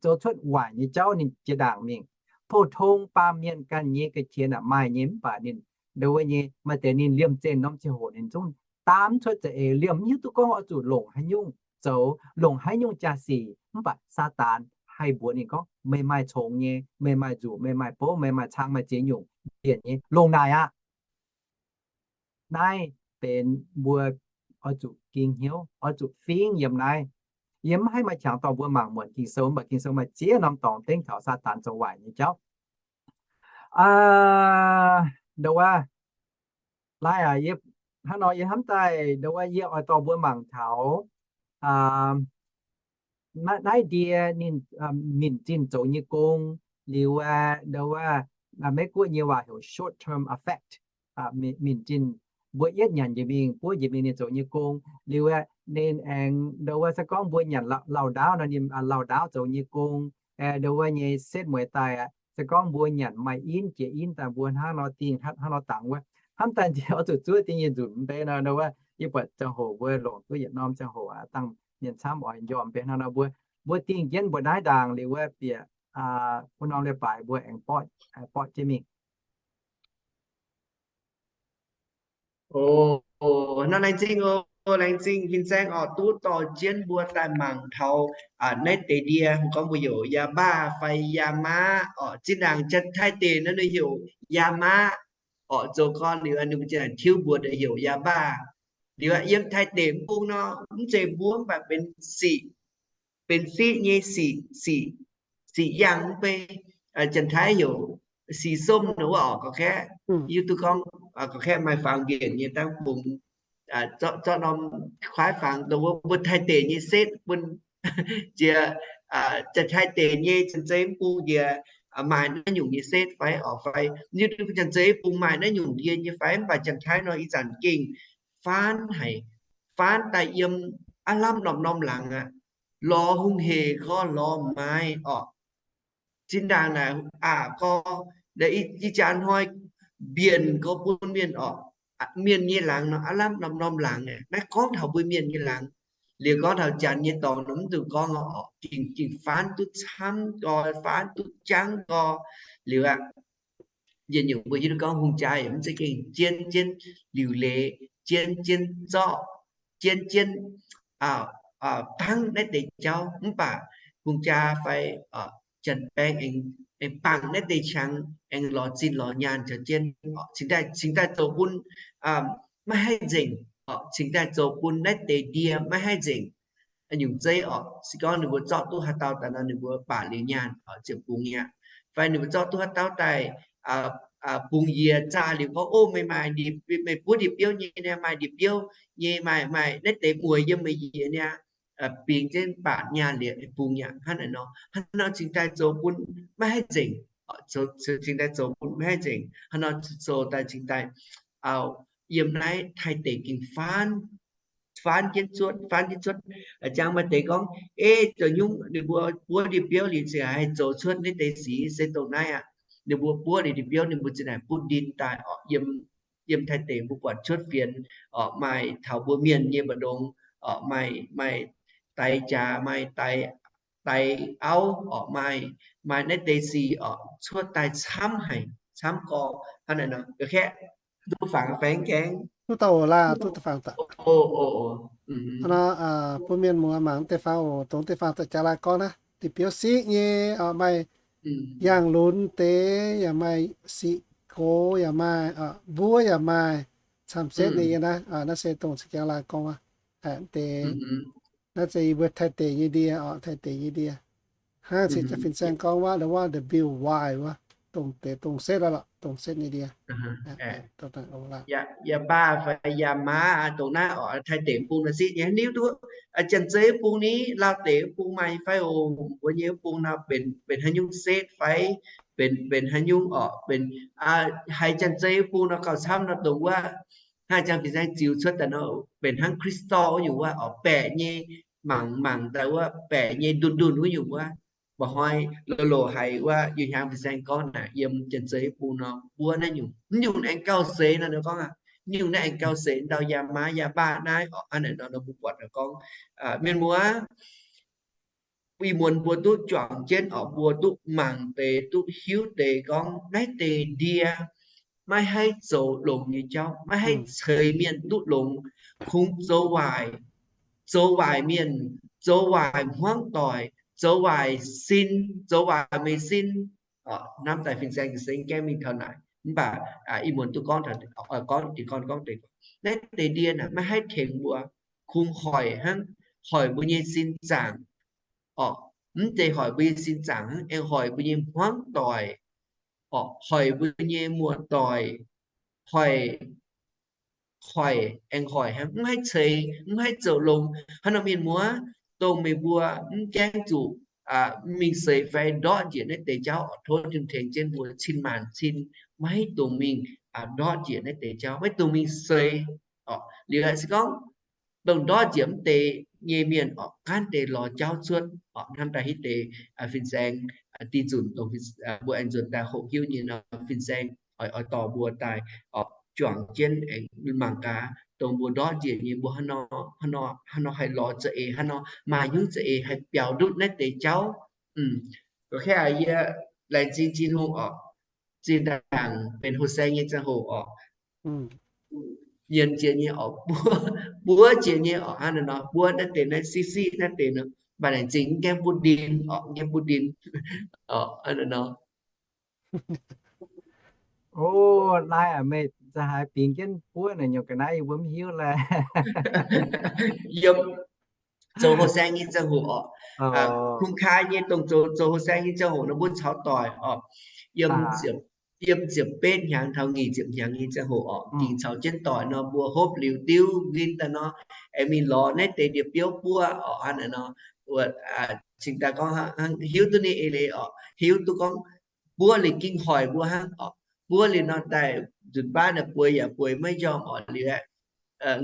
zoux cuotv waaic nyei jauv ninh jiex ndaangc mingh. Pou-tong baamh mienh ganh nyei ga'qiex naaic maaih nyei mv baac ninh ndo wuov nyei maaih deix ninh liemh zeih norm ziangh hoc ninh zungv daamv cuotv za'eix, liemh mv hiuv duqv gorngv oix zuqc longc haaix nyungc zoux, longc haaix nyungc jaa-sic. Mv baac Saadaan haih mbuox ninh gorngv, meih maaih congx nyei, meih maaih nzuqc, meih maaih bouv, meih maaih cang, maaih ziex nyungc mbienc nyei, longc naaic aqv. Naaiv benx mbuo oix zuqc ging hnyouv, oix zuqc fingx yiem naaiv. Yie mv haih maaih qangx dorh mbuo mangc muonc Ging-Sou, mv baac Ging-Sou maaih ziex norm dorngx dengv taux Saadaan zoux waaic nyei jauv. Aa, ndau wuov, laai aac, yie hnangv nor yie hnamv daaih ndau wuov yie oix dorh mbuo mangc taux, aa, naaiv, naaiv ndie ninh, aa, minc zinh zoux nyei gong, liuz aeqv, ndau wuov, aa, Meiv-Guoqv nyei waac heuc short term effect. Aa, minc, minc zinh mbuo yietv nyanc njiec mingh, buov njiec mingh ninh zoux nyei gong, liuz aeqv, ninh aengx ndau wuov se gorngv mbuo nyanc lauh, lauh ndaauv nor ninh, aa, lauh ndaauv zoux nyei gong, aeqv, ndau wuov nyei setv mueiz daaih aqv. Se gorngv mbuo nyanc maaih inv jiex inv daaih mbuo hnangv nor dingh, hnangv, hnangv nor dangx wuov. Hnamv daaih nziex oix zuqc zuov dingh nyei nzunc mv bei nor, ndau wuov, yie buatc ziangh hoc mbuo longc duqv yietc norm ziangh hoc aqv, dangh mienh camv oix njormh mv bei hnangv nor mbuo, mbuo dingh jienv mbuo naaiv ndaangc liuz wuov bieqc, aa, wuov norm leiz-baaix mbuo aengx borqv, aa, borqv jienv mingh. O, nor laengz zingh o, laengz zingh fin-saeng oc, duqv dorh jienv mbuo daaih mangc taux, aa, naaiv deix ndie, gorngv mbuo heuc yabaah fai yamaah oc. Zinh ndaangc Taiv deic nor ninh heuc yamaah oc, zoux gorn liuz ninh mbuo zinh ndaangc tiuv mbuox heuc yabaah. Liuz yiem Taiv deic mv bung nor mv zeiz mbuov, mv baac benx sic, benx siqv nyei sic, sic, sic yangh mv bei, Janx-Taiv heuc sic somv nor wuov oc, gauh kaeqv, hiuv duqv gorngv, gauh kaeqv maaih fangx mbienc nyei dangv bungx, zorqv, zorqv norm kuaaiv fangx dongh wuov mbuo Taiv deic nyei setv bun jiex, Janx-Taiv deic nyei Janx-Zei mv bung njiec, maaih naaiv nyungc nyei setv fai oc, fai hiuv duqv Janx-Zei mv bung maaih naaiv nyungc ndie nyei fai, mv baac Janx-Taiv nor ih zanc gengh faanv haic, faanv daaih yiem aav lamh norm-norm laangz aqv. Lorz hungh hec gorx lorz maaiz orqc. Zinh ndaangc naaic aqc gorx, ih jaax hnoi mbienc gorx bun mienh orqc, mienh nyei laangz nor aav lamh norm-norm laangz aqv. Naaiv gorngv taux mbuo mienh nyei laangz. Liuz gorngv taux janx nyei dorngx nor mv dungx gorngv orqc, gengh, gengh faanv duqv camv gorx, faanv duqv jangv gorx. Liuz aqv, yietc nyungc mbuo hiuv duqv gorngv hungh jaa yaac mv zeiz gengh jienv jienv liuc leiz, jienv jienv zorqv, jienv jienv bangv naaiv deix jauv. Mv baac hungh jaa fai janx-baeng aengx bangc naaiv deix qangx, aengx lorz zinh lorz nyaanh caux jienv, cingx daaih, cingx daaih zoux bun maiv haih nzengc, cingx daaih zoux bun naaiv deix ndie maiv haih nzengc. Nyungc zeiv orqc, se gorngv ninh mbuo zorqv duqv haaix dauh daaih nor, ninh mbuo baac liuz nyaanh ziouc bungx aqv. Fai ninh mbuo zorqv duqv haaix dauh daaih bungx yie zaah liuz gorngv, O, meih maaih, meih buov ndie-biouv nyei niaa, maaih ndie-biouv nyei, maaih, maaih naaiv deix mueiz yiem meih njiec niaa, bingx jienv baac nyaanh liuz bungx aqv. Hnangv naaiv nor, hnangv nor cingx daaih zoux bun maiv haih nzengc, cingx daaih zoux bun maiv haih nzengc. Hnangv nor zoux daaih cingx daaih yiem naaiv Taiv deic gengh faanv, faanv jienv cuotv, faanv jienv cuotv. Jangx maaih deix gorngv, Ei, zoux nyungc ninh mbuo buov ndie-biouv liuz ziouc haih zoux cuotv naaiv deix sic se dongh naaiv aqv. Ninh mbuo buov liuz ndie-biouv ninh mbuo zinh naaic butv ndin daaih orqc, yiem, yiem Taiv deic mbuo buatc cuotv fienx orqc, maaih taux mbuo mienh nyei mbu'ndongx orqc, maaih, maaih daix jaax, maaih daix, daix auv orqc, maaih, maaih naaiv deix sic orqc, cuotv daaih camv haic, camv gorx. Hnangv naaic nor, ga'kaeqv duqv fangx faeng gaengh. Duqv dauh oc laah, duqv dauh fangx daaih. Hnangv nor, bun mienh muoz mangc deix fangx oc, dongh deix fangx daaih jaax laai gorngv naaiv, ndie-biouv siqv nyei orqc, maaih yangh lunx deix, yaac maaih siqv gox, yaac maaih mbuov, yaac maaih camv setv nyei naaiv. Naaiv se dongh za'jangx laai gorngv wuov deix. Naaiv se yie mbuo Taiv deic nyei ndie orqc, Taiv deic nyei ndie. Hnangv cingx fin-saeng gorngv wuov, wuov the build wild wuov, dongh deix dongh setv lorqc, dongh setv nyei ndie. Yaac baac fai yaac maaz dongh naaiv orqc, Taiv deic bung nor siqv nyei. Haaix nyungc duqv, Janx-Zei bung ni, Laauv deic bung maaih fai oc, mbuo nyei bung nor benx, benx haaix nyungc setv fai, benx, benx haaix nyungc orqc, benx, haiz Janx-Zei bung nor gauh camv nor dongh wuov, hnangv jangx fin-saeng ziux cuotv daaih nor benx hnangv crystal wuov nyungc wuov orqc, baeqc nyei, mangc, mangc daaih wuov baeqc nyei ndunh ndunh wuov nyungc wuov. Mba'hnoi loz-loz haiz wuov yie hnyangx fin-saeng gorngv naaic yiem Janx-Zei bung nor mbuov naaiv nyungc, mv nyungc aengx gauh seix nor, ninh gorngv aqv, mv nyungc naaiv aengx gauh seix, ndau yaac maaz yaac baac naaiv orqc. Hnangv naaic nor mbuo buatc gorngv, mienh muoz, ih muonz mbuo duqv juangc jienv orqc, mbuo duqv mangc deix, duqv hiuv deix gorngv naaiv deix ndie maiv haih zoux longx nyei jauv, maiv haih ceix mienh duqv longx, kungx zoux waaic, zoux waaic mienh, zoux waaic hmuangv doic, zoux waaic sin, zoux waaic meih sin. Hnamv daaih fin-saeng ga'seng gaengh mingh taux naaic, mv baac ih muonz duqv gorngv, gorngv deix gorn gorngv deix, naaiv deix ndie naaic maiv haih tengx mbuo, kungx hoic hnangv, hoic mbuo nyei sin zaangc orqc. Mv zeiz hoic mbuo nyei sin zaangc hnangv, aengx hoic mbuo nyei hmuangv doic. orqc, hoic mbuo nyei muoz-doic, hoic, hoic, aengx hoic hnangv, mv haih ceix, mv haih zoux longx. Hnangv nor mienh muoz, dongh meih mbuo mv gaengh zuqc mingh seix fai ndortv njiec naaiv deix jauv, orqc, tov Tin-Hungh tengx jienv mbuo cin maanc cin, maiv dungx mingh ndortv njiec naaiv deix jauv, maiv dungx mingh seix, orqc. Liuz se gorngv dongh ndortv njiec mv deix nyei mienh, orqc, gaanv deix lorz jauv cuotv, orqc, hnamv daaih hitv deix fin-saeng dih nzunc dongh mbuo aengx nzuonx daaih hoqc hiuv nyei nor, fin-saeng oix dorh mbuo daaih, orqc, juangc jienv aengx mangc gaax dongh mbuo ndortv njiec nyei mbuo hnangv nor, hnangv nor haih lorz za'eix, hnangv nor maaih nyungc za'eix haih biaux ndutv naaiv deix jauv. Gorngv yie laengz zingh Tin-Hungh, orqc, zinh ndaangc benx houh saeng nyei ziangh hoc, orqc, nyienz jiex nyei, orqc, buov jiex nyei, orqc, hnangv naaiv nor, buov naaiv deix, naaiv siqv siqv naaiv deix nor, mv baac laengz zingh mv gaengh butv ndin, orqc, mv gaengh butv ndin, orqc, hnangv naaiv nor. O, naaiv meih nza'haaix bingx jienv buov naaic nyungc ga'naaiv yie mbuo mv hiuv laeh. Yiem zoux houh saeng nyei ziangh hoc, orqc, kungx kaaix nyei dongh zoux, zoux houh saeng nyei ziangh hoc nor mbuo caux doic, orqc, yiem ziepc betv hnyangx taux nyic ziepc hnyangx nyei ziangh hoc, orqc, ging caux jienv doic nor mbuo hopv liuz diuv nquin daaih nor, aengx mingh lorz naaiv deix ndie-biouv buov, orqc, hnangv naaiv nor. Cingx daaih gorngv hiuv duqv ninh eix leiz, orqc, hiuv duqv gorngv buov liuz ging hoic mbuo hnangv, orqc, buov liuz nor daaih nzunc baav naaic bueix yaac bueix maiv njormh, orqc, liuz aeqv,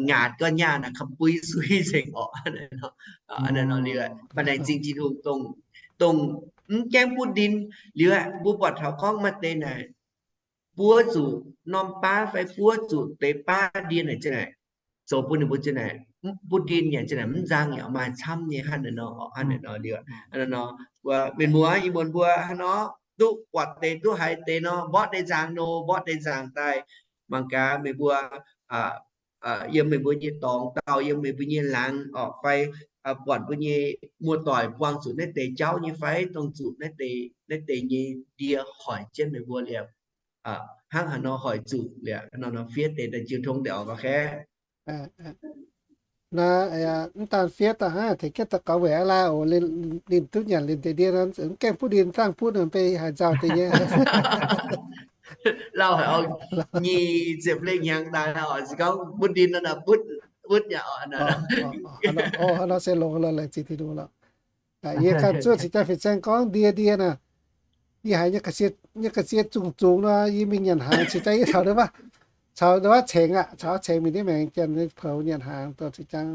ngaatc gorx nyaah naaic kamx bui sui nzengc, orqc, hnangv naaiv nor liuz aeqv, mv baac laengz zingh Tin-Hungh dongh, dongh mv gaengh butv ndin. Liuz aeqv, mbuo buatc taux gorngv maaih deix naaic buov zuqc norm baav fai buov zuqc deix baav ndie naaic ziang naaic, zoux bun ninh mbuo ziang naaic butv ndin yaac ziang naaic mv nzang yaac maaih camv nyei hnangv naaiv nor, hnangv naaiv nor liuz, hnangv naaiv nor, mbuo mienh muoz, ih muonz mbuo hnangv nor duqv buatc deix duqv haiz deix nor, mborqv deix nzaangc nor, mborqv deix nzaangc daaih mangc gaax meih mbuo yiem meih mbuo nyei dorngx dauh, yiem meih mbuo nyei laangz, orqc, fai buatc mbuo nyei muoz-doic buangh zuqc naaiv deix jauv nyei fai, dongh zuqc naaiv deix, naaiv deix nyei ndie hoic jienv meih mbuo liuz, hnangv haaix nor hoic zuqc liuz, nor nor fiev deix daaih jiu tong deix, orqc, gorqv-kaeqv. Naaiv, mv daan fiev daaih hnangv tengx jienv daux gaux weic aqv laai oc. Ninh duqv nyanc liuz deix ndie nor, mv gaengh butv ndin, dangh butv nor, mv bei haaix nzauh deix nyei. Lauh haic, nyic ziepc lengh hnyangx daaih, orqc, se gorngv butv ndin nor, butv, butv yaac, orqc, hnangv nor se longx lorqc, laengz zingh Tin-Hungh lorqc. Yie ganh zuov cingx jang fin-saeng gorngv ndie ndie naaic, yie haiz nyei ga'sie zungh zungx nor, yie mingh nyanc hnaangx cingx jang yie caux ndau wuov, caux ndau wuov cengx aqv, caux cengx mingh ndiev maengx janx poux nyanc hnaangx dongh cingx jang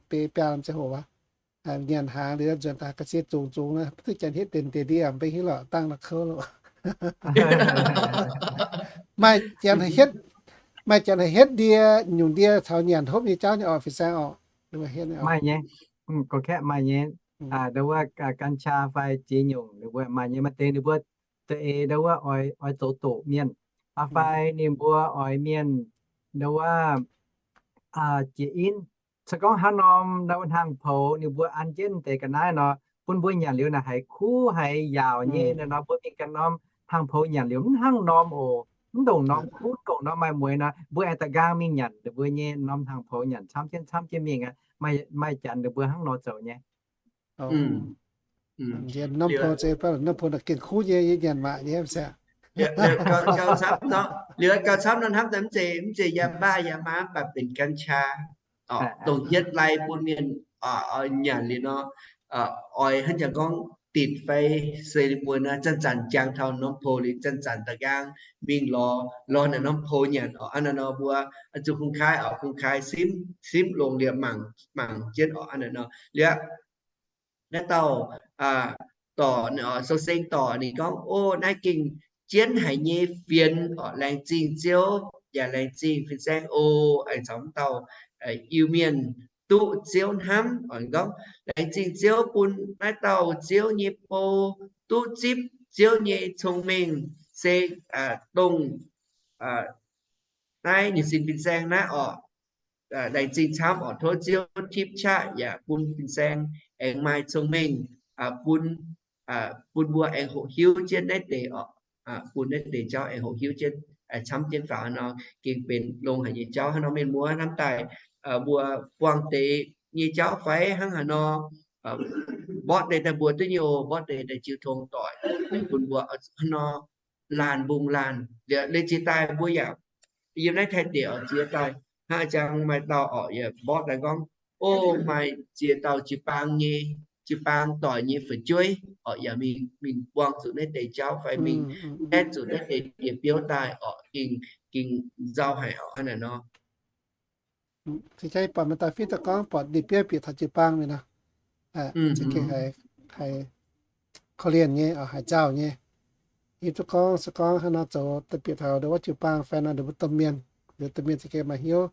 beiv biaa lamh ziangh hoc aqv. Nyanc hnaangx liuz nzuonx daaih ga'sie zungx zungx nor, duqv janx hitv deix ndie ndie mv bei hiuv lorqc, dangh nor kouv loh. Maaih janx haih hietv, maaih janx haih hietv ndie, nyungc ndie caux nyanc hopv nyei jauv nyei orqc, fin-saeng orqc. Maaih nyei, gorqv-kaeqv maaih nyei. Ndau wuov กัญชา fai ziex nyungc ninh mbuo maaih nyei. Maaih deix ninh mbuo za'eix ndau wuov oix, oix zoux doqc mienh, fai ninh mbuo oix mienh ndau wuov jiex in. Se gorngv hnangv norm ndau wuov hnaangx-poux ninh mbuo an jienv deix ga'naaiv nor, bun mbuo nyanc liuz naaic haiz kuv haiz yaauc nyei nor, mbuo mingh ganh norm hnaangx-poux nyanc liuz mv hnangv norm oc. Mv ndongc norm kuv, mv ndongc norm maaih mueix nor, mbuo aengx da'nqaang mingh nyanc ninh mbuo nyei norm hnaangx-poux, nyanc camv jienv camv jienv mingh aqv. Maaih janx ninh mbuo hnangv nor zoux nyei. Norm-poux, norm-poux gengh kuv nyei, yie nyanc maac nyei. Liuz gauh camv nor hnamv daaih mv zeiz, mv zeiz yaac mbaah yaac maa, mv baac benx กัญชา dongh hietv lai bun mienh nyanc liuz nor, oix hnangv jangx gorngv ditc fai se mueiz nor, zanc-zanc jangx taux norm-poux liuz, zanc-zanc da'nqaang mingh lorz, lorz naaic norm-poux nyanc orqc. Hnangv naaiv nor mbuo zuqc 公开 orqc, 公开 simv, simv longx liuz mangc, mangc jienv orqc. Hnangv naaiv nor liuz, naaiv dauh dorc, sou-seng dorc ninh gorngv, O, naaiv gengh jienv haic nyei fienx orqc. Laengz zingh Ziouv yaac laengz zingh fin-saeng oc. Aengx caux mv dauh Iu-Mienh duqv Ziouv hnamv oc. Ninh gorngv, Laengz zingh Ziouv bun naaiv dauh Ziouv nyei bou duqv zipv Ziouv nyei cong-mengh se dongh naaiv nyungc sin fin-saeng naaiv orqc. Laengz zingh camv orqc. Tov Ziouv tipv qaqv yaac bun fin-saeng aengx maaih cong-mengh bun, bun mbuo aengx hoqc hiuv jienv naaiv deix orqc. Bun naaiv deix jauv aengx hoqc hiuv jienv camv jienv faaux nor, gengh benx longx haic nyei jauv. Hnangv nor mienh muoz hnamv daaih mbuo buangh deix nyei jauv fai hnangv haaix nor, mborqv deix daaih mbuox duqv nyei oc. Mborqv deix daaih jiu tong doic, bun mbuo hnangv nor laanh mbong laanh. Liuz, liuz jiex daaih mbuo yaac yiem naaiv Taiv deic oc, ziex dauh, hnangv jang maaih dauh orqc, yaac mborqv daaih gorngv, o, maaih ziex dauh jiu-baang nyei, jiu-baang doic nyei fu'jueiv orqc, yaac mingh, mingh buangh zuqc naaiv deix jauv fai mingh gaeqv zuqc naaiv deix diex biouv daaih orqc, ging, ging nzauh haic orqc, hnangv naaic nor. Cingx buatc maaih dauh fiev daaih gorngv buatc ndie-biauv bieqc taux jiu-baang mingh nor, za'gengh haiz korv-lienh nyei, haiz nzauh nyei. Hiuv duqv gorngv se gorngv hnangv nor zoux daaih bieqc taux ndongc wuov jiu-baang fai nor, ndongc wuov domh mienh, ndongc domh mienh za'gengh maaih hnyouv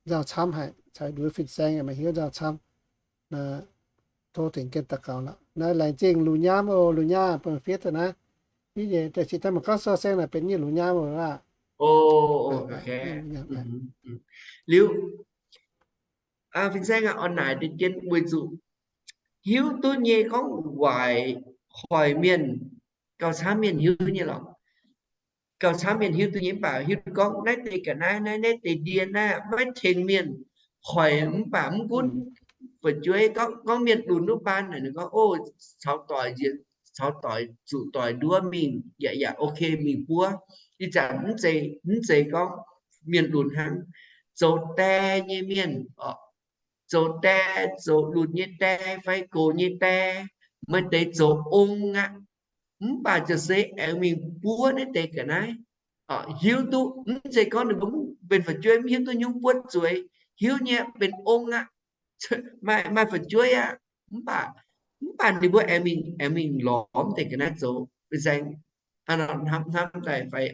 nzauh camv haic, caux ndongc wuov fin-saeng yaac maaih hnyouv nzauh camv. Tov dengc jienv daux gaux lorqc. Naaiv laengz zingh Lu Nyaamv oc, Lu Nyaamv bun fiev daaih naaiv. Hiuv nyei, daaih cingx daaih mangc gorngv sou saeng naaic benx nyei Lu Nyaamv oc aqv. Liuz, fin-saeng aac, oix naaic deix dien weic zuqc hiuv duqv nyei gorngv waaic hoic mienh gauh camv mienh hiuv nyei lorqc. Gauh camv mienh hiuv duqv nyei mv baac hiuv duqv gorngv naaiv deix ga'naaiv, naaiv, naaiv deix ndie naaiv maiv tengx mienh hoic mv baac mv gunv fu'jueiv gorngv, gorngv mienh lunx wuov baan naaic, ninh gorngv, o, caux doic nziex, caux doic zuqc doic nduov mingh yaac, yaac ok mingh buov. Ih zanc mv zeiz, mv zeiz gorngv mienh lunx hnangv, zoux die nyei mienh orqc, zoux die, zoux lunx nyei die fai gox nyei die, maaih deix zoux ong aqv. Mv baac ziouc se aengx mingh buov naaiv deix ga'naaiv. Hiuv duqv mv zeiz gorngv ninh mbuo mv benx fu'jueiv, mv hiuv duqv nyungc buov zueiz, hiuv nyei benx ong aqv, maaih, maaih fu'jueiv aqv. Mv baac, mv baac ninh mbuo aengx mingh, aengx mingh lorz mv deix ga'naaiv zoux. Fin-saeng hnamv, hnamv daaih fai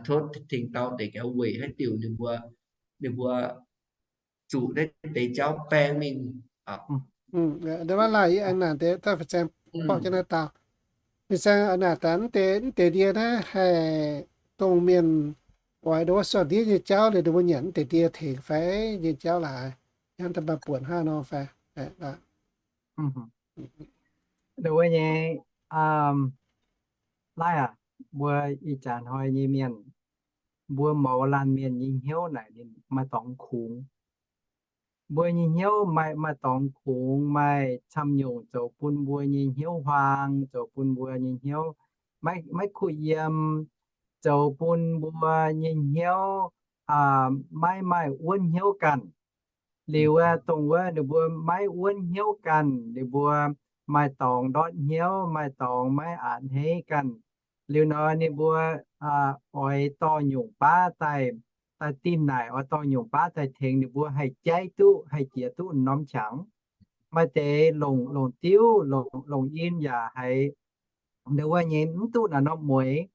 tov tengx dau deix ga'naaiv weic haaix diuc ninh mbuo, ninh mbuo zuqc naaiv deix jauv baeng mingh. Fin-saeng, fin-saeng a'naaic daaih mv deix, mv deix ndie naaiv haih dongh mienh oix ndongc wuov sortv ndiev nyei jauv liuz, ninh mbuo nyanc mv deix ndie tengx fai nyei jauv laaix, hnangv daaih maaih buonc hnangv nor fai? Ndongc wuov nyei, laaiv aac, mbuo ih jaax hnoi nyei mienh, mbuo mouz laanh mienh nyei hnyouv naaic ninh maaih dorngx kungx. Mbuo nyei hnyouv maaih, maaih dorngx kungx, maaih camv nyungc zoux bun mbuo nyei hnyouv huaang, zoux bun mbuo nyei hnyouv maiv, maiv kuh yiem, zoux bun mbuo nyei hnyouv maiv maaih wuonv hnyouv ganh. Liuz aeqv, dongh wuov ninh mbuo maiv wuonv hnyouv ganh, ninh mbuo maaih dorngx ndortv hnyouv, maaih dorngx maiv a'hneiv ganh. Liuz nor ninh mbuo oix dorh nyungc baav daaih, daaih dinh naaic, oix dorh nyungc baav daaih tengx ninh mbuo haih jaiv duqv, haih jiex duqv norm qangx. Maaih deix longc, longc diuv, longc, longc in yaac haiz ndongc wuov nyei mv duqv naaic norm mueix.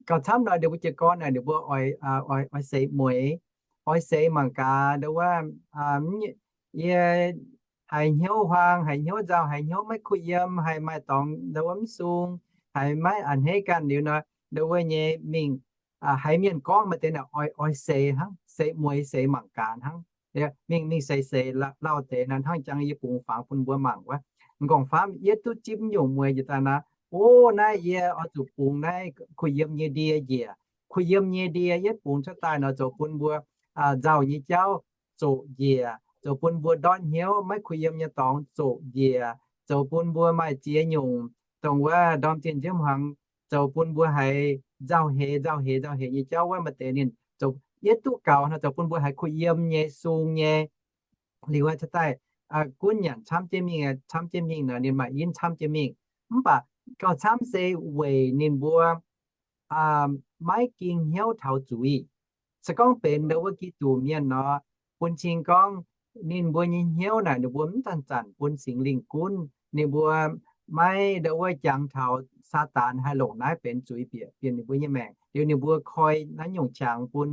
Gauh camv nor ninh mbuo jiez gorn naaic ninh mbuo oix, oix seix mueix, oix seix mangc gaax ndongc wuov, yie haiz hnyouv huaang, haiz hnyouv nzauh, haiz hnyouv maiv kuh yiem, haiz maaih dorngx ndongc wuov mv sung, haiz maiv a'hneiv ganh liuz nor, ndongc wuov nyei mingh haiz mienh gorngv maaih deix naaic oix, oix seix hnangv, seix mueix seix mangc gaax hnangv. Mingh, mingh seix seix lauh deix naaic hnangv jangx yie bungx fangx bun mbuo mangc wuov. M'nqorngv-famv yietv duqv zipv nyungc mueix njiec daaih naaic, o, naaiv yie oix zuqc bungx naaiv kuh yiem nyei ndie njiec. Kuh yiem nyei ndie yietv bungx cuotv daaih nor zoux bun mbuo nzauh nyei jauv zoqc njiec, zoux bun mbuo ndortv hnyouv maiv kuh yiem nyei dorngx zoqc njiec, zoux bun mbuo maaih ziex nyungc dongh wuov ndorm zinh nziouv hmuangx zoux bun mbuo haiz nzauh heix, nzauh heix, nzauh heix nyei jauv wuov maaih deix ninh zoux yietv duqv gaux nor zoux bun mbuo haiz kuh yiem nyei, sung nyei. Liuz wuov cuotv daaih gunv nyanc camv jienv mingh, camv jienv mingh nor ninh maaih in camv jienv mingh. Mv baac gauh camv se weic ninh mbuo maiv ging hnyouv taux zuiz. Se gorngv benx ndongc wuov Giduc mienh nor, bun cing gorngv ninh mbuo nyei hnyouv naaic ninh mbuo mv zanc-zanc bun Singx Lingh gunv. Ninh mbuo maiv ndongc wuov jangx taux Saadaan haih longc naaiv benx zuiz bieqc bienh ninh mbuo nyei maengc. Liuz ninh mbuo koi naaiv nyungc qangx bun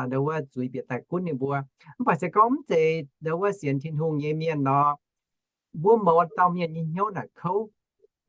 ndongc wuov zuiz bieqc daaih gunv ninh mbuo. Mv baac se gorngv mv zeiz ndongc wuov sienx Tin-Hungh nyei mienh nor, mbuo mouz dauh mienh nyei hnyouv naaic kouv.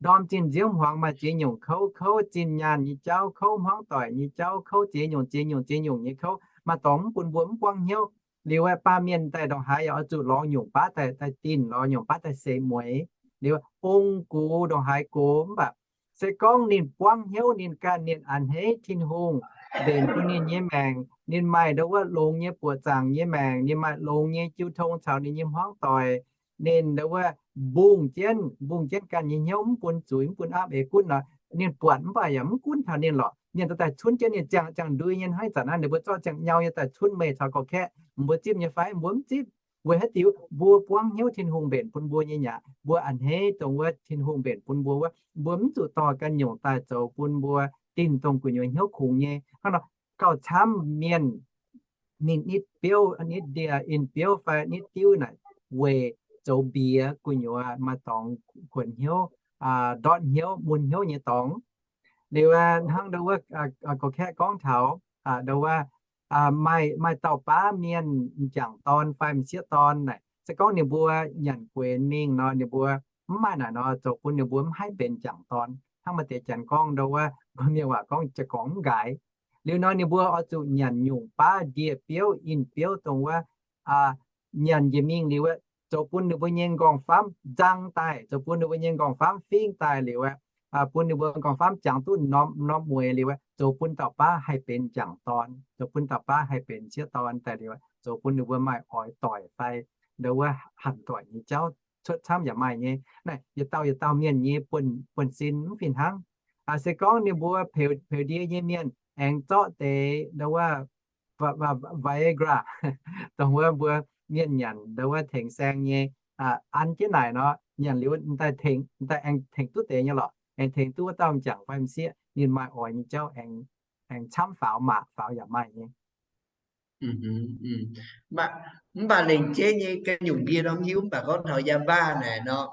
Ndorm zinh nziouv hmuangx maaih ziex nyungc kouv, kouv zinh nyaanh nyei jauv, kouv hmuangv doic nyei jauv, kouv ziex nyungc ziex nyungc ziex nyungc nyei kouv, maaih dorngx mv bun mbuo mv buangv hnyouv. Liuz aeqv, baamh mienh daaih ndongc haaix yaac oix zuqc lorz nyungc baav daaih, daaih dinh, lorz nyungc baav daaih seix mueix. Liuz ong-gux ndongc haaix gox mv baac se gorngv ninh buangv hnyouv ninh ganh, ninh a'hneiv Tin-Hungh mbenc bun ninh nyei maengc, ninh maaih ndongc wuov longx nyei buoqc zaangc nyei maengc, ninh maaih longx nyei jiu tong caux ninh nyei hmuangv doic, ninh ndongc wuov mbungh jienv, mbungh jienv ganh nyei hnyouv mv bun zuiz, mv bun apv eix gunv nor, ninh buatc mv baac yaac mv gunv taux ninh lorqc. Ninh dorh daaih cunv jienv ninh ziangh, ziangh ndui nyei hnangv ih zanc naaiv ninh mbuo zorqv ziangh nyau nyei daaih cunv meih caux gorqv-kaeqv, mbuo zipv nyei fai mbuo mv zipv. Weic haaix diuc mbuo buangv hnyouv Tin-Hungh mbenc bun mbuo nyei mi'aqv. Mbuo a'hneiv dongh wuov Tin-Hungh mbenc bun mbuo wuov, mbuo mv zuqc dorh ganh nyungc daaih zoux bun mbuo dinh dongh gu'nyuoz hnyouv kungx nyei. Hnangv nor gauh camv mienh mingh nitv biouv, nitv ndie-in biouv fai nitv diuv naaic weic zoux mbiex gu'nyuoz maaih dorngx kuonx hnyouv, ndortv hnyouv, mun hnyouv nyei dorngx. Liuz hnangv ndau wuov gorqv-kaeqv gorngv taux ndau wuov maaih, maaih dauh baav mienh m'jangc dorn fai m'sieqv dorn naaic, se gorngv ninh mbuo nyanc gueix mingh nor, ninh mbuo mv maaih naaic nor, zoux bun ninh mbuo mv haih benx m'jangc dorn. Hnangv maaih deix janx gorngv ndau wuov, mbuo mienh waac gorngv jaa-gorngx mv nqaaix. Liuz nor ninh mbuo oix zuqc nyanc nyungc baav ndie-biouv in-biouv dongh wuov nyanc njiec mingh liuz aeqv, zoux bun ninh mbuo nyei nqorngv-famv nzang daaih, zoux bun ninh mbuo nyei nqorngv-famv fingv daaih liuz aeqv, bun ninh mbuo nqorngv-famv jangx duqv norm, norm mueiz liuz aeqv, zoux bun dauh baav haih benx m'jangc dorn, zoux bun dauh baav haih benx m'sieqv dorn daaih liuz aeqv, zoux bun ninh mbuo maaih oix doic fai ndau wuov hanc doic nyei jauv cuotv camv yaac maaih nyei. Naaiv yietc dauh yietc dauh mienh nyei buonv-sin mv fih hnangv. Se gorngv ninh mbuo peux, peux ndie nyei mienh aengx zorqv deix ndau wuov Viagra, dongh wuov mbuo mienh nyanc ndau wuov tengx saeng nyei, an jienv naaic nor, nyanc liuz daaih tengx, daaih aengx tengx duqv deix nyei lorqc, aengx tengx duqv wuov dauh m'jangc fai m'sieqv ninh maaih oix nyei jauv aengx, aengx camv faaux, maac faaux yaac maaih nyei. Mv baac lengc jeiv nyei ga'nyungc ndie norm hiuv mv baac gorngv taux yaac mbaah naaic nor,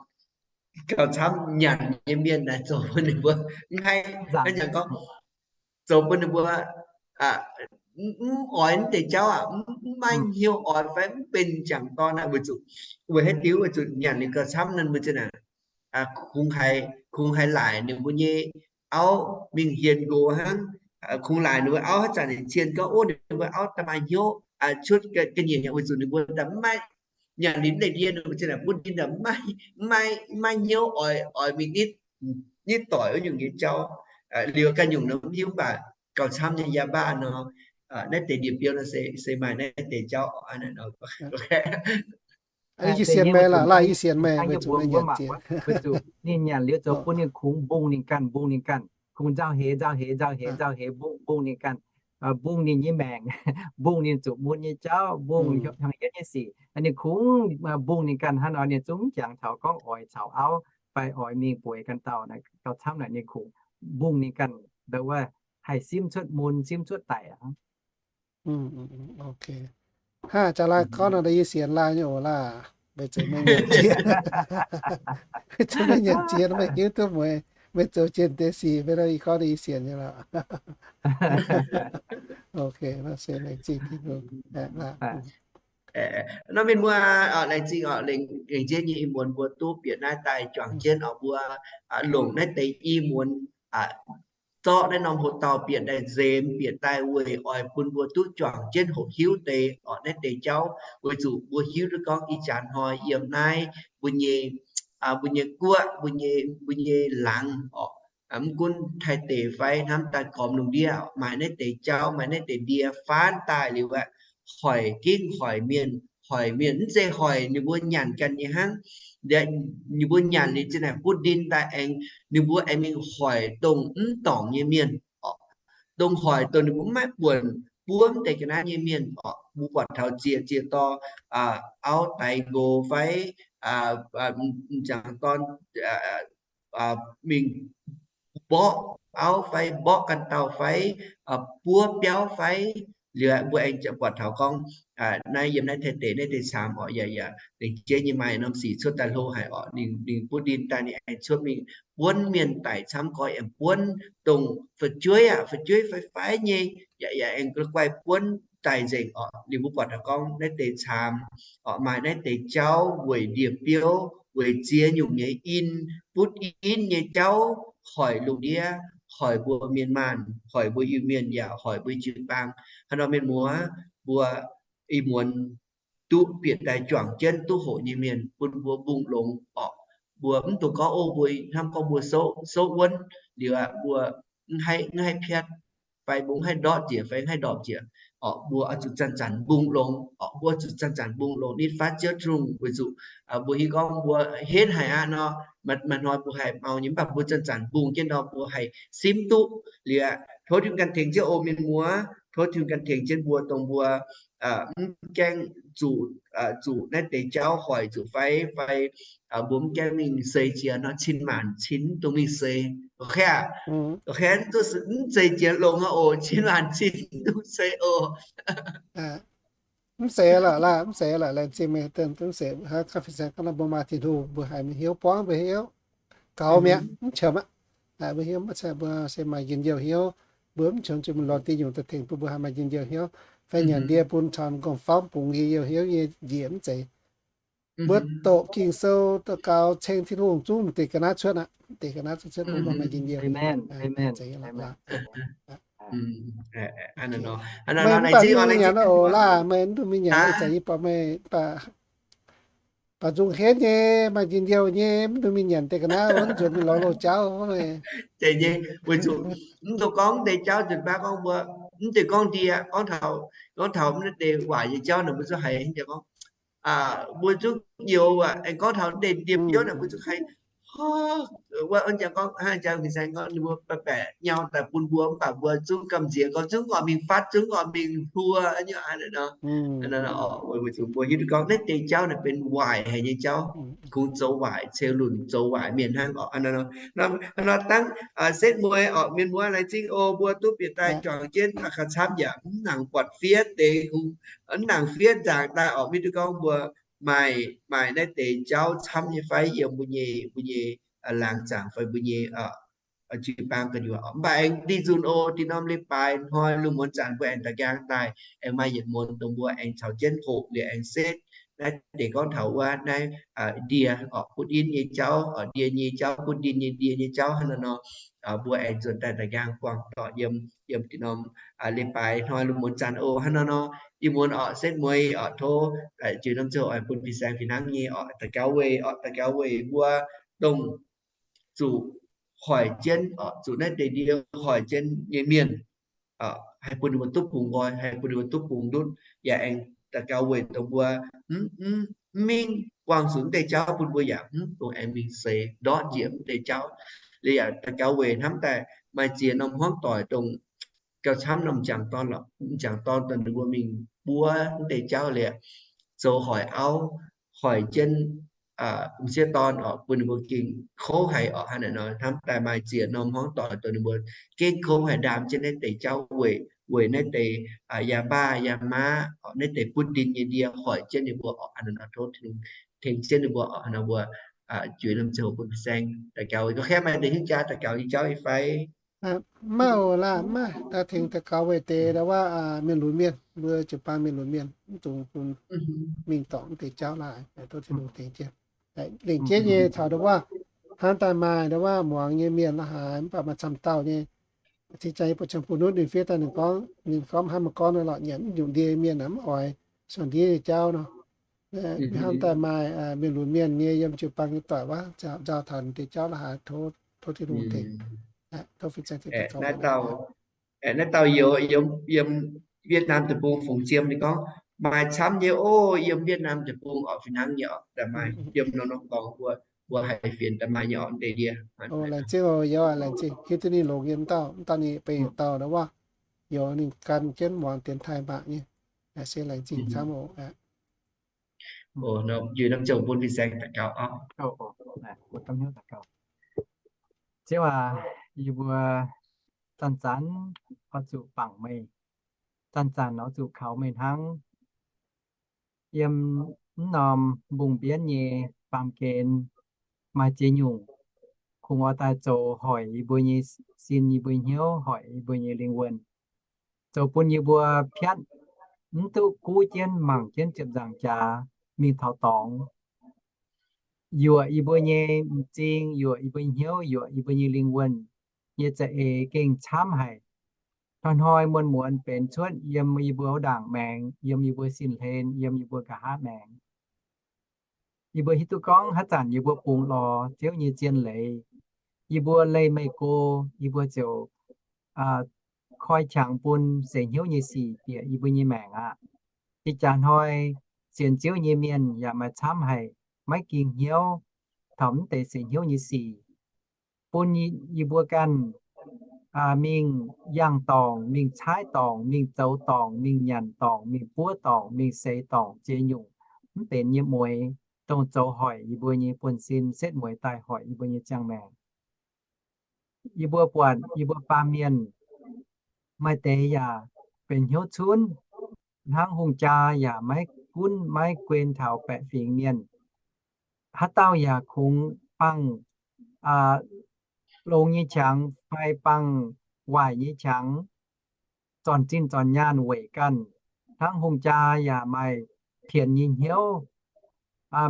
gauh camv nyanc nyei mienh naaic zoux bun ninh mbuo mv haih, nyanc gorngv zoux bun ninh mbuo mv oix mv deix jauv aqv, mv maaih hnyouv oix fai mv benx m'jangc dorn aqv. Weic zuqc, weic haaix diuc? Weic zuqc nyanc liuz gauh camv naaic mbuo zinh aqv, kungx haiz, kungx haiz laaic ninh mbuo nyei auv mingh hienx nqox hnangv, kungx laaic ninh mbuo auv haaix zanc ninh cien gorngv, ov, ninh mbuo auv daaih maaih hnyouv cuotv ga'nyiec nyei, weic zuqc ninh mbuo daaih mv maaih nyanc liuz mv deix ndie nor, zinh aqv bun ninh daaih mv maaih, mv maaih hnyouv oix, oix mingh nitv, nitv doic wuov nyungc nyei jauv. Liuz ganh nyungc nor mv hiuv, mv baac gauh camv nyei yaac mbaah nor, naaiv deix ndie-biouv nor se, se maaih naaiv deix jauv. Ih sienx meih laaix, laaih ih sienx meih, weic zuqc ninh nyanc liuz zoux bun ninh kungx mbungh ninh ganh, mbungh ninh ganh, kungx nzauh heix, nzauh heix, nzauh heix, nzauh heix, mbungh, mbungh ninh ganh, mbungh ninh nyei maengc, mbungh ninh zuqc mun nyei jauv, mbungh hnyouv hnyangx-hietv nyei sic. Ninh kungx mbungh ninh ganh hnangv nor, ninh zungv mv jangx taux gorngv oix caux auv fai oix mingh bueix ganh dauh naaic, gauh camv naaic ninh kungx mbungh ninh ganh, ndau wuov haih simv cuotv mun, simv cuotv daic aqv. Hnangv jaax lai gorngv nor, yie sienx lai nyei oc laah. Meih zoux meih nyanc jiex, meih zoux meih nyanc jiex, meih hiuv duqv mueiz, meih zoux jiex deix sic, meih nor yie gorngv yie sienx nyei lorqc. Nor mienh muoz, laengz zingh oc, lengc jeiv nyei ih muonz mbuo duqv bieqc naaiv daaih juangc jienv oc, mbuo longc naaiv deix ih muonz zorqv naaiv norm hoc dauh bieqc daaih nzemx, bieqc daaih weic oix bun mbuo duqv juangc jienv hoqc hiuv deix oc, naaiv deix jauv, weic zuqc mbuo hiuv duqv gorngv ih jaax hnoi yiem naaiv mbuo nyei, mbuo nyei guoqv, mbuo nyei, mbuo nyei laangz oc, mv gunv Taiv deic fai hnamv daaih gormx lungh ndiev, maaih naaiv deix jauv, maaih naaiv deix ndie faanv daaih liuz aeqv, hoic gengh hoic mienh, hoic mienh, mv zeiz hoic ninh mbuo nyanc ganh nyei hnangv. Ninh mbuo nyanc liuz zinh naaic butv ndin daaih aengx, ninh mbuo aengx mingh hoic dongh mv dorngc nyei mienh oc, dongh hoic dongh ninh mbuo mv maiv buonc buov mv deix ga'naaiv nyei mienh oc. Mbuo buatc taux ziex, ziex dorh auv daix nqox fai m'jangc dorn mingh mborqv auv fai mborqv ganh dauh fai buov biauv fai, liuz mbuo aengx buatc taux gorngv naaiv yiem naaiv Taiv deic naaiv deix camv oc, yaac, yaac lengc jeiv nyei maaih norm sic cuotv daaih hlo haic oc. Ninh, ninh butv ndin daaih ninh aengx cuotv mingh buonv mienh daic camv, goiv aengx buonv dongh fu'jueiv aqv, fu'jueiv fai fai nyei, yaac, yaac aengx la'guaih buonv daic nzengc oc. Liuz mbuo buatc taux gorngv naaiv deix camv oc, maaih naaiv deix jauv weic ndie-biouv, weic ziex nyungc nyei in, butv in nyei jauv hoic lungh ndiev, hoic mbuo mienh maanh, hoic mbuo Iu-Mienh, yaac hoic mbuo jiu-baang. Hnangv nor mienh muoz, mbuo ih muonz duqv bieqc daaih juangc jienv duqv hoqc nyei mienh bun mbuo mbungh longx oc. Mbuo mv dungx gorngv, o, mbuo hnamv gorngv mbuo souv, souv wuonv liuz aqv, mbuo mv haih, mv haih piatv, fai mbuo mv haih ndortv njiec fai mv haih ndorpc njiec. orqc, mbuo oix zuqc zanc-zanc mbungh longx, orqc, mbuo oix zuqc zanc-zanc mbungh longx nitv fatv Ziouv Tin-Hungh weic zuqc, aa, mbuo hiuv gorngv mbuo henv haic aqv nor, maaih, maaih hnoi mbuo haih mau nyei, mv baac mbuo zanc-zanc mbungh jienv nor, mbuo haih simv duqv liuz aqv. Tov Tin-Hungh ganh tengx jienv oc mienh muoz, tov Tin-Hungh ganh tengx jienv mbuo, dongh mbuo, aa, mv gaengh zuqc, aa, zuqc naaiv deix jauv hoic zuqc fai, fai, aa, mbuo mv gaengh mingh seix jiex nor, cin maanc cin mv dungx mingh seix. Oc, oc, mv zeiz jiex longx aqv oc, cin maanc cin mv dungx seix oc. Mv seix lorqc laah, mv seix lorqc, laengz zingh meih, mv seix, hnangv ganh fin-saeng gorngv nor, mbuo maaih Tin-Hungh, mbuo haiz mingh hiuv buangv mbuo hiuv gaux mi'aqv, mv qiemx aqv. Mbuo hiuv mv zeiz mbuo se maaih njien-youh hnyouv, mbuo mv qiemx zuqc mingh lorz diuh nyungc daaih tengx bun mbuo haih maaih njien-youh hnyouv, fai nyanc ndie bun caux m'nqorngv-famv bungx njien-youh hnyouv nyei njiec mv zeiz. Mbuo doqc Ging-Sou daux gaux ceng Tin-Hungh zungv mv deix ga'naaiv cuotv aqv, mv deix ga'naaiv cuotv, cuotv bun mbuo maaih njien-youh. Meih mv baac mv dungx mingh nyanc oc laah, meih mv dungx mingh nyanc, ih zanc yie buatc meih baac nzung henv nyei, maaih njien-youh nyei, mv dungx mingh nyanc deix ga'naaiv wuov, nzuonx mingh lorz loz-jauv. Zeiz nyei, weic zuqc mv dungx gorngv deix jauv nzunc baav gorngv mbuo, mv deix gorngv ndie, gorngv taux, gorngv taux mv deix waaic nyei jauv naaic mbuo zungv haiz gorngv, mbuo zungv youx aqv. Aengx gorngv taux deix ndie-biouv naaic mbuo zungv haiz, wuov, wuov jangx gorngv, hnangv jangx fin-saeng gorngv ninh mbuo baeqc baeqc nyau daaih bun mbuo, mv baac mbuo zungv gamh nziex gorngv zungv oix mingh fatv, zungv oix mingh hluo, nor. Weic zuqc mbuo hiuv duqv gorngv naaiv deix jauv naaic benx waaic haic nyei jauv, kungx zoux waaic ceu lunc, zoux waaic mienh hnangv oc. Hnangv nor dangv setv mueiz oc, mienh muoz laengz zingh oc, mbuo duqv bieqc daaih juangc jienv aqv, camv yaac mv nangc buatc fiev deix kungx, mv nangc fiev nzaangc daaih oc. Mv hiuv duqv gorngv mbuo maaih, maaih naaiv deix jauv camv nyei fai yiem mbuo nyei, mbuo nyei laangz zaangc fai mbuo nyei jiu-baang gu'nyuoz. Mv baac aengx ndie nzunc oc, dinh norm leiz-baaix hnoi lungh muonz zanc mbuo aengx da'nqaang daaih, aengx maaih yietc muonz dongh mbuo aengx caux jienv hoqc liuz aengx setv naaiv deix gorngv taux wuov naaiv ndie oc, butv ndin nyei jauv oc, ndie nyei jauv, butv ndin nyei ndie nyei jauv hnangv nor. Mbuo aengx nzuonx daaih da'nqaang buangh dorc yiem, yiem dinh norm leiz-baaix hnoi lungh muonz zanc oc. Hnangv nor nor, ih muonz oc, setv mueiz oc, tov juix norm ziangh hoc oix bun fin-saeng fih hnangv nyei oc, daux gaux weic oc, daux gaux weic mbuo dongh zuqc hoic jienv oc, zuqc naaiv deix ndie hoic jienv nyei mienh, haih bun ninh mbuo duqv bungx nqoi, haih bun ninh mbuo duqv bungx ndutv. Yaac aengx daux gaux weic dongh mbuo mv, mv, mv mingh buangh zuqc mv deix jauv bun mbuo yaac mv dungx aengx mingh seix ndortv njiec mv deix jauv. Liuz yaac daux gaux weic hnamv daaih maaih ziex norm hmuangv doic dongh gauh camv norm m'jangc dorn lorqc, m'jangc dorn dongh ninh mbuo mingh buov mv deix jauv liuz, zoux hoic auv, hoic jienv m'sieqv dorn oc, bun ninh mbuo gengh kouv haic oc. Hnangv naaic nor, hnamv daaih maaih ziex norm hmuangv doic dongh ninh mbuo gengh kouv haic, ndaam jienv naaiv deix jauv weic, weic naaiv deix yaac mbaav yaac maav oc, naaiv deix butv ndin nyei ndie hoic jienv ninh mbuo oc. Hnangv naaic nor, tov Tin-Hungh tengx jienv ninh mbuo oc. Hnangv nor mbuo juix norm ziangh hoc bun fin-saeng daux gaux, gorngv kaaeqv maaih deix hiuv jaax daux gaux nyei jauv nyei fai? Mv maaih oc laah, mv maaih. Daaih tengx daux gaux weic deix ndau wuov mienh lunx mienh, mbuo jiu-baang mienh lunx mienh, mv dungx bun mingh dorngc mv deix jauv laaix. Tov Tin-Hungh tengx jienv. Lengc jeiv nyei caux ndau wuov hnamv daaih maaih ndau wuov muangx nyei mienh la'haaix, mv baac maaih camv dauh nyei, cing-jaa nyei buoz-jang bun nutv ninh fiev daaih, ninh gorngv, ninh gorngv hnamv maiv gorngv nor lorqc, nyanc mv nyungc ndie mienh aeqv, mv oix suonc ndiev nyei jauv nor. Hnamv daaih maaih mienh lunx mienh nyei yiem jiu-baang nyei doic wuov, nzauh taux deix jauv la'haaix, tov Tin-Hungh tengx. Tov fin-saeng tengx daux gaux. Naaiv dauh youz yiem Vietnam deic-bung fungx jiem ninh gorngv, maaih camv nyei oc, yiem Vietnam deic-bung oc, fih hnangv nyei oc, daaih maaih yiem norm norm dorngx mbuo, mbuo haih fienx daaih maaih nyei oc, deix ndie. Laengz zingh oc, youz, laengz zingh. Hiuv duqv ninh longx nyei, mv dauh, mv dauh ninh benx dauh ndau wuov, youz ninh gan jienv muangx dienx taaih mangc nyei. Se laengz zingh camv oc. Njiec norm ziouc bun fin-saeng daux gaux oc. Ziouv aac, yie mbuo zanc-zanc oix zuqc bangc meih, zanc-zanc oix zuqc kaux meih hnangv. Yiem mv norm mbungh-mbienv nyei baamh gen maaih ziex nyungc kungx oix daaih zoux hoic yie mbuo nyei sin, yie mbuo hnyouv, hoic yie mbuo nyei lingh wuonh, zoux bun yie mbuo piatv, mv duqv guv jienv mangc jienv ziepc nzaangc jaax mingh taux dorngx. Yuoqc yie mbuo nyei m'zing, yuoqc yie mbuo nyei hnyouv, yuoqc yie mbuo nyei lingh wuonh nyei za'eix gengh camv haic. Hnoi-hnoi muonz-muonz benx cuotv yiem yie mbuo haaix ndaangc maengx, yiem yie mbuo sin hlen, yiem yie mbuo nqa'haav maengx. Yie mbuo hiuv duqv gorngv haaix zanc yie mbuo bungx lorz Ziouv nyei zien leiz, yie mbuo leih meih go, yie mbuo ziouc koi qangx bun seix hnyouv nyei sic bieqc yie mbuo nyei maengc aqv. Ih jaax hnoi sienx Ziouv nyei mienh yaac maaih camv haic, maiv ging hnyouv taux mv deix seix hnyouv nyei sic. Bun yie, yie mbuo ganh mingh yangh dorngc, mingh caaiv dorngc, mingh zoux dorngc, mingh nyanc dorngc, mingh buov dorngc, mingh seix dorngc, ziex nyungc mv benx nyei mueix, dongh zoux hoic yie mbuo nyei buonv-sin, setv mueix daaih hoic yie mbuo nyei ziangh maengc. Yie mbuo buatc yie mbuo baamh mienh maaih deix yaac benx hnyouv cunv, hnangv hungh jaa yaac maiv gunv maiv guen taux baeqc fingx mienh. Haaix dauh yaac kungx bangh longx nyei qangx fai bangh waaic nyei qangx zornc zinh zornc nyaanh weic ganh. Hnangv hungh jaa yaac maaih pienx nyei hnyouv,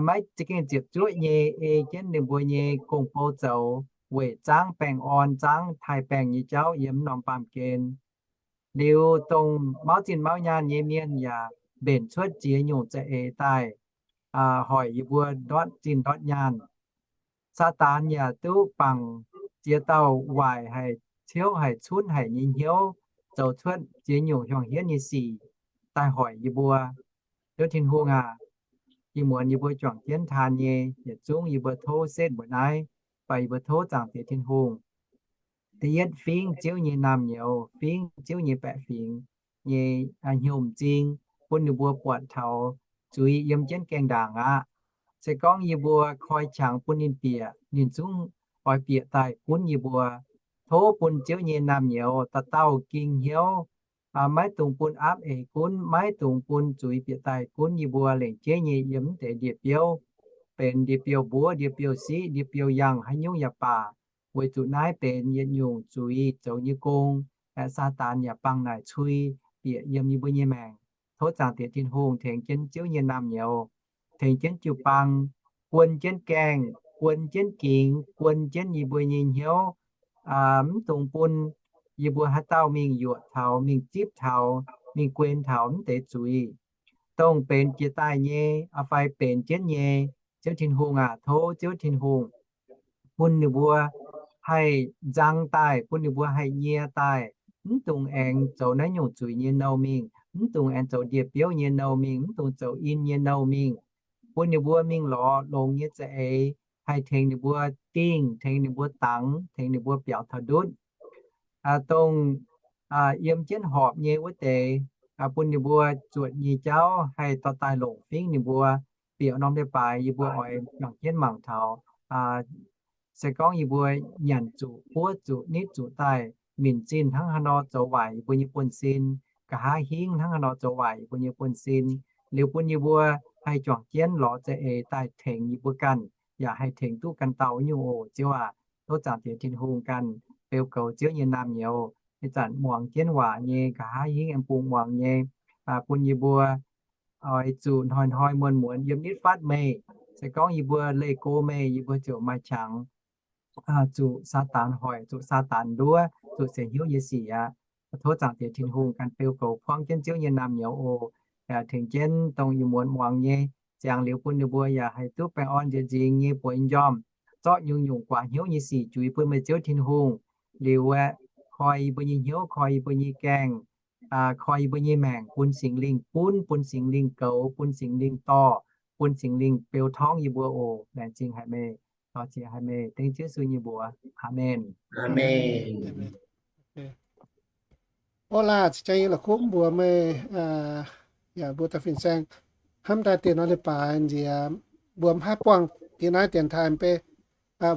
maiv za'gengh ziepc zuoqv nyei ei jienv ninh mbuo nyei gong-bou zoux weic zaangv baengh orn, zaangv taaih baengh nyei jauv yiem norm baamh gen. Liuz dongh mauv zinh mauv nyaanh nyei mienh yaac mbenc cuotv ziex nyungc za'eix daaih hoic yie mbuo ndortv zinh ndortv nyaanh. Saadaan yaac duqv bangc ziex dauh waaic haic, ciouv haic, cunv haic nyei hnyouv zoux cuotv ziex nyungc hiuang hienv nyei sic daaih hoic yie mbuo. Ziouv Tin-Hungh aac, ih muonz yie mbuo juangc jienv taan nyei yietc zungv yie mbuo tov setv mbuoqc naaiv, baac yie mbuo tov Zaangc Diex Tin-Hungh da'yietv fingv Ziouv nyei naamh nyouz, fingv Ziouv nyei baeqc fingx nyei hnyouv m'zing, bun ninh mbuo buatc taux zuiz yiem jienv gaengh ndaangc aqv. Se gorngv yie mbuo koi qangx bun ninh bieqc, ninh zungv oix bieqc daaih gunv yie mbuo. Tov bun Ziouv nyei naamh nyouz dauh dauh ging hnyouv, maiv dungx bun aapv eix gunv, maiv dungx bun zuiz bieqc daaih gunv yie mbuo lengc jeiv nyei yiem mv deix ndie-biouv, benx ndie-biouv mbuov, ndie-biouv siqv, ndie-biouv yangh, haaix nyungc yaac baac, weic zuqc naaiv benx yietc nyungc zuiz zoux nyei gong, aeqv, Saadaan yaac bangc naaic cui bieqc yiem yie mbuo nyei maengc. Tov Zaangc Diex Tin-Hungh tengx jienv Ziouv nyei naamh nyouz, tengx jienv jiu-baang, guon jienv gaengh, guon jienv gingx, guon jienv yie mbuo nyei hnyouv, mv dungx bun yie mbuo haaix dauh mingh yuoqc taux, mingh zipv taux, mingh guen taux mv deix zuiz, dongh benx jiex daaih nyei fai benx jienv nyei. Ziouv Tin-Hungh aac, tov Ziouv Tin-Hungh bun ninh mbuo haih nzang daaih, bun ninh mbuo haih nyie daaih, mv dungx aengx zoux naaiv nyungc zuiz nyei nouh mingh, mv dungx aengx zoux ndie-biouv nyei nouh mingh, mv dungx zoux in nyei nouh mingh, bun ninh mbuo mingh lorz longx nyei za'eix, haih tengx ninh mbuo dingh, tengx ninh mbuo dangx, tengx ninh mbuo biaux taux ndutv, dongh yiem jienv horpc nyei wuov deix, bun ninh mbuo zuotc nyei jauv haih dorh daaih longc fingv ninh mbuo. Bieqc norm leiz-baaix yie mbuo oix juangc jienv mangc taux, se gorngv yie mbuo nyanc zuqc, buov zuqc, nitv zuqc daaih, minc zinh hnangv haaix nor zoux waaic yie mbuo nyei buonv-sin, nqa'haav hingv hnangv haaix nor zoux waaic yie mbuo nyei buonv-sin, liuz bun yie mbuo haih juangc jienv lorz za'eix daaih tengx yie mbuo ganh, yaac haih tengx duqv ganh dauh nyungc oc. Ziouv aac, tov Zaangc Diex Tin-Hungh ganh beu goux Ziouv nyei naamh nyouz, ih zanc muangx jienv waac nyei, nqa'haav hingv aengx bungx muangx nyei, bun yie mbuo oix zuqc hnoi-hnoi muonz-muonz yiem nitv fatv meih. Se gorngv yie mbuo leih go meih, yie mbuo ziouc maaih qangx zuqc Saadaan hoic, zuqc Saadaan nduov, zuqc seix hnyouv nyei sic aqv. Tov Zaangc Diex Tin-Hungh ganh beu goux buangv jienv Ziouv nyei naamh nyouz oc. Yaac tengx jienv dongh ih muonz muangx nyei, ziangx liuz bun ninh mbuo yaac haih duqv baengh orn nziex nzingx nyei bueix njormh, zorqv nyungc-nyungc guaax hnyouv nyei sic juix bun meih Ziouv Tin-Hungh. Liuz aeqv, koi yie mbuo nyei hnyouv, koi yie mbuo nyei gaengh, koi yie mbuo nyei maengc bun Singx Lingh gunv, bun Singx Lingh goux, bun Singx Lingh dorh, bun Singx Lingh beu torngv yie mbuo oc. Laengz zingh haic meih, lorz jiex haic meih, dengv Ziouv Yesu nyei mbuox. Aamen. Orv laah, zinh ziangh yie la'kuqv mbuox meih, yaac mbuo da'fin saeng, hnamv daaih diex norm leiz-baaix nziex, mbuo mv haih buangh diex naaiv dienx taaih mv bei,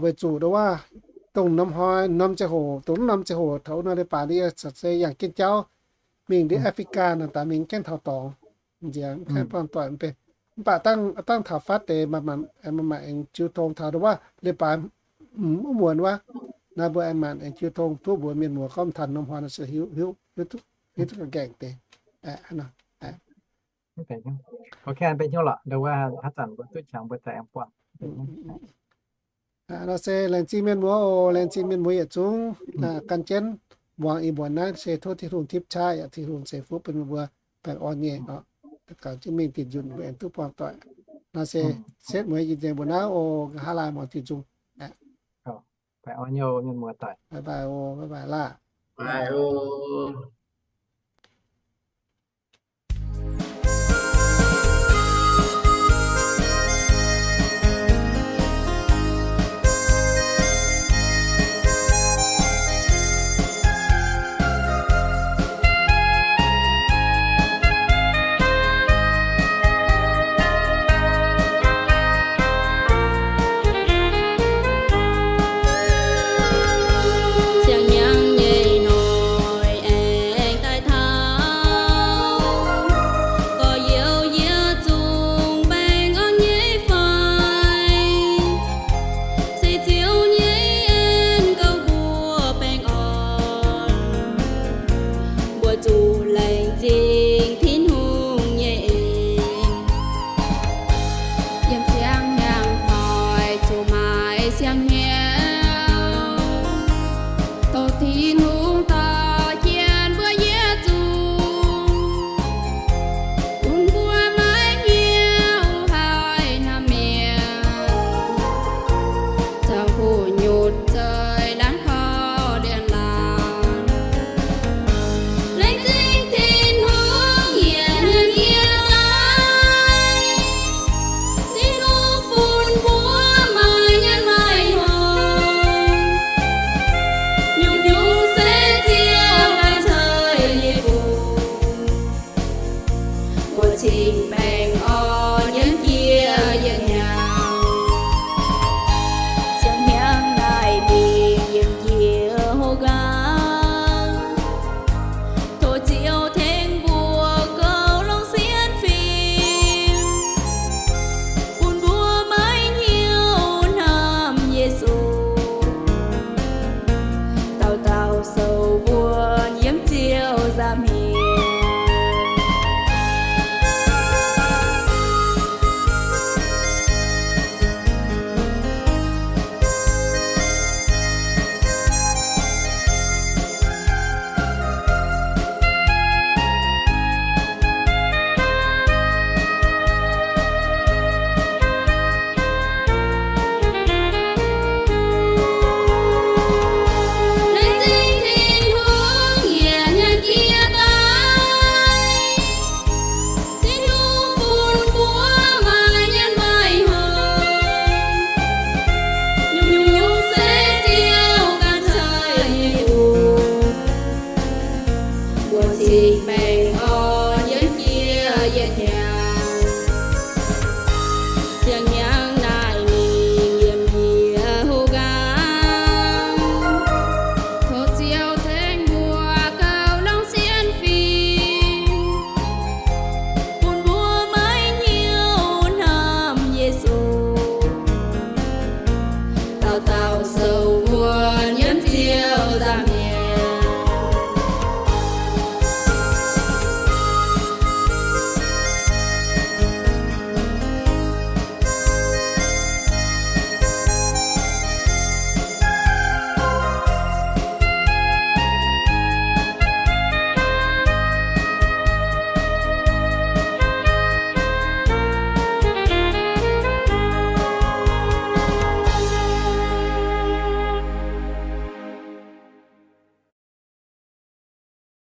weic zuqc ndo wuov, dongh norm hnoi norm ziangh hoc, dongh norm ziangh hoc taux norm leiz-baaix yie se yangh jienv jauv mingh ndiev Africa naaic daaih mingh jienv taux dorngx. Nziex mv haih buangh doic mv bei. Mv baac dangh taux fatv deix maaih maanc aengx jiu tong taux ndo wuov leiz-baaix mv muonz wuov, naaiv mbuo aengx maanc aengx jiu tong duqv mbuox mienh muoz gorngv taux norm hnoi se hiuv, hiuv duqv ga'ngaengc deix. Nor se laengz zingh mienh muoz oc, laengz zingh mienh muoz yietc zungv gan jienv muangx ih muonz naaiv se tov Tin-Hungh tipv qaqv yaac Tin-Hungh ceix fuqv bun mbuo baengh orn nyei oc. Gauh jienv mingh dinc nzunc mbuo aengx duqv buangh doic. Nor se setv mueiz yie nzengc mbuo naaiv oc, nqa'haav laai muangx Tin-Hungh. Bye bye oc, bye bye laah. Bye oc. Siang-hnyangx nyei noic aengx daaih taux, gorx-youz yie zungv baengh orn nyei fai? Se Ziouv nyei en gouv mbuo baengh orn, mbuo zuqc laengz zingh Tin-Hungh nyei en. Yiem siang-hnyangx hnoi zuqc maaiz siang